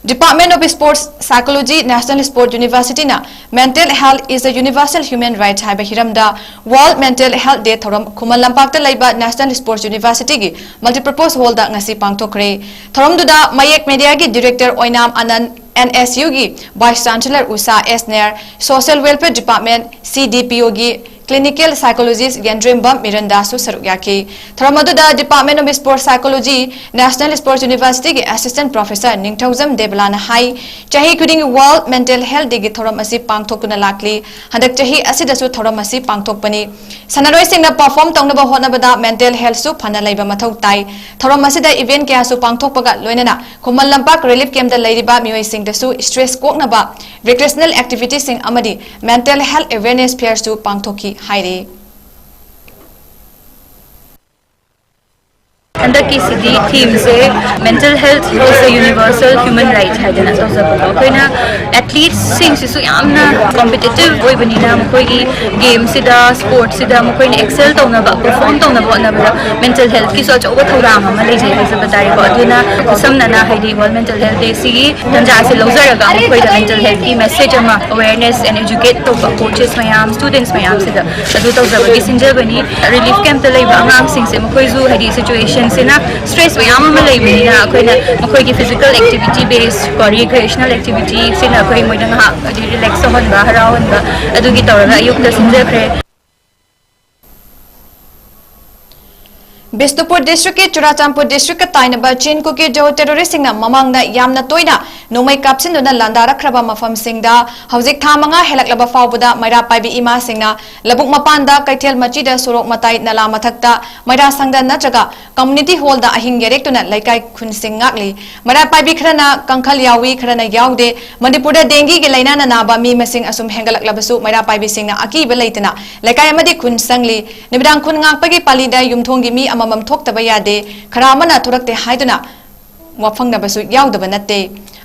Department of Sports Psychology, National Sports Universityꯅ Mental Health is a Universal Human Right ꯍꯥꯏꯕ ꯍꯤꯔꯝꯗ World Mental Health Day ꯊꯧꯔꯝ ꯈꯨꯃꯟ ꯂꯝꯄꯥꯛꯇ ꯂꯩꯕ National Sports Universityꯒꯤ Multipurpose Hallꯗ ꯉꯁꯤ ꯄꯥꯡꯊꯣꯛꯈ꯭ꯔꯦ꯫ ꯊꯧꯔꯝꯗꯨꯗ ꯃꯌꯦꯛ ꯃꯦꯗꯤꯌꯥꯒꯤ ꯗꯤꯔꯦꯛꯇꯔ ꯑꯣꯏꯅꯥꯝ ꯑꯅꯟ, ꯑꯦꯟ ꯑꯦꯁ ꯌꯨꯒꯤ ꯚꯥꯏꯁ ꯆꯥꯟꯁꯦꯂꯔ ꯎꯁꯥ ꯑꯦꯁ ꯅꯦꯔ, ꯁꯣꯁꯤꯌꯦꯜ ꯋꯦꯜꯐꯤꯌꯔ ꯗꯤꯄꯥꯔꯠꯃꯦꯟ, ꯁꯤ ꯗꯤ ꯄꯤ ꯑꯣꯒꯤ ꯀ꯭ꯂꯤꯅꯤꯀꯦꯜ ꯁꯥꯏꯀꯣꯂꯣꯖꯤꯁ ꯌꯦꯟꯗ꯭ꯔꯦꯝꯕꯝ ꯃꯤꯔꯟꯗꯥꯁꯨ ꯁꯔꯨꯛ ꯌꯥꯈꯤ꯫ ꯊꯧꯔꯝ ꯑꯗꯨꯗ Department of Sports Psychology, National Sports Universityꯒꯤ Assistant Professor ꯅꯤꯡꯊꯧꯖꯝ ꯗꯦꯕꯂꯥꯅ ꯍꯥꯏ, ꯆꯍꯤ ꯈꯨꯗꯤꯡꯒꯤ World Mental Health Dayꯒꯤ ꯊꯧꯔꯝ ꯑꯁꯤ ꯄꯥꯡꯊꯣꯛꯇꯨꯅ ꯂꯥꯛꯂꯤ꯫ ꯍꯟꯗꯛ ꯆꯍꯤ ꯑꯁꯤꯗꯁꯨ ꯊꯧꯔꯝ ꯑꯁꯤ ꯄꯥꯡꯊꯣꯛꯄꯅꯤ꯫ ꯁꯥꯟꯅꯔꯣꯏꯁꯤꯡꯅ perform ꯇꯧꯅꯕ ꯍꯣꯠꯅꯕꯗ mental healthꯁꯨ ꯐꯅ ꯂꯩꯕ ꯃꯊꯧ ꯇꯥꯏ꯫ ꯊꯧꯔꯝ ꯑꯁꯤꯗ event ꯀꯌꯥꯁꯨ ꯄꯥꯡꯊꯣꯛꯄꯒ ꯂꯣꯏꯅꯅ ꯈꯨꯃꯟ ꯂꯝꯄꯥꯛ relief campꯇ ꯂꯩꯔꯤꯕ ꯃꯤꯑꯣꯏꯁꯤꯡꯗꯁꯨ stress ꯀꯣꯛꯅꯕ recreational activityꯁꯤꯡ ꯑꯃꯗꯤ mental health awareness fairꯁꯨ ꯄꯥꯡꯊꯣꯛꯈꯤ ꯍꯥꯏꯔꯤ꯫ ꯍꯟꯗꯛꯀꯤꯁꯤꯗꯤ themeꯁꯦ Mental Health is a Universal Human Right ꯍꯥꯏꯗꯅ ꯇꯧꯖꯕꯗꯣ, ꯑꯩꯈꯣꯏꯅ athleteꯁꯤꯡꯁꯤꯁꯨ ꯌꯥꯝꯅ competitive ꯑꯣꯏꯕꯅꯤꯅ, ꯃꯈꯣꯏꯒꯤ gameꯁꯤꯗ, sportꯁꯤꯗ ꯃꯈꯣꯏꯅ excel ꯇꯧꯅꯕ, perform ꯇꯧꯅꯕ ꯍꯣꯠꯅꯕꯗ mental healthꯀꯤꯁꯨ ꯑꯆꯧꯕ ꯊꯧꯗꯥꯡ ꯑꯃ ꯂꯩꯖꯩ ꯍꯥꯏꯖꯕ ꯇꯥꯔꯦꯀꯣ꯫ ꯑꯗꯨꯅ ꯈꯨꯠꯁꯝꯅꯅ ꯍꯥꯏꯗꯤ World Mental Health Dayꯁꯤꯒꯤ ꯇꯟꯖꯥꯁꯦ ꯂꯧꯖꯔꯒ ꯃꯈꯣꯏꯗ mental healthꯀꯤ message ꯑꯃ, awareness and educate ꯇꯧꯕ coaches ꯃꯌꯥꯝ, students ꯃꯌꯥꯝꯁꯤꯗ ꯑꯗꯨ ꯇꯧꯖꯕꯒꯤ ꯁꯤꯟꯖꯕꯅꯤ꯫ Relief campꯇ ꯂꯩꯕ ꯑꯉꯥꯡꯁꯤꯡꯁꯦ ꯃꯈꯣꯏꯁꯨ ꯍꯥꯏꯗꯤ situation ꯁꯤꯅ ꯁ꯭ꯇ꯭ꯔꯦꯁ ꯃꯌꯥꯝ ꯑꯃ ꯂꯩꯕꯅꯤꯅ ꯑꯩꯈꯣꯏꯅ ꯃꯈꯣꯏꯒꯤ ꯐꯤꯖꯤꯀꯦꯜ ꯑꯦꯛꯇꯤꯚꯤꯇꯤ ꯕꯦꯁ ꯀꯣ ꯔꯤꯀ꯭ꯔꯤꯌꯦꯁꯅꯦꯜ ꯑꯦꯛꯇꯤꯚꯤꯇꯤꯁꯤꯅ ꯑꯩꯈꯣꯏ ꯃꯣꯏꯗ ꯉꯥꯏꯍꯥꯛ ꯍꯥꯏꯗꯤ ꯔꯤꯂꯦꯛꯁ ꯇꯧꯍꯟꯕ, ꯍꯔꯥꯎꯍꯟꯕ, ꯑꯗꯨꯒꯤ ꯇꯧꯔꯒ ꯑꯌꯨꯛꯇ ꯁꯤꯟꯖꯈ꯭ꯔꯦ꯫ ꯕꯤꯁꯅꯨꯄꯨꯔ ꯗꯤꯁꯇ꯭ꯔꯤꯛꯀꯤ ꯆꯨꯔꯥꯆꯥꯟꯄꯨꯔ ꯗꯤꯁꯇ꯭ꯔꯤꯛꯀ ꯇꯥꯏꯅꯕ ꯆꯤꯟ ꯀꯨꯀꯤ ꯖꯣ ꯇꯦꯔꯣꯔꯤꯁꯁꯤꯡꯅ ꯃꯃꯥꯡꯗ ꯌꯥꯝꯅ ꯇꯣꯏꯅ ꯅꯣꯡꯃꯩ ꯀꯥꯞꯁꯤꯟꯗꯨꯅ ꯂꯥꯟꯗꯥꯔꯛꯈ꯭ꯔꯕ ꯃꯐꯝꯁꯤꯡꯗ ꯍꯧꯖꯤꯛ ꯊꯥ ꯃꯉꯥ ꯍꯦꯜꯂꯛꯂꯕ ꯐꯥꯎꯕꯗ ꯃꯩꯔꯥ ꯄꯥꯏꯕꯤ ꯏꯃꯥꯁꯤꯡꯅ ꯂꯧꯕꯨꯛ ꯃꯄꯥꯟꯗ, ꯀꯩꯊꯦꯜ ꯃꯆꯤꯗ, ꯁꯣꯔꯣꯛ ꯃꯇꯥꯏ, ꯅꯂꯥ ꯃꯊꯛꯇ, ꯃꯩꯔꯥ ꯁꯪꯗ ꯅꯠꯇ꯭ꯔꯒ ꯀꯝꯃ꯭ꯌꯨꯅꯤꯇꯤ ꯍꯣꯜꯗ ꯑꯍꯤꯡ ꯌꯥꯔꯦꯛꯇꯨꯅ ꯂꯩꯀꯥꯏ ꯈꯨꯟꯁꯤꯡ ꯉꯥꯛꯂꯤ꯫ ꯃꯩꯔꯥ ꯄꯥꯏꯕꯤ ꯈꯔꯅ ꯀꯥꯡꯈꯜ ꯌꯥꯎꯏ, ꯈꯔꯅ ꯌꯥꯎꯗꯦ꯫ ꯃꯅꯤꯄꯨꯔꯗ ꯗꯦꯡꯒꯤꯒꯤ ꯂꯥꯏꯅꯥꯅ ꯅꯥꯕ ꯃꯤ ꯃꯁꯤꯡ ꯑꯁꯨꯝ ꯍꯦꯟꯒꯠꯂꯛꯂꯕꯁꯨ ꯃꯩꯔꯥ ꯄꯥꯏꯕꯤꯁꯤꯡꯅ ꯑꯀꯤꯕ ꯂꯩꯇꯅ ꯂꯩꯀꯥꯏ ꯑꯃꯗꯤ ꯈꯨꯟ ꯆꯪꯂꯤ꯫ ꯅꯨꯃꯤꯗꯥꯡ ꯈꯨꯟ ꯉꯥꯛꯄꯒꯤ ꯄꯥꯂꯤꯗ ꯌꯨꯝꯊꯣꯡꯒꯤ ꯃꯤ ꯑꯃꯃꯝ ꯊꯣꯛꯇꯕ ꯌꯥꯗꯦ, ꯈꯔ ꯑꯃꯅ ꯊꯣꯔꯛꯇꯦ ꯍꯥꯏꯗꯨꯅ ꯋꯥꯐꯪꯅꯕꯁꯨ ꯌꯥꯎꯗꯕ ꯅꯠꯇꯦ꯫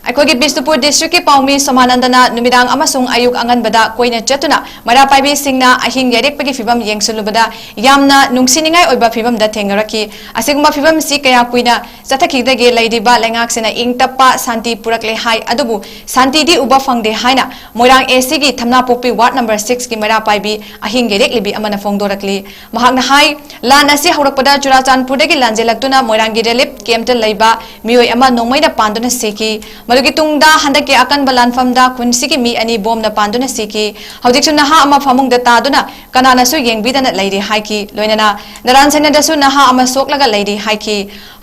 ꯑꯩꯈꯣꯏꯒꯤ ꯕꯤꯁꯅꯨꯄꯨꯔ ꯗꯤꯁꯇ꯭ꯔꯤꯛꯀꯤ ꯄꯥꯎꯃꯤ ꯁꯣꯃꯥꯅꯟꯗꯅ ꯅꯨꯃꯤꯗꯥꯡ ꯑꯃꯁꯨꯡ ꯑꯌꯨꯛ ꯑꯉꯟꯕꯗ ꯀꯣꯏꯅ ꯆꯠꯇꯨꯅ ꯃꯩꯔꯥ ꯄꯥꯏꯕꯤꯁꯤꯡꯅ ꯑꯍꯤꯡ ꯌꯥꯔꯦꯛꯄꯒꯤ ꯐꯤꯕꯝ ꯌꯦꯡꯁꯤꯜꯂꯨꯕꯗ ꯌꯥꯝꯅ ꯅꯨꯡꯁꯤꯅꯤꯡꯉꯥꯏ ꯑꯣꯏꯕ ꯐꯤꯕꯝꯗ ꯊꯦꯡꯅꯔꯛꯈꯤ꯫ ꯑꯁꯤꯒꯨꯝꯕ ꯐꯤꯕꯝꯁꯤ ꯀꯌꯥ ꯀꯨꯏꯅ ꯆꯠꯊꯈꯤꯗꯒꯦ? ꯂꯩꯔꯤꯕ ꯂꯩꯉꯥꯛꯁꯤꯅ ꯏꯪ ꯇꯞꯄ ꯁꯥꯟꯇꯤ ꯄꯨꯔꯛꯂꯦ ꯍꯥꯏ, ꯑꯗꯨꯕꯨ ꯁꯥꯟꯇꯤꯗꯤ ꯎꯕ ꯐꯪꯗꯦ ꯍꯥꯏꯅ ꯃꯣꯏꯔꯥꯡ ꯑꯦ ꯁꯤꯒꯤ ꯊꯝꯅꯥꯄꯣꯛꯄꯤ ꯋꯥꯔꯗ ꯅꯝꯕꯔ ꯁꯤꯛꯁꯀꯤ ꯃꯩꯔꯥ ꯄꯥꯏꯕꯤ ꯑꯍꯤꯡ ꯌꯥꯔꯦꯛꯂꯤꯕꯤ ꯑꯃꯅ ꯐꯣꯡꯗꯣꯔꯛꯂꯤ꯫ ꯃꯍꯥꯛꯅ ꯍꯥꯏ, ꯂꯥꯟ ꯑꯁꯤ ꯍꯧꯔꯛꯄꯗ ꯆꯨꯔꯥꯆꯥꯟꯄꯨꯔꯗꯒꯤ ꯂꯥꯟꯖꯦꯜꯂꯛꯇꯨꯅ ꯃꯣꯏꯔꯥꯡꯒꯤ ꯔꯤꯂꯤꯐ ꯀꯦꯝꯞꯇ ꯂꯩꯕ ꯃꯤꯑꯣꯏ ꯑꯃ ꯅꯣꯡꯃꯩꯅ ꯄꯥꯟꯗꯨꯅ ꯁꯤꯈꯤ꯫ ꯃꯗꯨꯒꯤ ꯇꯨꯡꯗ ꯍꯟꯗꯛꯀꯤ ꯑꯀꯟꯕ ꯂꯥꯟꯐꯝꯗ ꯈꯨꯟꯁꯤꯒꯤ ꯃꯤ ꯑꯅꯤ ꯕꯣꯝꯅ ꯄꯥꯟꯗꯨꯅ ꯁꯤꯈꯤ꯫ ꯍꯧꯖꯤꯛꯁꯨ ꯅꯍꯥ ꯑꯃ ꯐꯃꯨꯡꯗ ꯇꯥꯗꯨꯅ ꯀꯅꯥꯅꯁꯨ ꯌꯦꯡꯕꯤꯗꯅ ꯂꯩꯔꯤ ꯍꯥꯏꯈꯤ꯫ ꯂꯣꯏꯅꯅ ꯅꯔꯥꯟ ꯁꯦꯅꯥꯗꯁꯨ ꯅꯍꯥ ꯑꯃ ꯁꯣꯛꯂꯒ ꯂꯩꯔꯤ ꯍꯥꯏꯈꯤ꯫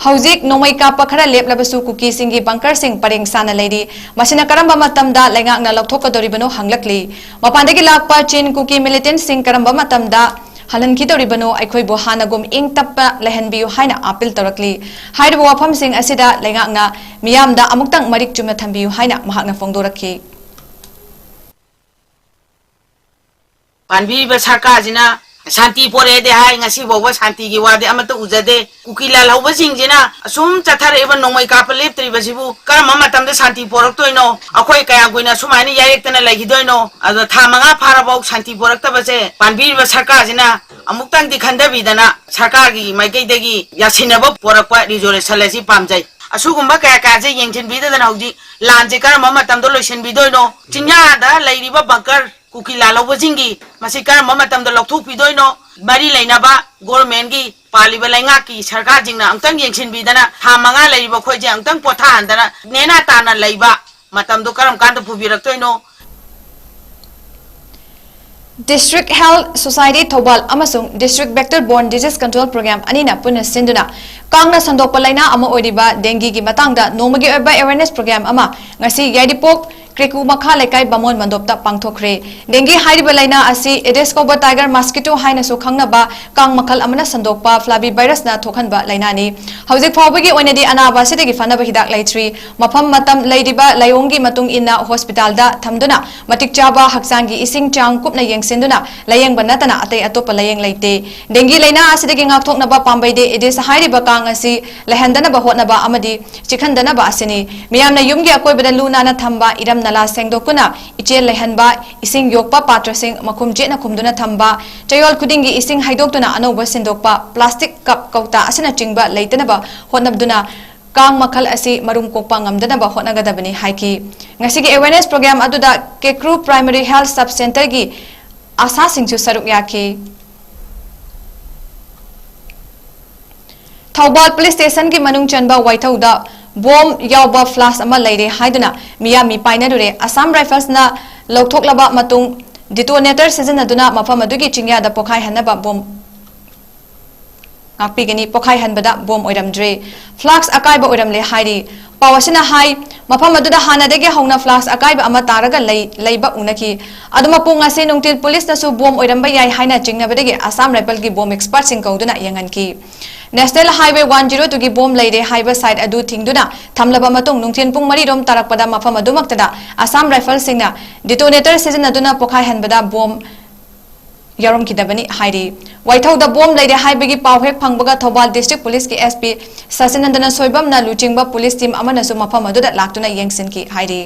ꯍꯧꯖꯤꯛ ꯅꯣꯡꯃꯩ ꯀꯥꯞꯄ ꯈꯔ ꯂꯦꯞꯂꯕꯁꯨ ꯀꯨꯀꯤꯁꯤꯡꯒꯤ ꯕꯪꯀꯔꯁꯤꯡ ꯄꯔꯦꯡ ꯁꯥꯅ ꯂꯩꯔꯤ꯫ ꯃꯁꯤꯅ ꯀꯔꯝꯕ ꯃꯇꯝꯗ ꯂꯩꯉꯥꯛꯅ ꯂꯧꯊꯣꯛꯀꯗꯧꯔꯤꯕꯅꯣ ꯍꯪꯂꯛꯂꯤ꯫ ꯃꯄꯥꯟꯗꯒꯤ ꯂꯥꯛꯄ ꯆꯤꯟ ꯀꯨꯀꯤ ꯃꯤꯂꯤꯇꯦꯟꯠꯁꯤꯡ ꯀꯔꯝꯕ ꯃꯇꯝꯗ ꯍꯜꯍꯟꯈꯤꯗꯧꯔꯤꯕꯅꯣ? ꯑꯩꯈꯣꯏꯕꯨ ꯍꯥꯟꯅꯒꯨꯝ ꯏꯪ ꯇꯞꯄ ꯂꯩꯍꯟꯕꯤꯌꯨ ꯍꯥꯏꯅ ꯑꯥꯄꯤꯜ ꯇꯧꯔꯛꯂꯤ꯫ ꯍꯥꯏꯔꯤꯕ ꯋꯥꯐꯝꯁꯤꯡ ꯑꯁꯤꯗ ꯂꯩꯉꯥꯛꯅ ꯃꯤꯌꯥꯝꯗ ꯑꯃꯨꯛꯇꯪ ꯃꯔꯤꯛ ꯆꯨꯝꯅ ꯊꯝꯕꯤꯌꯨ ꯍꯥꯏꯅ ꯃꯍꯥꯛꯅ ꯐꯣꯡꯗꯣꯔꯛꯈꯤ꯫ ꯄꯥꯟꯕꯤꯔꯤꯕ ꯁꯔꯀꯥꯔꯁꯤꯅ ꯁꯥꯟꯇꯤ ꯄꯣꯔꯛꯑꯦꯗꯤ ꯍꯥꯏ, ꯉꯁꯤ ꯐꯥꯎꯕ ꯁꯥꯟꯇꯤꯒꯤ ꯋꯥꯗꯤ ꯑꯃꯠꯇ ꯎꯖꯗꯦ꯫ ꯀꯨꯀꯤ ꯂꯥꯜꯍꯧꯕꯁꯤꯡꯁꯤꯅ ꯑꯁꯨꯝ ꯆꯠꯊꯔꯛꯏꯕ ꯅꯣꯡꯃꯩ ꯀꯥꯞꯄ ꯂꯦꯞꯇ꯭ꯔꯤꯕꯁꯤꯕꯨ ꯀꯔꯝꯕ ꯃꯇꯝꯗ ꯁꯥꯟꯇꯤ ꯄꯣꯔꯛꯇꯣꯏꯅꯣ? ꯑꯩꯈꯣꯏ ꯀꯌꯥꯝ ꯀꯨꯏꯅ ꯁꯨꯃꯥꯏꯅ ꯌꯥꯔꯦꯛꯇꯅ ꯂꯩꯈꯤꯗꯣꯏꯅꯣ? ꯑꯗꯣ ꯊꯥ ꯃꯉꯥ ꯐꯥꯔꯐꯥꯎ ꯁꯥꯟꯇꯤ ꯄꯣꯔꯛꯇꯕꯁꯦ ꯄꯥꯟꯕꯤꯔꯤꯕ ꯁꯔꯀꯥꯔꯁꯤꯅ ꯑꯃꯨꯛꯇꯪꯗꯤ ꯈꯟꯊꯕꯤꯗꯅ ꯁꯔꯀꯥꯔꯒꯤ ꯃꯥꯏꯀꯩꯗꯒꯤ ꯌꯥꯁꯤꯟꯅꯕ ꯄꯣꯔꯛꯄ ꯔꯤꯖꯣꯂꯨꯁꯟ ꯑꯁꯤ ꯄꯥꯝꯖꯩ꯫ ꯑꯁꯤꯒꯨꯝꯕ ꯀꯌꯥ ꯀꯌꯥꯁꯦ ꯌꯦꯡꯁꯤꯟꯕꯤꯗꯗꯅ ꯍꯧꯖꯤꯛ ꯂꯥꯟꯁꯦ ꯀꯔꯝꯕ ꯃꯇꯝꯗ ꯂꯣꯏꯁꯤꯟꯕꯤꯗꯣꯏꯅꯣ? ꯆꯤꯡꯌꯥꯗ ꯂꯩꯔꯤꯕ ꯕꯪꯀꯔ ꯀꯨꯀꯤ ꯂꯥꯜꯍꯧꯕꯁꯤꯡꯒꯤ ꯃꯁꯤ ꯀꯔꯝꯕ ꯃꯇꯝꯗ ꯂꯧꯊꯣꯛꯄꯤꯗꯣꯏꯅꯣ? ꯃꯔꯤ ꯂꯩꯅꯕ ꯒꯣꯔꯃꯦꯟꯒꯤ, ꯄꯥꯜꯂꯤꯕ ꯂꯩꯉꯥꯛꯀꯤ ꯁꯔꯀꯥꯔꯁꯤꯡꯅ ꯑꯃꯨꯛꯇꯪ ꯌꯦꯡꯁꯤꯟꯕꯤꯗꯅ ꯊꯥ ꯃꯉꯥ ꯂꯩꯔꯤꯕ ꯑꯩꯈꯣꯏꯁꯦ ꯑꯃꯨꯛꯇꯪ ꯄꯣꯊꯥꯍꯟꯗꯅ ꯅꯦꯅꯥ ꯇꯥꯅ ꯂꯩꯕ ꯃꯇꯝꯗꯣ ꯀꯔꯝ ꯀꯥꯟꯗ ꯄꯨꯕꯤꯔꯛꯇꯣꯏꯅꯣ? District Health Society ꯊꯧꯕꯥꯜ ꯑꯃꯁꯨꯡ District Vector Borne Disease Control Program ꯑꯅꯤꯅ ꯄꯨꯟꯅ ꯁꯤꯟꯗꯨꯅ ꯀꯥꯡꯅ ꯁꯟꯗꯣꯛꯄ ꯂꯥꯏꯅꯥ ꯑꯃ ꯑꯣꯏꯔꯤꯕ dengue ꯒꯤ ꯃꯇꯥꯡꯗ ꯅꯣꯡꯃꯒꯤ ꯑꯣꯏꯕ awareness program ꯑꯃ ꯉꯁꯤ ꯌꯥꯏꯔꯤꯄꯣꯛ ꯀ꯭ꯔꯦꯀꯨ ꯃꯈꯥ ꯂꯩꯀꯥꯏ ꯕꯥꯃꯣꯟ ꯃꯟꯗꯣꯞꯇ ꯄꯥꯡꯊꯣꯛꯈ꯭ꯔꯦ꯫ Dengue ꯍꯥꯏꯔꯤꯕ ꯂꯥꯏꯅꯥ ꯑꯁꯤ Aedes aegypti tiger mosquito ꯍꯥꯏꯅꯁꯨ ꯈꯪꯅꯕ ꯀꯥꯡ ꯃꯈꯜ ꯑꯃꯅ ꯁꯟꯗꯣꯛꯄ flavivirus ꯅ ꯊꯣꯛꯍꯟꯕ ꯂꯥꯏꯅꯥꯅꯤ꯫ ꯍꯧꯖꯤꯛ ꯐꯥꯎꯕꯒꯤ ꯑꯣꯏꯅꯗꯤ ꯑꯅꯥꯕ ꯑꯁꯤꯗꯒꯤ ꯐꯅꯕ ꯍꯤꯗꯥꯛ ꯂꯩꯇ꯭ꯔꯤ꯫ ꯃꯐꯝ ꯃꯇꯝ ꯂꯩꯔꯤꯕ ꯂꯥꯏꯑꯣꯡꯒꯤ ꯃꯇꯨꯡ ꯏꯟꯅ hospital ꯗ ꯊꯝꯗꯨꯅ ꯃꯇꯤꯛ ꯆꯥꯕ ꯍꯛꯆꯥꯡꯒꯤ ꯏꯁꯤꯡ ꯆꯥꯡ ꯀꯨꯞꯅ ꯌꯦꯡꯁꯤꯟꯗꯨꯅ ꯂꯥꯌꯦꯡꯕ ꯅꯠꯇꯅ ꯑꯇꯩ ꯑꯇꯣꯞꯄ ꯂꯥꯌꯦꯡ ꯂꯩꯇꯦ꯫ Dengue ꯂꯥꯏꯅꯥ ꯑꯁꯤꯗꯒꯤ ꯉꯥꯛꯊꯣꯛꯅꯕ ꯄꯥꯝꯕꯩꯗꯤ Aedes ꯍꯥꯏꯔꯤꯕ ꯀꯥꯡ ꯑꯁꯤ ꯂꯩꯍꯟꯗꯅꯕ ꯍꯣꯠꯅꯕ ꯑꯃꯗꯤ ꯆꯤꯛꯍꯟꯗꯅꯕ ꯑꯁꯤꯅꯤ꯫ ꯃꯤꯌꯥꯝꯅ ꯌꯨꯝꯒꯤ ꯑꯀꯣꯏꯕꯗ ꯂꯨ ꯅꯥꯟꯅ ꯊꯝꯕ, ꯏꯔꯝ ꯅꯂꯥ ꯁꯦꯡꯗꯣꯛꯇꯨꯅ ꯏꯆꯦꯜ ꯂꯩꯍꯟꯕ, ꯏꯁꯤꯡ ꯌꯣꯛꯄ ꯄꯥꯇ꯭ꯔꯁꯤꯡ ꯃꯈꯨꯝ ꯆꯦꯠꯅ ꯈꯨꯝꯗꯨꯅ ꯊꯝꯕ, ꯆꯌꯣꯜ ꯈꯨꯗꯤꯡꯒꯤ ꯏꯁꯤꯡ ꯍꯩꯗꯣꯛꯇꯨꯅ ꯑꯅꯧꯕ ꯁꯤꯟꯗꯣꯛꯄ, plastic cup, ꯀꯧꯇꯥ ꯑꯁꯤꯅꯆꯤꯡꯕ ꯂꯩꯇꯅꯕ ꯍꯣꯠꯅꯗꯨꯅ ꯀꯥꯡ ꯃꯈꯜ ꯑꯁꯤ ꯃꯔꯨꯝ ꯀꯣꯛꯄ ꯉꯝꯗꯅꯕ ꯍꯣꯠꯅꯒꯗꯕꯅꯤ ꯍꯥꯏꯈꯤ꯫ ꯉꯁꯤꯒꯤ awareness program ꯑꯗꯨꯗ ꯀꯦꯀ꯭ꯔꯨ Primary Health Sub Centre ꯒꯤ ꯑꯁꯥꯁꯤꯡꯁꯨ ꯁꯔꯨꯛ ꯌꯥꯈꯤ꯫ ꯊꯧꯕꯥꯜ police station ꯒꯤ ꯃꯅꯨꯡ ꯆꯟꯕ ꯋꯥꯏꯊꯧꯗ ꯕꯣꯝ ꯌꯥꯎꯕ flask ꯑꯃ ꯂꯩꯔꯦ ꯍꯥꯏꯗꯨꯅ ꯃꯤꯌꯥꯝ ꯃꯤ ꯄꯥꯏꯅꯔꯨꯔꯦ꯫ Assam Rifles ꯅ ꯂꯧꯊꯣꯛꯂꯕ ꯃꯇꯨꯡ detonator ꯁꯤꯖꯤꯟꯅꯗꯨꯅ ꯃꯐꯝ ꯑꯗꯨꯒꯤ ꯆꯤꯡꯌꯥꯗ ꯄꯣꯈꯥꯏꯍꯟꯅꯕ ꯕꯣꯝ ꯉꯥꯛꯄꯤꯒꯅꯤ꯫ ꯄꯣꯈꯥꯏꯍꯟꯕꯗ ꯕꯣꯝ ꯑꯣꯏꯔꯝꯗ꯭ꯔꯦ, flask ꯑꯀꯥꯏꯕ ꯑꯣꯏꯔꯝꯂꯦ ꯍꯥꯏꯔꯤ꯫ ꯄꯥꯎ ꯑꯁꯤꯅ ꯍꯥꯏ, ꯃꯐꯝ ꯑꯗꯨꯗ ꯍꯥꯟꯅꯗꯒꯤ ꯍꯧꯅ flask ꯑꯀꯥꯏꯕ ꯑꯃ ꯇꯥꯔꯒ ꯂꯩ, ꯂꯩꯕ ꯎꯅꯈꯤ꯫ ꯑꯗꯨꯃꯛꯄꯨ ꯉꯁꯤ ꯅꯨꯡꯊꯤꯜ police ꯅꯁꯨ ꯕꯣꯝ ꯑꯣꯏꯔꯝꯕ ꯌꯥꯏ ꯍꯥꯏꯅ ꯆꯤꯡꯅꯕꯗꯒꯤ Assam Rifles ꯀꯤ ꯕꯣꯝ expert ꯁꯤꯡ ꯀꯧꯗꯨꯅ ꯌꯦꯡꯍꯟꯈꯤ꯫ National Highway one zero two ꯒꯤ ꯕꯣꯝ ꯂꯩꯔꯦ ꯍꯥꯏꯕ site ꯑꯗꯨ ꯊꯤꯡꯗꯨꯅ ꯊꯝꯂꯕ ꯃꯇꯨꯡ ꯅꯨꯡꯊꯤꯜ ꯄꯨꯡ ꯃꯔꯤ ꯔꯣꯝ ꯇꯥꯔꯛꯄꯗ ꯃꯐꯝ ꯑꯗꯨꯃꯛꯇꯗ Assam Rifles ꯁꯤꯡꯅ detonator ꯁꯤꯖꯤꯟꯅꯗꯨꯅ ꯄꯣꯈꯥꯏꯍꯟꯕꯗ ꯕꯣꯝ ꯌꯥꯎꯔꯝꯈꯤꯗꯕꯅꯤ ꯍꯥꯏꯔꯤ꯫ ꯋꯥꯏꯊꯧꯗ ꯕꯣꯝ ꯂꯩꯔꯦ ꯍꯥꯏꯕꯒꯤ ꯄꯥꯎ ꯍꯦꯛ ꯐꯪꯕꯒ ꯊꯧꯕꯥꯜ district police ꯀꯤ S P ꯁꯆꯤꯅꯟꯗꯅ ꯁꯣꯏꯕꯝꯅ ꯂꯨꯆꯤꯡꯕ police team ꯑꯃꯅꯁꯨ ꯃꯐꯝ ꯑꯗꯨꯗ ꯂꯥꯛꯇꯨꯅ ꯌꯦꯡꯁꯤꯟꯈꯤ ꯍꯥꯏꯔꯤ꯫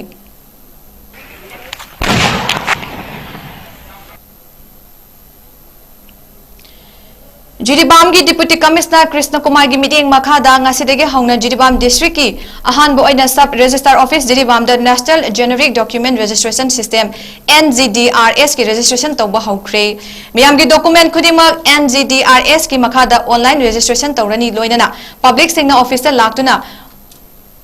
ꯖꯤꯔꯤꯕꯥꯝꯒꯤ Deputy Commissioner ꯀ꯭ꯔꯤꯁꯅ ꯀꯨꯃꯥꯔꯒꯤ ꯃꯤꯠꯌꯦꯡ ꯃꯈꯥꯗ ꯉꯁꯤꯗꯒꯤ ꯍꯧꯅ ꯖꯤꯔꯤꯕꯥꯝ district ꯀꯤ ꯑꯍꯥꯟꯕ ꯑꯣꯏꯅ Sub Registrar Office ꯖꯤꯔꯤꯕꯥꯝꯗ National Generic Document Registration System, N G D R S ꯀꯤ registration ꯇꯧꯕ ꯍꯧꯈ꯭ꯔꯦ꯫ ꯃꯤꯌꯥꯝꯒꯤ document ꯈꯨꯗꯤꯡꯃꯛ N G D R S ꯀꯤ ꯃꯈꯥꯗ online registration ꯇꯧꯔꯅꯤ, ꯂꯣꯏꯅꯅ public ꯁꯤꯡꯅ office ꯇ ꯂꯥꯛꯇꯨꯅ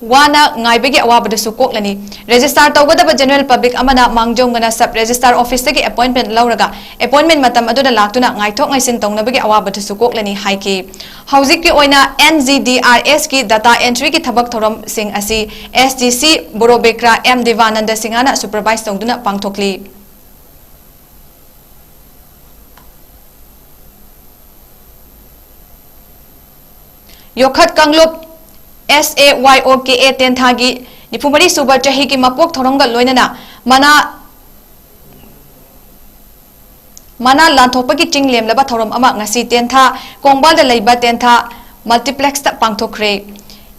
ꯋꯥꯅ ꯉꯥꯏꯕꯒꯤ ꯑꯋꯥꯕꯗꯨꯁꯨ ꯀꯣꯛꯂꯅꯤ꯫ Register ꯇꯧꯒꯗꯕ general public ꯑꯃꯅ ꯃꯥꯡꯖꯧꯅꯅ Sub Registrar Office ꯇꯒꯤ appointment ꯂꯧꯔꯒ appointment ꯃꯇꯝ ꯑꯗꯨꯗ ꯂꯥꯛꯇꯨꯅ ꯉꯥꯏꯊꯣꯛ ꯉꯥꯏꯁꯤꯟ ꯇꯧꯅꯕꯒꯤ ꯑꯋꯥꯕꯗꯨꯁꯨ ꯀꯣꯛꯂꯅꯤ ꯍꯥꯏꯈꯤ꯫ ꯍꯧꯖꯤꯛꯀꯤ ꯑꯣꯏꯅ N G D R S ꯀꯤ data entry ꯒꯤ ꯊꯕꯛ ꯊꯧꯔꯝꯁꯤꯡ ꯑꯁꯤ S D C ꯕꯣꯔꯣꯕꯦꯀ꯭ꯔꯥ M ꯗꯤꯕꯥꯅꯟꯗ ꯁꯤꯡꯍꯅ supervise ꯇꯧꯗꯨꯅ ꯄꯥꯡꯊꯣꯛꯂꯤ꯫ ꯌꯣꯈꯠ ꯀꯥꯡꯂꯨꯞ S A Y O K A ꯇꯦꯟꯊꯥꯒꯤ ꯅꯤꯐꯨ ꯃꯔꯤ ꯁꯨꯕ ꯆꯍꯤꯒꯤ ꯃꯄꯣꯛ ꯊꯧꯔꯝꯒ ꯂꯣꯏꯅꯅ ꯃꯅꯥ, ꯃꯅꯥ ꯂꯥꯟꯊꯣꯛꯄꯒꯤ ꯆꯤꯡ ꯂꯦꯝꯂꯕ ꯊꯧꯔꯝ ꯑꯃ ꯉꯁꯤ ꯇꯦꯟꯊꯥ ꯀꯣꯡꯕꯥꯜꯗ ꯂꯩꯕ ꯇꯦꯟꯊꯥ multiplex ꯇ ꯄꯥꯡꯊꯣꯛꯈ꯭ꯔꯦ꯫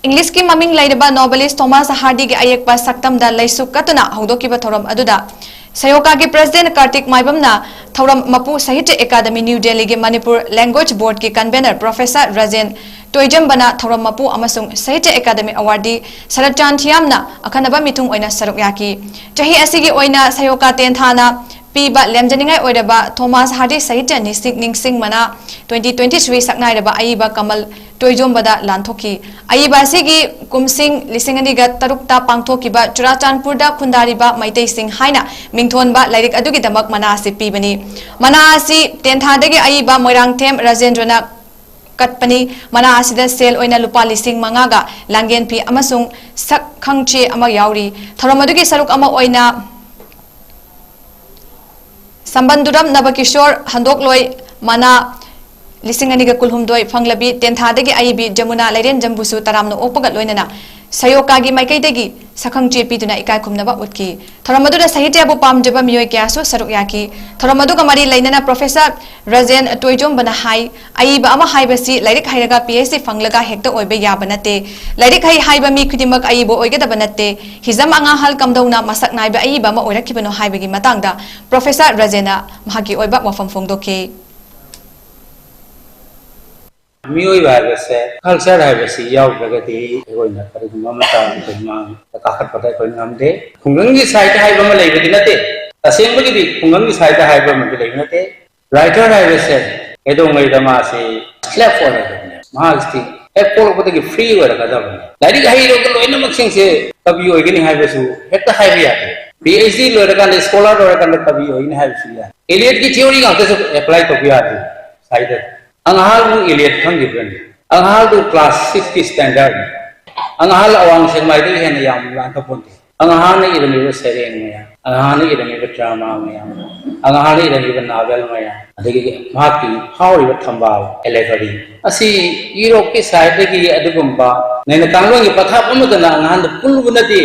English ꯀꯤ ꯃꯃꯤꯡ ꯂꯩꯔꯕ novelist Thomas Hardy ꯒꯤ ꯑꯌꯦꯛꯄ ꯁꯛꯇꯝꯗ ꯂꯩꯁꯨ ꯀꯠꯇꯨꯅ ꯍꯧꯗꯣꯛꯈꯤꯕ ꯊꯧꯔꯝ ꯑꯗꯨꯗ ꯁꯌꯣꯀꯥꯒꯤ President ꯀꯥꯔꯇꯤꯛ ꯃꯥꯏꯕꯝꯅ ꯊꯧꯔꯝ ꯃꯄꯨ Sahitya Academy New Delhi ꯒꯤ Manipur Language Board ꯀꯤ convener Professor ꯔꯥꯖꯦꯟ ꯇꯣꯏꯖꯝꯕꯅ ꯊꯧꯔꯝ ꯃꯄꯨ ꯑꯃꯁꯨꯡ Sahitya Academy Awardee ꯁꯔꯠꯆꯥꯟ ꯊꯤꯌꯥꯝꯅ ꯑꯈꯟꯅꯕ ꯃꯤꯊꯨꯡ ꯑꯣꯏꯅ ꯁꯔꯨꯛ ꯌꯥꯈꯤ꯫ ꯆꯍꯤ ꯑꯁꯤꯒꯤ ꯑꯣꯏꯅ ꯁꯌꯣꯀꯥ ꯇꯦꯟꯊꯥꯅ ꯄꯤꯕ ꯂꯦꯝꯖꯅꯤꯡꯉꯥꯏ ꯑꯣꯏꯔꯕ ꯊꯣꯃꯥꯁ ꯍꯥꯔꯗꯤ ꯁꯥꯍꯤꯇ꯭ꯌ ꯅꯤꯁꯤꯡ, ꯅꯤꯡꯁꯤꯡ ꯃꯅꯥ twenty twenty-three ꯁꯛꯅꯥꯏꯔꯕ ꯑꯏꯕ ꯀꯃꯜ ꯇꯣꯏꯖꯣꯝꯕꯗ ꯂꯥꯟꯊꯣꯛꯈꯤ꯫ ꯑꯏꯕ ꯑꯁꯤꯒꯤ ꯀꯨꯝꯁꯤꯡ ꯂꯤꯁꯤꯡ ꯑꯅꯤꯒ ꯇꯔꯨꯛꯇ ꯄꯥꯡꯊꯣꯛꯈꯤꯕ ꯆꯨꯔꯥꯆꯥꯟꯄꯨꯔꯗ ꯈꯨꯟꯗꯥꯔꯤꯕ ꯃꯩꯇꯩꯁꯤꯡ ꯍꯥꯏꯅ ꯃꯤꯡꯊꯣꯟꯕ ꯂꯥꯏꯔꯤꯛ ꯑꯗꯨꯒꯤꯗꯃꯛ ꯃꯅꯥ ꯑꯁꯤ ꯄꯤꯕꯅꯤ꯫ ꯃꯅꯥ ꯑꯁꯤ ꯇꯦꯟꯊꯥꯗꯒꯤ ꯑꯏꯕ ꯃꯣꯏꯔꯥꯡꯊꯦꯝ ꯔꯥꯖꯦꯟꯗ꯭ꯔꯅ ꯀꯠꯄꯅꯤ꯫ ꯃꯅꯥ ꯑꯁꯤꯗ ꯁꯦꯜ ꯑꯣꯏꯅ ꯂꯨꯄꯥ ꯂꯤꯁꯤꯡ ꯃꯉꯥꯒ ꯂꯥꯡꯒꯦꯟ ꯐꯤ ꯑꯃꯁꯨꯡ ꯁꯛ ꯈꯪꯆꯦ ꯑꯃ ꯌꯥꯎꯔꯤ꯫ ꯊꯧꯔꯝ ꯑꯗꯨꯒꯤ ꯁꯔꯨꯛ ꯑꯃ ꯑꯣꯏꯅ ꯁꯝꯕꯟꯗꯨꯔꯝ ꯅꯕꯀꯤꯁꯣꯔ ꯍꯟꯗꯣꯛꯂꯣꯏ ꯃꯅꯥ ꯂꯤꯁꯤꯡ ꯑꯅꯤꯒ ꯀꯨꯟꯍꯨꯝꯗꯣꯏ ꯐꯪꯂꯕꯤ ꯇꯦꯟꯊꯥꯗꯒꯤ ꯑꯏꯕꯤ ꯖꯃꯨꯅꯥ ꯂꯩꯔꯦꯟꯖꯝꯕꯨꯁꯨ ꯇꯔꯥꯝꯅ ꯑꯣꯛꯄꯒ ꯂꯣꯏꯅꯅ ꯁꯌꯣꯀꯥꯒꯤ ꯃꯥꯏꯀꯩꯗꯒꯤ ꯁꯛꯈꯪ ꯆꯦ ꯄꯤꯗꯨꯅ ꯏꯀꯥꯏ ꯈꯨꯝꯅꯕ ꯎꯠꯈꯤ꯫ ꯊꯧꯔꯝ ꯑꯗꯨꯗ ꯁꯥꯍꯤꯇ꯭ꯌꯕꯨ ꯄꯥꯝꯖꯕ ꯃꯤꯑꯣꯏ ꯀꯌꯥꯁꯨ ꯁꯔꯨꯛ ꯌꯥꯈꯤ꯫ ꯊꯧꯔꯝ ꯑꯗꯨꯒ ꯃꯔꯤ ꯂꯩꯅꯅ Professor ꯔꯥꯖꯦꯟ ꯇꯣꯏꯖꯣꯝꯕꯅ ꯍꯥꯏ, ꯑꯏꯕ ꯑꯃ ꯍꯥꯏꯕꯁꯤ ꯂꯥꯏꯔꯤꯛ ꯍꯩꯔꯒ P H D ꯐꯪꯂꯒ ꯍꯦꯛꯇ ꯑꯣꯏꯕ ꯌꯥꯕ ꯅꯠꯇꯦ꯫ ꯂꯥꯏꯔꯤꯛ ꯍꯩ ꯍꯥꯏꯕ ꯃꯤ ꯈꯨꯗꯤꯡꯃꯛ ꯑꯏꯕ ꯑꯣꯏꯒꯗꯕ ꯅꯠꯇꯦ꯫ ꯍꯤꯖꯝ ꯑꯉꯥꯡꯍꯜ ꯀꯝꯗꯧꯅ ꯃꯁꯛ ꯅꯥꯏꯕ ꯑꯏꯕ ꯑꯃ ꯑꯣꯏꯔꯛꯈꯤꯕꯅꯣ ꯍꯥꯏꯕꯒꯤ ꯃꯇꯥꯡꯗ Professor ꯔꯥꯖꯦꯟꯅ ꯃꯍꯥꯛꯀꯤ ꯑꯣꯏꯕ ꯋꯥꯐꯝ ꯐꯣꯡꯗꯣꯛꯈꯤ꯫ ꯃꯤꯑꯣꯏꯕ ꯍꯥꯏꯕꯁꯦ, ꯀꯜꯆꯔ ꯍꯥꯏꯕꯁꯤ ꯌꯥꯎꯗ꯭ꯔꯒꯗꯤ ꯑꯩꯈꯣꯏꯅ ꯀꯔꯤꯒꯨꯝꯕ ꯑꯃꯠꯇ ꯑꯩꯈꯣꯏ ꯃꯥꯡ ꯀꯥꯈꯠꯄꯗ ꯑꯩꯈꯣꯏ ꯉꯝꯗꯦ꯫ ꯈꯨꯡꯒꯪꯒꯤ ꯁꯥꯏꯠꯇ ꯍꯥꯏꯕ ꯑꯃ ꯂꯩꯕꯗꯤ ꯅꯠꯇꯦ꯫ ꯇꯁꯦꯡꯕꯒꯤꯗꯤ ꯈꯨꯡꯒꯪꯒꯤ ꯁꯥꯏꯠꯇ ꯍꯥꯏꯕ ꯑꯃꯗꯤ ꯂꯩꯕ ꯅꯠꯇꯦ꯫ ꯔꯥꯏꯇꯔ ꯍꯥꯏꯕꯁꯦ ꯀꯩꯗꯧꯉꯩꯗ ꯃꯥꯁꯤ ꯁ꯭ꯂꯦꯞ ꯑꯣꯏꯔꯣꯏꯗꯕꯅꯦ꯫ ꯃꯍꯥꯛꯁꯤ ꯍꯦꯛ ꯄꯣꯛꯂꯛꯄꯗꯒꯤ ꯐ꯭ꯔꯤ ꯑꯣꯏꯔꯛꯀꯗꯕꯅꯦ꯫ ꯂꯥꯏꯔꯤꯛ ꯍꯩꯔꯕ ꯂꯣꯏꯅꯃꯛꯁꯤꯡꯁꯦ ꯀꯕꯤ ꯑꯣꯏꯒꯅꯤ ꯍꯥꯏꯕꯁꯨ ꯍꯦꯛꯇ ꯍꯥꯏꯕ ꯌꯥꯗꯦ꯫ ꯄꯤ ꯑꯩꯆ ꯗꯤ ꯂꯣꯏꯔꯀꯥꯟꯗ, ꯁ꯭ꯀꯣꯂꯔ ꯂꯣꯏꯔꯀꯥꯟꯗ ꯀꯕꯤ ꯑꯣꯏꯒꯅꯤ ꯍꯥꯏꯕꯁꯨ ꯌꯥꯏ꯫ ꯏꯂꯤꯌꯠꯀꯤ ꯊꯤꯑꯣꯔꯤ ꯉꯥꯛꯇꯁꯨ ꯑꯦꯄ꯭ꯂꯥꯏ ꯇꯧꯕ ꯌꯥꯗꯦ ꯁꯥꯏꯗ꯫ ꯑꯉꯥꯡꯕꯨ ꯏꯂꯤꯌꯠ ꯈꯪꯗ꯭ꯔꯤꯕ꯭ꯔꯅꯦ? ꯑꯉꯥꯡꯗꯨ ꯀ꯭ꯂꯥꯁ ꯁꯤꯛꯁꯀꯤ ꯁ꯭ꯇꯦꯟꯗꯔꯗꯅꯤ꯫ ꯑꯉꯥꯡ ꯑꯋꯥꯡ ꯁꯦꯛꯃꯥꯏꯗꯒꯤ ꯍꯦꯟꯅ ꯌꯥꯝ ꯂꯥꯡꯊꯣꯛꯄꯣꯟꯇꯦ꯫ ꯑꯉꯥꯡꯅ ꯏꯔꯝꯃꯤꯕ ꯁꯩꯔꯦꯡ ꯃꯌꯥꯝ, ꯑꯉꯥꯡꯅ ꯏꯔꯝꯃꯤꯕ ꯗ꯭ꯔꯃꯥ ꯃꯌꯥꯝ, ꯑꯉꯥꯡꯅ ꯏꯔꯝꯃꯤꯕ ꯅꯥꯕꯦꯜ ꯃꯌꯥꯝ, ꯑꯗꯒꯤ ꯃꯍꯥꯛꯀꯤ ꯐꯥꯎꯔꯤꯕ ꯊꯝꯕꯥꯜ ꯑꯦꯂꯦꯒꯣꯔꯤ ꯑꯁꯤ ꯌꯨꯔꯣꯞꯀꯤ ꯁꯥꯏꯠꯇꯒꯤ ꯑꯗꯨꯒꯨꯝꯕ ꯅꯩꯅ ꯀꯥꯡꯂꯣꯟꯒꯤ ꯄꯊꯥꯞ ꯑꯃꯠꯇꯅ ꯑꯉꯥꯡꯗ ꯄꯨꯜꯂꯨꯕ ꯅꯠꯇꯦ꯫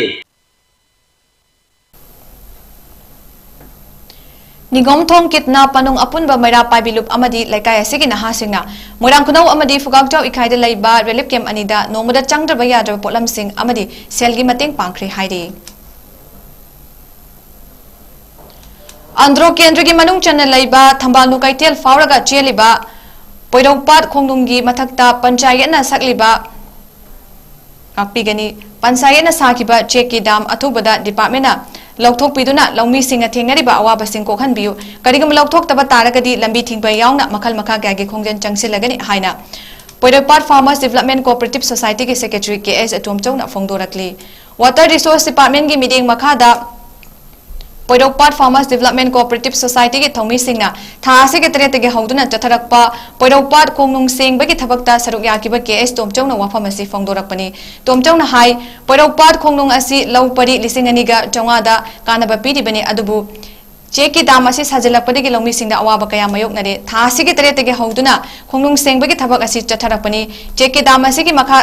ꯅꯤꯉꯣꯝꯊꯣꯡ ꯀꯤꯠꯅ ꯄꯅꯨꯡ ꯑꯄꯨꯟꯕ ꯃꯩꯔꯥ ꯄꯥꯏꯕꯤ ꯂꯨꯞ ꯑꯃꯗꯤ ꯂꯩꯀꯥꯏ ꯑꯁꯤꯒꯤ ꯅꯍꯥꯁꯤꯡꯅ ꯃꯣꯏꯔꯥꯡ ꯈꯨꯅꯧ ꯑꯃꯗꯤ ꯐꯨꯒꯥꯛꯆꯥꯎ ꯏꯈꯥꯏꯗ ꯂꯩꯕ ꯔꯤꯂꯤꯐ ꯀꯦꯝꯞ ꯑꯅꯤꯗ ꯅꯣꯡꯃꯗ ꯆꯪꯗ꯭ꯔꯕ ꯌꯥꯗ꯭ꯔꯕ ꯄꯣꯠꯂꯝꯁꯤꯡ ꯑꯃꯗꯤ ꯁꯦꯜꯒꯤ ꯃꯇꯦꯡ ꯄꯥꯡꯈ꯭ꯔꯦ ꯍꯥꯏꯔꯤ꯫ ꯑꯟꯗ꯭ꯔꯣ ꯀꯦꯟꯗ꯭ꯔꯒꯤ ꯃꯅꯨꯡ ꯆꯟꯅ ꯂꯩꯕ ꯊꯝꯕꯥꯜꯅꯨ ꯀꯩꯊꯦꯜ ꯐꯥꯎꯔꯒ ꯆꯦꯜꯂꯤꯕ ꯄꯣꯏꯔꯧꯄꯥꯠ ꯈꯣꯡꯅꯨꯡꯒꯤ ꯃꯊꯛꯇ ꯄꯟꯆꯥꯌꯠꯅ ꯁꯛꯂꯤꯕ ꯉꯥꯛꯄꯤꯒꯅꯤ꯫ ꯄꯟꯆꯥꯌꯠꯅ ꯁꯥꯈꯤꯕ ꯆꯦꯛꯀꯤ ꯗꯥꯝ ꯑꯊꯨꯕꯗ ꯗꯤꯄꯥꯔꯠꯃꯦꯟꯅ ꯂꯧꯊꯣꯛꯄꯤꯗꯨꯅ ꯂꯧꯃꯤꯁꯤꯡꯅ ꯊꯦꯡꯅꯔꯤꯕ ꯑꯋꯥꯕꯁꯤꯡ ꯀꯣꯛꯍꯟꯕꯤꯌꯨ꯫ ꯀꯔꯤꯒꯨꯝꯕ ꯂꯧꯊꯣꯛꯇꯕ ꯇꯥꯔꯒꯗꯤ ꯂꯝꯕꯤ ꯊꯤꯡꯕ ꯌꯥꯎꯅ ꯃꯈꯜ ꯃꯈꯥ ꯀꯌꯥꯒꯤ ꯈꯣꯡꯖꯪ ꯆꯪꯁꯤꯜꯂꯒꯅꯤ ꯍꯥꯏꯅ ꯄꯣꯏꯔꯧꯄꯥꯠ ꯐꯥꯔꯃꯔꯁ ꯗꯤꯕꯦꯂꯞꯃꯦꯟ ꯀꯣꯑꯣꯄꯔꯦꯇꯤꯚ ꯁꯣꯁꯥꯏꯇꯤꯒꯤ ꯁꯦꯀ꯭ꯔꯦꯇꯔꯤ ꯀꯦ ꯑꯦꯁ ꯑꯇꯣꯝꯆꯧꯅ ꯐꯣꯡꯗꯣꯔꯛꯂꯤ꯫ ꯋꯥꯇꯔ ꯔꯤꯁꯣꯔꯁ ꯗꯤꯄꯥꯔꯠꯃꯦꯟꯒꯤ ꯃꯤꯠꯌꯦꯡ ꯃꯈꯥꯗ ꯄꯣꯏꯔꯧꯄꯥꯠ ꯐꯥꯔꯃꯔꯁ ꯗꯤꯕꯦꯂꯞꯃꯦꯟ ꯀꯣꯑꯣꯄꯔꯦꯇꯤꯚ ꯁꯣꯁꯥꯏꯇꯤꯒꯤ ꯊꯧꯃꯤꯁꯤꯡꯅ ꯊꯥ ꯑꯁꯤꯒꯤ ꯇꯔꯦꯠꯇꯒꯤ ꯍꯧꯗꯨꯅ ꯆꯠꯊꯔꯛꯄ ꯄꯣꯏꯔꯧꯄꯥꯠ ꯈꯣꯡꯅꯨꯡ ꯁꯦꯡꯕꯒꯤ ꯊꯕꯛꯇ ꯁꯔꯨꯛ ꯌꯥꯈꯤꯕ ꯀꯦ ꯑꯦꯁ ꯇꯣꯝꯆꯧꯅ ꯋꯥꯐꯝ ꯑꯁꯤ ꯐꯣꯡꯗꯣꯔꯛꯄꯅꯤ꯫ ꯇꯣꯝꯆꯧꯅ ꯍꯥꯏ, ꯄꯣꯏꯔꯧꯄꯥꯠ ꯈꯣꯡꯅꯨꯡ ꯑꯁꯤ ꯂꯧ ꯄꯔꯤ ꯂꯤꯁꯤꯡ ꯑꯅꯤꯒ ꯆꯥꯝꯃꯉꯥꯗ ꯀꯥꯟꯅꯕ ꯄꯤꯔꯤꯕꯅꯤ, ꯑꯗꯨꯕꯨ ꯆꯦꯛꯀꯤ ꯗꯥꯝ ꯑꯁꯤ ꯁꯥꯖꯤꯜꯂꯛꯄꯗꯒꯤ ꯂꯧꯃꯤꯁꯤꯡꯗ ꯑꯋꯥꯕ ꯀꯌꯥ ꯃꯥꯌꯣꯛꯅꯔꯦ꯫ ꯊꯥ ꯑꯁꯤꯒꯤ ꯇꯔꯦꯠꯇꯒꯤ ꯍꯧꯗꯨꯅ ꯈꯣꯡꯅꯨꯡ ꯁꯦꯡꯕꯒꯤ ꯊꯕꯛ ꯑꯁꯤ ꯆꯠꯊꯔꯛꯄꯅꯤ꯫ ꯆꯦꯛꯀꯤ ꯗꯥꯝ ꯑꯁꯤꯒꯤ ꯃꯈꯥ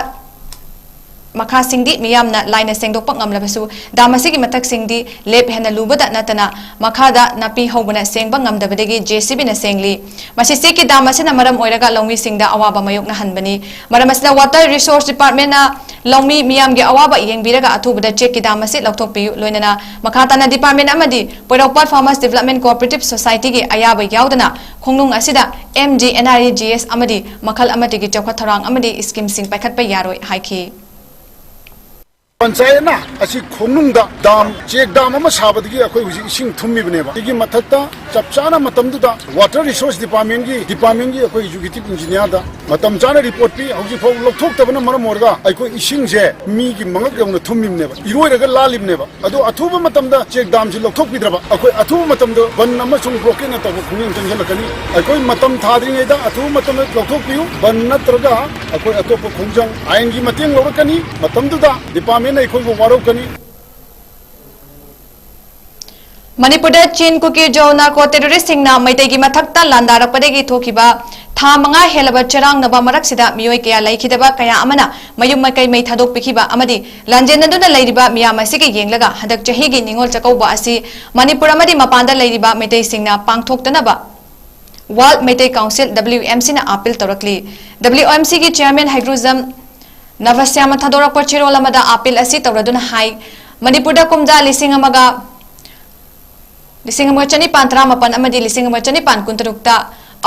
ꯃꯈꯥꯁꯤꯡꯗꯤ ꯃꯤꯌꯥꯝꯅ ꯂꯥꯏꯅ ꯁꯦꯡꯗꯣꯛꯄ ꯉꯝꯂꯕꯁꯨ, ꯗꯥꯝ ꯑꯁꯤꯒꯤ ꯃꯊꯛꯁꯤꯡꯗꯤ ꯂꯦꯞ ꯍꯦꯟꯅ ꯂꯨꯕꯗ ꯅꯠꯇꯅ ꯃꯈꯥꯗ ꯅꯥꯄꯤ ꯍꯧꯕꯅ ꯁꯦꯡꯕ ꯉꯝꯗꯕꯗꯒꯤ ꯖꯦ ꯁꯤ ꯕꯤꯅ ꯁꯦꯡꯂꯤ꯫ ꯃꯁꯤ ꯆꯦꯛꯀꯤ ꯗꯥꯝ ꯑꯁꯤꯅ ꯃꯔꯝ ꯑꯣꯏꯔꯒ ꯂꯧꯃꯤꯁꯤꯡꯗ ꯑꯋꯥꯕ ꯃꯥꯌꯣꯛꯅꯍꯟꯕꯅꯤ꯫ ꯃꯔꯝ ꯑꯁꯤꯅ Water Resource Departmentꯅ ꯂꯧꯃꯤ ꯃꯤꯌꯥꯝꯒꯤ ꯑꯋꯥꯕ ꯌꯦꯡꯕꯤꯔꯒ ꯑꯊꯨꯕꯗ ꯆꯦꯛꯀꯤ ꯗꯥꯝ ꯑꯁꯤ ꯂꯧꯊꯣꯛꯄꯤꯌꯨ꯫ ꯂꯣꯏꯅꯅ ꯃꯈꯥ ꯇꯥꯅ department ꯑꯃꯗꯤ ꯄꯣꯏꯔꯧꯄꯥꯠ Farmers Development Cooperative Societyꯒꯤ ꯑꯌꯥꯕ ꯌꯥꯎꯗꯅ ꯈꯣꯡꯅꯨꯡ ꯑꯁꯤꯗ M G N R E G S ꯑꯃꯗꯤ ꯃꯈꯜ ꯑꯃꯠꯇꯒꯤ ꯆꯥꯎꯈꯠ ꯊꯧꯔꯥꯡ ꯑꯃꯗꯤ schemeꯁꯤꯡ ꯄꯥꯏꯈꯠꯄ ꯌꯥꯔꯣꯏ ꯍꯥꯏꯈꯤ꯫ ꯄꯟꯆꯥꯌꯠꯅ ꯑꯁꯤ ꯈꯣꯡꯅꯨꯡꯗ ꯗꯥꯝ, ꯆꯦꯛ ꯗꯥꯝ ꯑꯃ ꯁꯥꯕꯗꯒꯤ ꯑꯩꯈꯣꯏ ꯍꯧꯖꯤꯛ ꯏꯁꯤꯡ ꯊꯨꯝꯃꯤꯕꯅꯦꯕ꯫ ꯁꯤꯒꯤ ꯃꯊꯛꯇ ꯆꯞ ꯆꯥꯅ ꯃꯇꯝꯗꯨꯗ Water Resource Departmentꯀꯤ, departmentꯀꯤ ꯑꯩꯈꯣꯏ executive engineerꯗ ꯃꯇꯝ ꯆꯥꯅ report ꯄꯤ꯫ ꯍꯧꯖꯤꯛꯐꯥꯎ ꯂꯧꯊꯣꯛꯇꯕꯅ ꯃꯔꯝ ꯑꯣꯏꯔꯒ ꯑꯩꯈꯣꯏ ꯏꯁꯤꯡꯁꯦ ꯃꯤꯒꯤ ꯃꯉꯛ ꯌꯧꯅ ꯊꯨꯝꯃꯤꯕꯅꯦꯕ, ꯏꯔꯣꯏꯔꯒ ꯂꯥꯜꯂꯤꯕꯅꯦꯕ꯫ ꯑꯗꯣ ꯑꯊꯨꯕ ꯃꯇꯝꯗ ꯆꯦꯛ ꯗꯥꯝꯁꯤ ꯂꯧꯊꯣꯛꯄꯤꯗ꯭ꯔꯕ ꯑꯩꯈꯣꯏ ꯑꯊꯨꯕ ꯃꯇꯝꯗ ꯕꯟ ꯑꯃꯁꯨꯡ blockade ꯇꯧꯕ ꯈꯣꯡꯖꯪ ꯆꯪꯁꯤꯜꯂꯛꯀꯅꯤ꯫ ꯑꯩꯈꯣꯏ ꯃꯇꯝ ꯊꯥꯗ꯭ꯔꯤꯉꯩꯗ ꯑꯊꯨꯕ ꯃꯇꯝꯗ ꯂꯧꯊꯣꯛꯄꯤꯌꯨ꯫ ꯕꯟ ꯅꯠꯇ꯭ꯔꯒ ꯑꯩꯈꯣꯏ ꯑꯇꯣꯞꯄ ꯈꯣꯡꯖꯪ ꯑꯥꯏꯟꯒꯤ ꯃꯇꯦꯡ ꯂꯧꯔꯛꯀꯅꯤ꯫ ꯃꯇꯝꯗꯨꯗ departmentꯅ ꯑꯩꯈꯣꯏꯕꯨ ꯋꯥꯔꯧꯀꯅꯤ꯫ ꯃꯅꯤꯄꯨꯔꯗ ꯆꯤꯟ ꯀꯨꯀꯤ ꯖꯣ ꯅꯥꯔꯀꯣ ꯇꯦꯔꯣꯔꯤꯁꯁꯤꯡꯅ ꯃꯩꯇꯩꯒꯤ ꯃꯊꯛꯇ ꯂꯥꯟꯗꯥꯔꯛꯄꯗꯒꯤ ꯊꯣꯛꯈꯤꯕ ꯊꯥ ꯃꯉꯥ ꯍꯦꯜꯂꯕ ꯆꯔꯥꯡꯅꯕ ꯃꯔꯛꯁꯤꯗ ꯃꯤꯑꯣꯏ ꯀꯌꯥ ꯂꯩꯈꯤꯗꯕ ꯀꯌꯥ ꯑꯃꯅ ꯃꯌꯨꯝ ꯃꯀꯩ ꯃꯩ ꯊꯥꯗꯣꯛꯄꯤꯈꯤꯕ ꯑꯃꯗꯤ ꯂꯥꯟꯖꯦꯟꯅꯗꯨꯅ ꯂꯩꯔꯤꯕ ꯃꯤꯌꯥꯝ ꯑꯁꯤꯒꯤ ꯌꯦꯡꯂꯒ ꯍꯟꯗꯛ ꯆꯍꯤꯒꯤ ꯅꯤꯉꯣꯜ ꯆꯥꯛꯀꯧꯕ ꯑꯁꯤ ꯃꯅꯤꯄꯨꯔ ꯑꯃꯗꯤ ꯃꯄꯥꯟꯗ ꯂꯩꯔꯤꯕ ꯃꯩꯇꯩꯁꯤꯡꯅ ꯄꯥꯡꯊꯣꯛꯇꯅꯕ World Meitei Council, W M Cꯅ appeal ꯇꯧꯔꯛꯂꯤ꯫ W M Cꯒꯤ chairman ꯍꯩꯒ꯭ꯔꯨꯖꯝ ꯅꯚꯁ꯭ꯌꯥꯃ ꯊꯥꯗꯣꯔꯛꯄ ꯆꯦꯔꯣꯜ ꯑꯃꯗ appeal ꯑꯁꯤ ꯇꯧꯔꯗꯨꯅ ꯍꯥꯏ, ꯃꯅꯤꯄꯨꯔꯗ ꯀꯨꯝꯖꯥ ꯂꯤꯁꯤꯡ ꯑꯃꯒ, ꯂꯤꯁꯤꯡ ꯑꯃꯒ ꯆꯅꯤꯄꯥꯟ ꯇꯔꯥꯃꯥꯄꯟ ꯑꯃꯗꯤ ꯂꯤꯁꯤꯡ ꯑꯃꯒ ꯆꯅꯤꯄꯥꯟ ꯀꯨꯟꯇꯔꯨꯛꯇ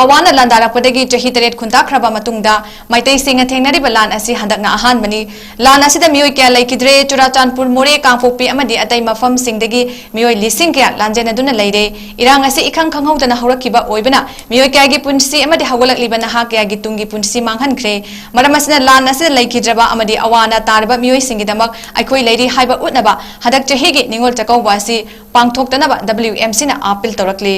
ꯑꯋꯥꯅ ꯂꯥꯟꯗꯥꯔꯛꯄꯗꯒꯤ ꯆꯍꯤ ꯇꯔꯦꯠ ꯈꯨꯟꯇꯥꯈ꯭ꯔꯕ ꯃꯇꯨꯡꯗ ꯃꯩꯇꯩꯁꯤꯡꯅ ꯊꯦꯡꯅꯔꯤꯕ ꯂꯥꯟ ꯑꯁꯤ ꯍꯟꯗꯛꯅ ꯑꯍꯥꯟꯕꯅꯤ꯫ ꯂꯥꯟ ꯑꯁꯤꯗ ꯃꯤꯑꯣꯏ ꯀꯌꯥ ꯂꯩꯈꯤꯗ꯭ꯔꯦ꯫ ꯆꯨꯔꯥꯆꯥꯟꯄꯨꯔ, ꯃꯣꯔꯦ, ꯀꯥꯡꯄꯣꯛꯄꯤ ꯑꯃꯗꯤ ꯑꯇꯩ ꯃꯐꯝꯁꯤꯡꯗꯒꯤ ꯃꯤꯑꯣꯏ ꯂꯤꯁꯤꯡ ꯀꯌꯥ ꯂꯥꯟꯖꯦꯟꯅꯗꯨꯅ ꯂꯩꯔꯦ꯫ ꯏꯔꯥꯡ ꯑꯁꯤ ꯏꯈꯪ ꯈꯪꯍꯧꯗꯅ ꯍꯧꯔꯛꯈꯤꯕ ꯑꯣꯏꯕꯅ ꯃꯤꯑꯣꯏ ꯀꯌꯥꯒꯤ ꯄꯨꯟꯁꯤ ꯑꯃꯗꯤ ꯍꯧꯒꯠꯂꯛꯂꯤꯕ ꯅꯍꯥ ꯀꯌꯥꯒꯤ ꯇꯨꯡꯒꯤ ꯄꯨꯟꯁꯤ ꯃꯥꯡꯍꯟꯈ꯭ꯔꯦ꯫ ꯃꯔꯝ ꯑꯁꯤꯅ ꯂꯥꯟ ꯑꯁꯤꯗ ꯂꯩꯈꯤꯗ꯭ꯔꯕ ꯑꯃꯗꯤ ꯑꯋꯥ ꯑꯅꯥ ꯇꯥꯔꯕ ꯃꯤꯑꯣꯏꯁꯤꯡꯒꯤꯗꯃꯛ ꯑꯩꯈꯣꯏ ꯂꯩꯔꯤ ꯍꯥꯏꯕ ꯎꯠꯅꯕ ꯍꯟꯗꯛ ꯆꯍꯤꯒꯤ ꯅꯤꯉꯣꯜ ꯆꯥꯛꯀꯧꯕ ꯑꯁꯤ ꯄꯥꯡꯊꯣꯛꯇꯅꯕ W M Cꯅ appeal ꯇꯧꯔꯛꯂꯤ꯫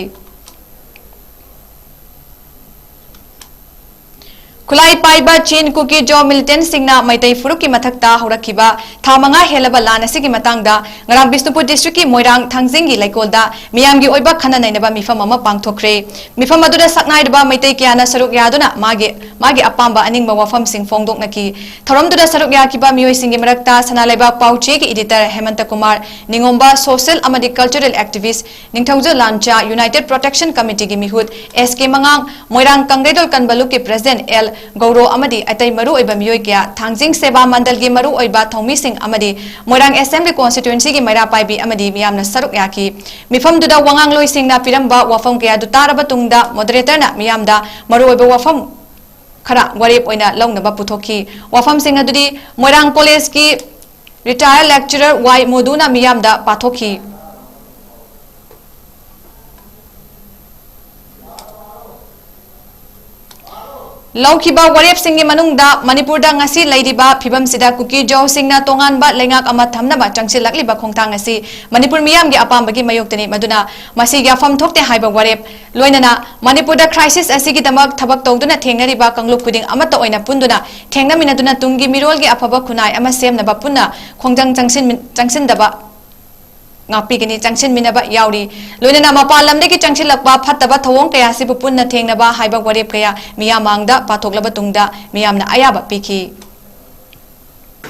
ꯈꯨꯠꯂꯥꯏ ꯄꯥꯏꯕ ꯆꯤꯟ ꯀꯨꯀꯤ ꯖꯣ ꯃꯤꯂꯤꯇꯦꯟꯠꯁꯤꯡꯅ ꯃꯩꯇꯩ ꯐꯨꯔꯨꯞꯀꯤ ꯃꯊꯛꯇ ꯍꯧꯔꯛꯈꯤꯕ ꯊꯥ ꯃꯉꯥ ꯍꯦꯜꯂꯕ ꯂꯥꯟ ꯑꯁꯤꯒꯤ ꯃꯇꯥꯡꯗ ꯉꯔꯥꯡ ꯕꯤꯁꯅꯨꯄꯨꯔ ꯗꯤꯁꯇ꯭ꯔꯤꯛꯀꯤ ꯃꯣꯏꯔꯥꯡ ꯊꯥꯡꯖꯤꯡꯒꯤ ꯂꯩꯀꯣꯜꯗ ꯃꯤꯌꯥꯝꯒꯤ ꯑꯣꯏꯕ ꯈꯟꯅ ꯅꯩꯅꯕ ꯃꯤꯐꯝ ꯑꯃ ꯄꯥꯡꯊꯣꯛꯈ꯭ꯔꯦ꯫ ꯃꯤꯐꯝ ꯑꯗꯨꯗ ꯁꯛꯅꯥꯏꯔꯕ ꯃꯩꯇꯩ ꯀꯌꯥꯅ ꯁꯔꯨꯛ ꯌꯥꯗꯨꯅ ꯃꯥꯒꯤ, ꯃꯥꯒꯤ ꯑꯄꯥꯝꯕ ꯑꯅꯤꯡꯕ ꯋꯥꯐꯝꯁꯤꯡ ꯐꯣꯡꯗꯣꯛꯅꯈꯤ꯫ ꯊꯧꯔꯝꯗꯨꯗ ꯁꯔꯨꯛ ꯌꯥꯈꯤꯕ ꯃꯤꯑꯣꯏꯁꯤꯡꯒꯤ ꯃꯔꯛꯇ ꯁꯅꯥ ꯂꯩꯕꯥꯛ ꯄꯥꯎꯆꯦꯒꯤ editor ꯍꯦꯃꯟꯇ ꯀꯨꯃꯥꯔ ꯅꯤꯉꯣꯝꯕ, social ꯑꯃꯗꯤ cultural activist ꯅꯤꯡꯊꯧꯖꯝ ꯂꯥꯟꯆꯥ, United Protection Committeeꯒꯤ ꯃꯤꯍꯨꯠ ꯑꯦꯁ ꯀꯦ ꯃꯉꯥꯡ, ꯃꯣꯏꯔꯥꯡ ꯀꯪꯂꯩꯔꯣꯜ ꯀꯟꯕ ꯂꯨꯞꯀꯤ president ꯑꯦꯜ ꯒꯧꯔꯣ ꯑꯃꯗꯤ ꯑꯇꯩ ꯃꯔꯨꯑꯣꯏꯕ ꯃꯤꯑꯣꯏ ꯀꯌꯥ, ꯊꯥꯡꯖꯤꯡ ꯁꯦꯕꯥ ꯃꯟꯗꯜꯒꯤ ꯃꯔꯨꯑꯣꯏꯕ ꯊꯧꯃꯤꯁꯤꯡ ꯑꯃꯗꯤ ꯃꯣꯏꯔꯥꯡ assembly constituencyꯒꯤ ꯃꯩꯔꯥ ꯄꯥꯏꯕꯤ ꯑꯃꯗꯤ ꯃꯤꯌꯥꯝꯅ ꯁꯔꯨꯛ ꯌꯥꯈꯤ꯫ ꯃꯤꯐꯝꯗꯨꯗ ꯋꯥꯉꯥꯡꯂꯣꯏꯁꯤꯡꯅ ꯄꯤꯔꯝꯕ ꯋꯥꯐꯝ ꯀꯌꯥꯗꯨ ꯇꯥꯔꯕ ꯇꯨꯡꯗ moderatorꯅ ꯃꯤꯌꯥꯝꯗ ꯃꯔꯨꯑꯣꯏꯕ ꯋꯥꯐꯝ ꯈꯔ ꯋꯥꯔꯦꯞ ꯑꯣꯏꯅ ꯂꯧꯅꯕ ꯄꯨꯊꯣꯛꯈꯤ꯫ ꯋꯥꯐꯝꯁꯤꯡ ꯑꯗꯨꯗꯤ ꯃꯣꯏꯔꯥꯡ ꯀꯣꯂꯦꯖꯀꯤ retired lecturer ꯋꯥꯏ ꯃꯣꯗꯨꯅ ꯃꯤꯌꯥꯝꯗ ꯄꯥꯊꯣꯛꯈꯤ꯫ ꯂꯧꯈꯤꯕ ꯋꯥꯔꯦꯞꯁꯤꯡꯒꯤ ꯃꯅꯨꯡꯗ ꯃꯅꯤꯄꯨꯔꯗ ꯉꯁꯤ ꯂꯩꯔꯤꯕ ꯐꯤꯕꯝꯁꯤꯗ ꯀꯨꯀꯤ ꯖꯣꯁꯤꯡꯅ ꯇꯣꯉꯥꯟꯕ ꯂꯩꯉꯥꯛ ꯑꯃ ꯊꯝꯅꯕ ꯆꯪꯁꯤꯜꯂꯛꯂꯤꯕ ꯈꯣꯡꯊꯥꯡ ꯑꯁꯤ ꯃꯅꯤꯄꯨꯔ ꯃꯤꯌꯥꯝꯒꯤ ꯑꯄꯥꯝꯕꯒꯤ ꯃꯥꯌꯣꯛꯇꯅꯤ, ꯃꯗꯨꯅ ꯃꯁꯤ ꯌꯥꯐꯝ ꯊꯣꯛꯇꯦ ꯍꯥꯏꯕ ꯋꯥꯔꯦꯞ, ꯂꯣꯏꯅꯅ ꯃꯅꯤꯄꯨꯔꯗ crisis ꯑꯁꯤꯒꯤꯗꯃꯛ ꯊꯕꯛ ꯇꯧꯗꯨꯅ ꯊꯦꯡꯅꯔꯤꯕ ꯀꯥꯡꯂꯨꯞ ꯈꯨꯗꯤꯡ ꯑꯃꯠꯇ ꯑꯣꯏꯅ ꯄꯨꯟꯗꯨꯅ ꯊꯦꯡꯅꯃꯤꯟꯅꯗꯨꯅ ꯇꯨꯡꯒꯤ ꯃꯤꯔꯣꯜꯒꯤ ꯑꯐꯕ ꯈꯨꯟꯅꯥꯏ ꯑꯃ ꯁꯦꯝꯅꯕ ꯄꯨꯟꯅ ꯈꯣꯡꯖꯪ ꯆꯪꯁꯤꯟꯃꯤ-, ꯆꯪꯁꯤꯟꯗꯕ ꯉꯥꯛꯄꯤꯒꯅꯤ, ꯆꯪꯁꯤꯟꯃꯤꯟꯅꯕ ꯌꯥꯎꯔꯤ꯫ ꯂꯣꯏꯅꯅ ꯃꯄꯥꯟ ꯂꯝꯗꯒꯤ ꯆꯪꯁꯤꯜꯂꯛꯄ ꯐꯠꯇꯕ ꯊꯧꯑꯣꯡ ꯀꯌꯥ ꯑꯁꯤꯕꯨ ꯄꯨꯟꯅ ꯊꯦꯡꯅꯕ ꯍꯥꯏꯕ ꯋꯥꯔꯦꯞ ꯀꯌꯥ ꯃꯤꯌꯥꯝ ꯃꯥꯡꯗ ꯄꯥꯊꯣꯛꯂꯕ ꯇꯨꯡꯗ ꯃꯤꯌꯥꯝꯅ ꯑꯌꯥꯕ ꯄꯤꯈꯤ꯫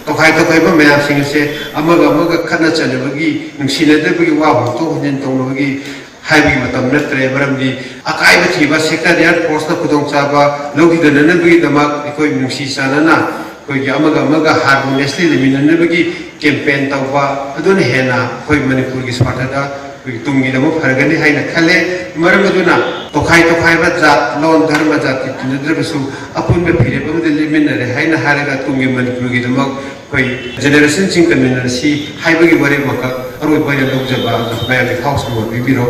ꯇꯣꯈꯥꯏ ꯇꯣꯈꯥꯏꯕ ꯃꯌꯥꯝꯁꯤꯡ ꯑꯁꯦ ꯑꯃꯒ ꯑꯃꯒ ꯈꯠꯅ ꯆꯩꯅꯕꯒꯤ, ꯅꯨꯡꯁꯤꯅꯗꯕꯒꯤ, ꯋꯥ ꯍꯣꯡꯗꯣꯛ ꯍꯣꯟꯖꯤꯟ ꯇꯧꯅꯕꯒꯤ ꯍꯥꯏꯕꯒꯤ ꯃꯇꯝ ꯅꯠꯇ꯭ꯔꯦ꯫ ꯃꯔꯝꯗꯤ ꯑꯀꯥꯏꯕ ꯊꯤꯕ sectarian forceꯅ ꯈꯨꯗꯣꯡꯆꯥꯕ ꯂꯧꯈꯤꯗꯅꯅꯕꯒꯤꯗꯃꯛ ꯑꯩꯈꯣꯏ ꯅꯨꯡꯁꯤ ꯆꯥꯟꯅꯅ ꯑꯩꯈꯣꯏꯒꯤ ꯑꯃꯒ ꯑꯃꯒ harmoniously ꯂꯩꯃꯤꯟꯅꯅꯕꯒꯤ campaign ꯇꯧꯕ ꯑꯗꯨꯅ ꯍꯦꯟꯅ ꯑꯩꯈꯣꯏ ꯃꯅꯤꯄꯨꯔꯒꯤ ꯁ꯭ꯋꯥꯔꯊꯗ ꯑꯩꯈꯣꯏꯒꯤ ꯇꯨꯡꯒꯤꯗꯃꯛ ꯐꯔꯒꯅꯤ ꯍꯥꯏꯅ ꯈꯜꯂꯦ꯫ ꯃꯔꯝ ꯑꯗꯨꯅ ꯇꯣꯈꯥꯏ ꯇꯣꯈꯥꯏꯕ ꯖꯥꯠ, ꯂꯣꯟ, ꯙꯔꯃ, ꯖꯥꯇꯤ ꯇꯤꯟꯅꯗ꯭ꯔꯕꯁꯨ ꯑꯄꯨꯟꯕ ꯐꯤꯔꯦꯞ ꯑꯃꯗ ꯂꯦꯞꯃꯤꯟꯅꯔꯦ ꯍꯥꯏꯅ ꯍꯥꯏꯔꯒ ꯇꯨꯡꯒꯤ ꯃꯅꯤꯄꯨꯔꯒꯤꯗꯃꯛ ꯑꯩꯈꯣꯏ generationꯁꯤꯡ ꯀꯟꯃꯤꯟꯅꯔꯁꯤ ꯍꯥꯏꯕꯒꯤ ꯋꯥꯔꯦꯞ ꯑꯃꯈꯛ ꯑꯔꯣꯏꯕ ꯑꯣꯏꯅ ꯂꯧꯖꯕ ꯑꯗꯨ ꯃꯌꯥꯝꯒꯤ ꯊꯥꯎ ꯁꯨꯝꯕ ꯄꯤꯕꯤꯔꯣ꯫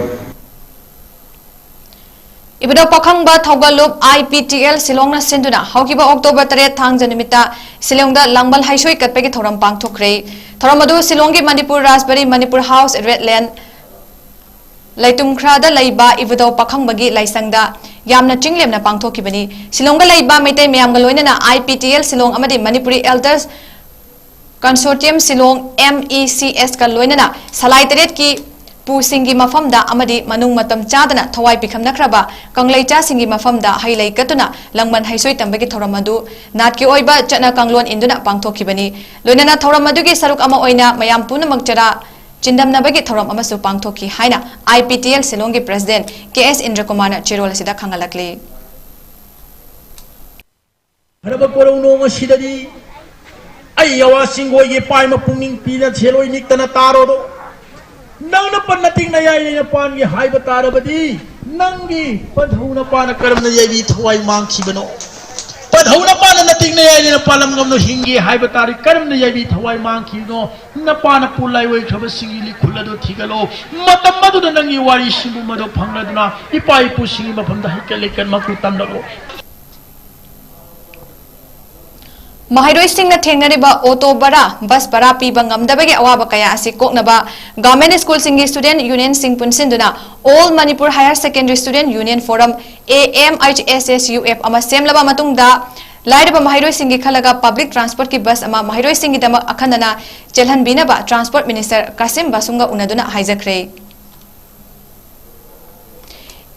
ꯏꯕꯨꯙꯧ ꯄꯥꯈꯪꯕ ꯊꯧꯒꯜꯂꯨꯞ I P T L ꯁꯤꯂꯣꯡꯅ ꯁꯤꯟꯗꯨꯅ ꯍꯧꯈꯤꯕ October ꯇꯔꯦꯠ ꯊꯥꯡꯖ ꯅꯨꯃꯤꯠꯇ ꯁꯤꯂꯣꯡꯗ ꯂꯥꯡꯕꯜ ꯍꯩꯁꯣꯏ ꯀꯠꯄꯒꯤ ꯊꯧꯔꯝ ꯄꯥꯡꯊꯣꯛꯈ꯭ꯔꯦ꯫ ꯊꯧꯔꯝ ꯑꯗꯨ ꯁꯤꯂꯣꯡꯒꯤ ꯃꯅꯤꯄꯨꯔ ꯔꯥꯖꯕꯥꯔꯤ, ꯃꯅꯤꯄꯨꯔ ꯍꯥꯎꯁ, ꯔꯦꯗ ꯂꯦꯟ, ꯂꯩꯇꯨꯝꯈ꯭ꯔꯥꯗ ꯂꯩꯕ ꯏꯕꯨꯙꯧ ꯄꯥꯈꯪꯕꯒꯤ ꯂꯥꯏꯁꯪꯗ ꯌꯥꯝꯅ ꯆꯤꯡꯂꯦꯝꯅ ꯄꯥꯡꯊꯣꯛꯈꯤꯕꯅꯤ꯫ ꯁꯤꯂꯣꯡꯗ ꯂꯩꯕ ꯃꯩꯇꯩ ꯃꯌꯥꯝꯒ ꯂꯣꯏꯅꯅ I P T L Shillong ꯑꯃꯗꯤ Manipuri Elders Consortium Shillong, M E C S ꯀ ꯂꯣꯏꯅꯅ ꯁꯂꯥꯏ ꯇꯔꯦꯠꯀꯤ ꯄꯨꯁꯤꯡꯒꯤ ꯃꯐꯝꯗ ꯑꯃꯗꯤ ꯃꯅꯨꯡ ꯃꯇꯝ ꯆꯥꯗꯅ ꯊꯋꯥꯏ ꯄꯤꯈꯝꯅꯈ꯭ꯔꯕ ꯀꯪꯂꯩꯆꯥꯁꯤꯡꯒꯤ ꯃꯐꯝꯗ ꯍꯩ ꯂꯩ ꯀꯠꯇꯨꯅ ꯂꯪꯕꯟ ꯍꯩꯁꯣꯏ ꯇꯝꯕꯒꯤ ꯊꯧꯔꯝ ꯑꯗꯨ ꯅꯥꯠꯀꯤ ꯑꯣꯏꯕ ꯆꯠꯅ ꯀꯥꯡꯂꯣꯟ ꯏꯟꯗꯨꯅ ꯄꯥꯡꯊꯣꯛꯈꯤꯕꯅꯤ꯫ ꯂꯣꯏꯅꯅ ꯊꯧꯔꯝ ꯑꯗꯨꯒꯤ ꯁꯔꯨꯛ ꯑꯃ ꯑꯣꯏꯅ ꯃꯌꯥꯝ ꯄꯨꯝꯅꯃꯛ ꯆꯔꯥ ꯆꯤꯟꯗꯝꯅꯕꯒꯤ ꯊꯧꯔꯝ ꯑꯃꯁꯨ ꯄꯥꯡꯊꯣꯛꯈꯤ ꯍꯥꯏꯅ I P T L ꯁꯤꯂꯣꯡꯒꯤ President K S ꯏꯟꯗ꯭ꯔꯀꯨꯃꯥꯔꯅ ꯆꯦꯔꯣꯜ ꯑꯁꯤꯗ ꯈꯪꯍꯜꯂꯛꯂꯤ꯫ ꯐꯔꯕ ꯀꯣꯔꯧ ꯅꯣꯡ ꯑꯁꯤꯗꯗꯤ ꯑꯩ ꯑꯋꯥ ꯆꯤꯡꯒꯣꯏꯒꯤ ꯄꯥꯏꯃ ꯄꯨꯛꯅꯤꯡ ꯄꯤꯅ ꯁꯦꯜꯂꯣꯏ ꯅꯤꯛꯇꯅ ꯇꯥꯔꯣꯗꯣ꯫ ꯅꯪꯅ ꯄꯟ ꯅꯇꯤꯡ ꯅꯌꯥꯏ ꯂꯩꯅ ꯄꯥꯟꯒꯦ ꯍꯥꯏꯕ ꯇꯥꯔꯕꯗꯤ ꯅꯪꯒꯤ ꯄꯟꯊꯧ ꯅꯄꯥꯅ ꯀꯔꯝꯅ ꯌꯥꯏꯕꯤ ꯊꯋꯥꯏ ꯃꯥꯡꯈꯤꯕꯅꯣ? ꯄꯟꯊꯧ ꯅꯄꯥꯅ ꯅꯇꯤꯡ ꯅꯌꯥꯏ ꯂꯩꯅ ꯄꯥꯜꯂꯝ ꯉꯝꯅ ꯍꯤꯡꯒꯦ ꯍꯥꯏꯕ ꯇꯥꯔꯗꯤ ꯀꯔꯝꯅ ꯌꯥꯏꯕꯤ ꯊꯋꯥꯏ ꯃꯥꯡꯈꯤꯕꯅꯣ? ꯅꯄꯥꯅ ꯄꯨ ꯂꯥꯏꯑꯣꯏꯈ꯭ꯔꯕꯁꯤꯡꯒꯤ ꯂꯤꯈꯨꯜ ꯑꯗꯨ ꯊꯤꯒꯠꯂꯣ꯫ ꯃꯇꯝ ꯑꯗꯨꯗ ꯅꯪꯒꯤ ꯋꯥꯔꯤ ꯁꯤꯡꯕꯨꯝ ꯑꯗꯨ ꯐꯪꯂꯗꯨꯅ ꯏꯄꯥ ꯏꯄꯨꯁꯤꯡꯒꯤ ꯃꯐꯝꯗ ꯍꯩꯀꯠ ꯂꯩꯀꯠ ꯃꯀꯨ ꯇꯝꯂꯛꯂꯣ꯫ ꯃꯍꯩꯔꯣꯏꯁꯤꯡꯅ ꯊꯦꯡꯅꯔꯤꯕ ꯑꯣꯇꯣ ꯕꯔꯥ, ꯕꯁ ꯕꯔꯥ ꯄꯤꯕ ꯉꯝꯗꯕꯒꯤ ꯑꯋꯥꯕ ꯀꯌꯥ ꯑꯁꯤ ꯀꯣꯛꯅꯕ Government ꯁ꯭ꯀꯨꯜꯁꯤꯡꯒꯤ Student Unionꯁꯤꯡ ꯄꯨꯟꯁꯤꯟꯗꯨꯅ All Manipur Higher Secondary Student Union Forum, A M H S S U F, ꯑꯃ ꯁꯦꯝꯂꯕ ꯃꯇꯨꯡꯗ ꯂꯥꯏꯔꯕ ꯃꯍꯩꯔꯣꯏꯁꯤꯡꯒꯤ ꯈꯜꯂꯒ public transportꯀꯤ ꯕꯁ ꯑꯃ ꯃꯍꯩꯔꯣꯏꯁꯤꯡꯒꯤꯗꯃꯛ ꯑꯈꯟꯅꯅ ꯆꯦꯜꯍꯟꯕꯤꯅꯕ Transport Minister Kasim ꯕꯥꯁꯨꯡꯒ ꯎꯅꯗꯨꯅ ꯍꯥꯏꯖꯈ꯭ꯔꯦ꯫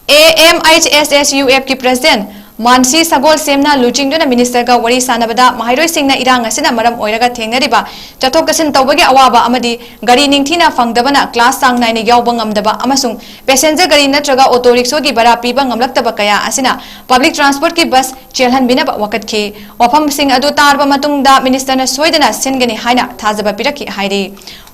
A M H S S U Fꯀꯤ President ꯃꯥꯟꯁꯤ ꯁꯒꯣꯜꯁꯦꯝꯅ ꯂꯨꯆꯤꯡꯗꯨꯅ Ministerꯒ ꯋꯥꯔꯤ ꯁꯥꯟꯅꯕꯗ ꯃꯍꯩꯔꯣꯏꯁꯤꯡꯅ ꯏꯔꯥꯡ ꯑꯁꯤꯅ ꯃꯔꯝ ꯑꯣꯏꯔꯒ ꯊꯦꯡꯅꯔꯤꯕ ꯆꯠꯊꯣꯛ ꯆꯠꯁꯤꯟ ꯇꯧꯕꯒꯤ ꯑꯋꯥꯕ ꯑꯃꯗꯤ ꯒꯥꯔꯤ ꯅꯤꯡꯊꯤꯅ ꯐꯪꯗꯕꯅ class ꯆꯥꯡ ꯅꯥꯏꯅ ꯌꯥꯎꯕ ꯉꯝꯗꯕ ꯑꯃꯁꯨꯡ passenger ꯒꯥꯔꯤ ꯅꯠꯇ꯭ꯔꯒ auto rickshaw ꯒꯤ ꯚꯔꯥ ꯄꯤꯕ ꯉꯝꯂꯛꯇꯕ ꯀꯌꯥ ꯑꯁꯤꯅ public transport ꯀꯤ bus ꯆꯦꯜꯍꯟꯕꯤꯅꯕ ꯋꯥꯀꯠꯈꯤ꯫ ꯋꯥꯐꯝꯁꯤꯡ ꯑꯗꯨ ꯇꯥꯔꯕ ꯃꯇꯨꯡꯗ Ministerꯅ ꯁꯣꯏꯗꯅ ꯁꯤꯟꯒꯅꯤ ꯍꯥꯏꯅ ꯊꯥꯖꯕ ꯄꯤꯔꯛꯈꯤ ꯍꯥꯏꯔꯤ꯫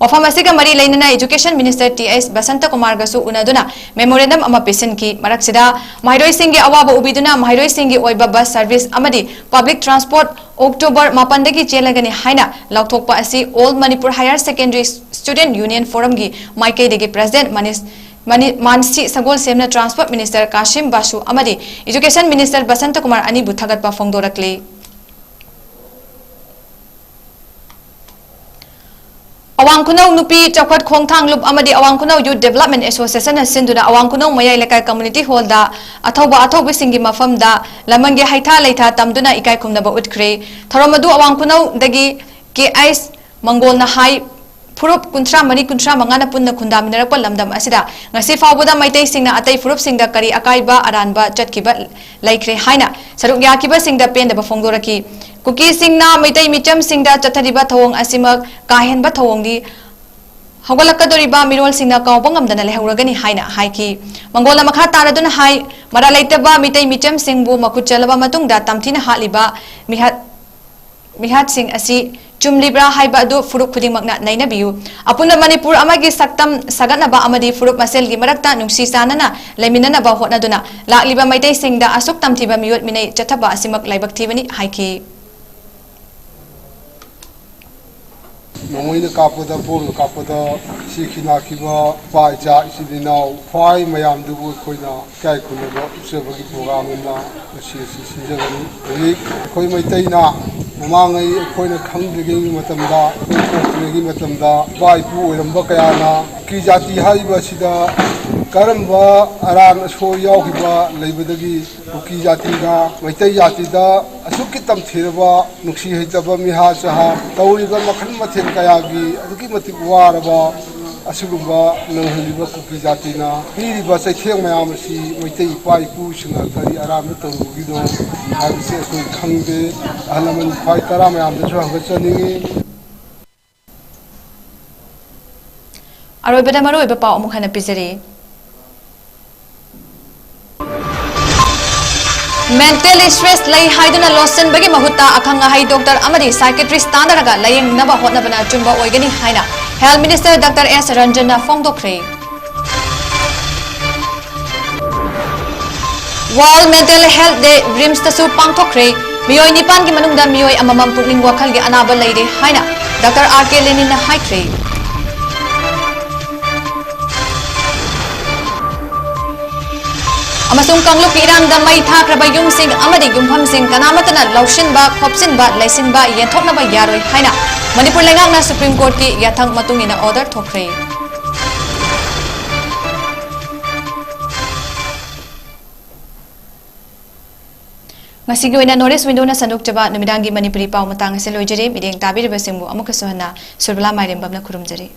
ꯋꯥꯐꯝ ꯑꯁꯤꯒ ꯃꯔꯤ ꯂꯩꯅꯅ Education Minister T S ꯕꯁꯟꯇꯀꯨꯃꯥꯔꯒꯁꯨ ꯎꯅꯗꯨꯅ memorandum ꯑꯃ ꯄꯤꯁꯤꯟꯈꯤ꯫ ꯃꯔꯛꯁꯤꯗ ꯃꯍꯩꯔꯣꯏꯁꯤꯡꯒꯤ ꯑꯋꯥꯕ ꯎꯕꯤꯗꯨꯅ ꯃꯍꯩꯔꯣꯏꯁꯤꯡꯒꯤ ꯑꯣꯏꯕ bus service ꯑꯃꯗꯤ public transport October ꯃꯥꯄꯟꯗꯒꯤ ꯆꯦꯜꯂꯒꯅꯤ ꯍꯥꯏꯅ ꯂꯥꯎꯊꯣꯛꯄ ꯑꯁꯤ All Manipur Higher Secondary Student Union Forumꯒꯤ ꯃꯥꯏꯀꯩꯗꯒꯤ President Manish-, money-, ꯃꯥꯟꯁꯤ ꯁꯒꯣꯜꯁꯦꯝꯅ Transport Minister Kasim ꯕꯥꯁꯨ ꯑꯃꯗꯤ Education Minister ꯕꯁꯟꯇꯀꯨꯃꯥꯔ ꯑꯅꯤꯕꯨ ꯊꯥꯒꯠꯄ ꯐꯣꯡꯗꯣꯔꯛꯂꯤ꯫ ꯑꯋꯥꯡ ꯈꯨꯅꯧ ꯅꯨꯄꯤ ꯆꯥꯎꯈꯠ ꯈꯣꯡꯊꯥꯡ ꯂꯨꯞ ꯑꯃꯗꯤ ꯑꯋꯥꯡ ꯈꯨꯅꯧ Youth Development Association ꯅ ꯁꯤꯟꯗꯨꯅ ꯑꯋꯥꯡ ꯈꯨꯅꯧ ꯃꯌꯥꯏ ꯂꯩꯀꯥꯏ community hall ꯗ ꯑꯊꯧꯕ ꯑꯊꯧꯕꯁꯤꯡꯒꯤ ꯃꯐꯝꯗ ꯂꯃꯟꯒꯤ ꯍꯩꯊꯥ ꯂꯩꯊꯥ ꯇꯝꯗꯨꯅ ꯏꯀꯥꯏ ꯈꯨꯝꯅꯕ ꯎꯠꯈ꯭ꯔꯦ꯫ ꯊꯧꯔꯝ ꯑꯗꯨ ꯑꯋꯥꯡ ꯈꯨꯅꯧꯗꯒꯤ ꯀꯦ ꯑꯩꯆ ꯃꯪꯒꯣꯜꯅ ꯍꯥꯏ꯫ ꯐꯨꯔꯨꯞ ꯀꯨꯟꯊ꯭ꯔꯥ ꯃꯔꯤ ꯀꯨꯟꯊ꯭ꯔꯥ ꯃꯉꯥꯅ ꯄꯨꯟꯅ ꯈꯨꯟꯗꯥꯃꯤꯟꯅꯔꯛꯄ ꯂꯝꯗꯝ ꯑꯁꯤꯗ ꯉꯁꯤ ꯐꯥꯎꯕꯗ ꯃꯩꯇꯩꯁꯤꯡꯅ ꯑꯇꯩ ꯐꯨꯔꯨꯞꯁꯤꯡꯗ ꯀꯔꯤ ꯑꯀꯥꯏꯕ ꯑꯔꯥꯟꯕ ꯆꯠꯈꯤꯕ ꯂꯩꯈ꯭ꯔꯦ ꯍꯥꯏꯅ ꯁꯔꯨꯛ ꯌꯥꯈꯤꯕꯁꯤꯡꯗ ꯄꯦꯟꯗꯕ ꯐꯣꯡꯗꯣꯔꯛꯈꯤ꯫ ꯀꯨꯀꯤꯁꯤꯡꯅ ꯃꯩꯇꯩ ꯃꯤꯆꯝꯁꯤꯡꯗ ꯆꯠꯊꯔꯤꯕ ꯊꯧꯑꯣꯡ ꯑꯁꯤꯃꯛ ꯀꯥ ꯍꯦꯟꯕ ꯊꯧꯑꯣꯡꯗꯤ ꯍꯧꯒꯠꯂꯛꯀꯗꯧꯔꯤꯕ ꯃꯤꯔꯣꯜꯁꯤꯡꯅ ꯀꯥꯎꯕ ꯉꯝꯗꯅ ꯂꯩꯍꯧꯔꯒꯅꯤ ꯍꯥꯏꯅ ꯍꯥꯏꯈꯤ꯫ ꯃꯪꯒꯣꯜꯅ ꯃꯈꯥ ꯇꯥꯔꯗꯨꯅ ꯍꯥꯏ, ꯃꯔꯥꯜ ꯂꯩꯇꯕ ꯃꯤꯇꯩ ꯃꯤꯆꯝꯁꯤꯡꯕꯨ ꯃꯈꯨꯠ ꯆꯜꯂꯕ ꯃꯇꯨꯡꯗ ꯇꯝꯊꯤꯅ ꯍꯥꯠꯂꯤꯕ ꯃꯤꯍꯥꯠ, ꯃꯤꯍꯥꯠꯁꯤꯡ ꯑꯁꯤ ꯆꯨꯝꯂꯤꯕ꯭ꯔꯥ ꯍꯥꯏꯕ ꯑꯗꯨ ꯐꯨꯔꯨꯞ ꯈꯨꯗꯤꯡꯃꯛꯅ ꯅꯩꯅꯕꯤꯌꯨ꯫ ꯑꯄꯨꯟꯕ ꯃꯅꯤꯄꯨꯔ ꯑꯃꯒꯤ ꯁꯛꯇꯝ ꯁꯥꯒꯠꯅꯕ ꯑꯃꯗꯤ ꯐꯨꯔꯨꯞ ꯃꯁꯦꯜꯒꯤ ꯃꯔꯛꯇ ꯅꯨꯡꯁꯤ ꯆꯥꯟꯅꯅ ꯂꯩꯃꯤꯟꯅꯅꯕ ꯍꯣꯠꯅꯗꯨꯅ ꯂꯥꯛꯂꯤꯕ ꯃꯩꯇꯩꯁꯤꯡꯗ ꯑꯁꯨꯛ ꯇꯝꯊꯤꯕ ꯃꯤꯑꯣꯠ ꯃꯤꯅꯩ ꯆꯠꯊꯕ ꯑꯁꯤꯃꯛ ꯂꯥꯏꯕꯛ ꯊꯤꯕꯅꯤ ꯍꯥꯏꯈꯤ꯫ ꯅꯣꯡꯃꯩꯅ ꯀꯥꯞꯄꯗ, ꯕꯣꯝꯅ ꯀꯥꯞꯄꯗ ꯁꯤꯈꯤ ꯅꯥꯈꯤꯕ ꯏꯄꯥ ꯏꯆꯥ ꯏꯆꯤꯜ ꯏꯅꯥꯎ ꯐꯥꯏ ꯃꯌꯥꯝꯗꯨꯕꯨ ꯑꯩꯈꯣꯏꯅ ꯏꯀꯥꯏ ꯈꯨꯝꯅꯕ ꯎꯠꯆꯕꯒꯤ program ꯑꯃ ꯉꯁꯤ ꯑꯁꯤ ꯁꯤꯟꯖꯕꯅꯤ꯫ ꯍꯧꯖꯤꯛ ꯑꯩꯈꯣꯏ ꯃꯩꯇꯩꯅ ꯃꯃꯥꯡꯉꯩ ꯑꯩꯈꯣꯏꯅ ꯈꯪꯗ꯭ꯔꯤꯉꯩꯒꯤ ꯃꯇꯝꯗ, ꯑꯩꯈꯣꯏ ꯄꯣꯛꯇ꯭ꯔꯤꯉꯩꯒꯤ ꯃꯇꯝꯗ ꯏꯄꯥ ꯏꯄꯨ ꯑꯣꯏꯔꯝꯕ ꯀꯌꯥꯅ ꯀꯨꯀꯤ ꯖꯥꯇꯤ ꯍꯥꯏꯔꯤꯕ ꯑꯁꯤꯗ ꯀꯔꯝꯕ ꯑꯔꯥꯟ ꯑꯁꯣꯏ ꯌꯥꯎꯈꯤꯕ ꯂꯩꯕꯗꯒꯤ ꯀꯨꯀꯤ ꯖꯥꯇꯤꯅ ꯃꯩꯇꯩ ꯖꯥꯇꯤꯗ ꯑꯁꯨꯛꯀꯤ ꯇꯝꯊꯤꯔꯕ ꯅꯨꯡꯁꯤ ꯍꯩꯇꯕ ꯃꯤꯍꯥꯠ ꯆꯍꯥꯠ ꯇꯧꯔꯤꯕ ꯃꯈꯜ ꯃꯊꯦꯜ ꯀꯌꯥꯒꯤ ꯑꯗꯨꯛꯀꯤ ꯃꯇꯤꯛ ꯋꯥꯔꯕ ꯑꯁꯤꯒꯨꯝꯕ ꯅꯪꯍꯜꯂꯤꯕ ꯀꯨꯀꯤ ꯖꯥꯇꯤꯅ ꯄꯤꯔꯤꯕ ꯆꯩꯊꯦꯡ ꯃꯌꯥꯝ ꯑꯁꯤ ꯃꯩꯇꯩ ꯏꯄꯥ ꯏꯄꯨꯁꯤꯡꯅ ꯀꯔꯤ ꯑꯔꯥꯟꯕ ꯇꯧꯔꯨꯕꯒꯤꯅꯣ ꯍꯥꯏꯕꯁꯤ ꯑꯩꯈꯣꯏ ꯈꯪꯗꯦ꯫ ꯑꯍꯜ ꯂꯃꯟ ꯈ꯭ꯋꯥꯏ ꯇꯔꯥ ꯃꯌꯥꯝꯗꯁꯨ ꯍꯪꯒꯠꯆꯅꯤꯡꯉꯤ꯫ ꯑꯔꯣꯏꯕꯗ ꯃꯔꯨꯑꯣꯏꯕ ꯄꯥꯎ ꯑꯃꯨꯛ ꯍꯟꯅ ꯄꯤꯖꯔꯤ꯫ Mental stress ꯂꯩ ꯍꯥꯏꯗꯨꯅ ꯂꯣꯠꯁꯤꯟꯕꯒꯤ ꯃꯍꯨꯠꯇ ꯑꯈꯪ ꯑꯍꯩ doctor ꯑꯃꯗꯤ psychiatrist ꯇꯥꯟꯅꯔꯒ ꯂꯥꯌꯦꯡꯅꯕ ꯍꯣꯠꯅꯕꯅ ꯑꯆꯨꯝꯕ ꯑꯣꯏꯒꯅꯤ ꯍꯥꯏꯅ Health Minister Doctor S ꯔꯟꯖꯟꯅ ꯐꯣꯡꯗꯣꯛꯈ꯭ꯔꯦ꯫ World Mental Health Day ꯔꯤꯝꯁꯇꯁꯨ ꯄꯥꯡꯊꯣꯛꯈ꯭ꯔꯦ꯫ ꯃꯤꯑꯣꯏ ꯅꯤꯄꯥꯟꯒꯤ ꯃꯅꯨꯡꯗ ꯃꯤꯑꯣꯏ ꯑꯃꯃꯝ ꯄꯨꯛꯅꯤꯡ ꯋꯥꯈꯜꯒꯤ ꯑꯅꯥꯕ ꯂꯩꯔꯦ ꯍꯥꯏꯅ Doctor R K ꯂꯦꯅꯤꯟꯅ ꯍꯥꯏꯈ꯭ꯔꯦ꯫ ꯑꯃꯁꯨꯡ ꯀꯥꯡꯂꯨꯞꯀꯤ ꯏꯔꯥꯡꯗ ꯃꯩ ꯊꯥꯈ꯭ꯔꯕ ꯌꯨꯝꯁꯤꯡ ꯑꯃꯗꯤ ꯌꯨꯝꯐꯝꯁꯤꯡ ꯀꯅꯥꯃꯠꯇꯅ ꯂꯧꯁꯤꯟꯕ, ꯈꯣꯞꯆꯤꯟꯕ, ꯂꯩꯁꯤꯟꯕ ꯌꯦꯟꯊꯣꯛꯅꯕ ꯌꯥꯔꯣꯏ ꯍꯥꯏꯅ ꯃꯅꯤꯄꯨꯔ ꯂꯩꯉꯥꯛꯅ ꯁꯨꯄ꯭ꯔꯤꯝ ꯀꯣꯔꯠꯀꯤ ꯌꯥꯊꯪ ꯃꯇꯨꯡ ꯏꯟꯅ ꯑꯣꯔꯗꯔ ꯊꯣꯛꯈ꯭ꯔꯦ꯫ ꯉꯁꯤꯒꯤ ꯑꯣꯏꯅ ꯅꯣꯔꯠ ꯏꯁ ꯋꯤꯟꯗꯣꯅ ꯁꯟꯗꯣꯛꯆꯕ ꯅꯨꯃꯤꯗꯥꯡꯒꯤ ꯃꯅꯤꯄꯨꯔꯤ ꯄꯥꯎ ꯃꯇꯥꯡ ꯑꯁꯤ ꯂꯣꯏꯖꯔꯦ꯫ ꯃꯤꯠꯌꯦꯡ ꯇꯥꯕꯤꯔꯤꯕꯁꯤꯡꯕꯨ ꯑꯃꯨꯛꯀꯁꯨ ꯍꯟꯅ ꯁꯨꯔꯕꯂꯥ ꯃꯥꯏꯔꯦꯝꯕꯝꯅ ꯈꯨꯔꯨꯝꯖꯔꯤ꯫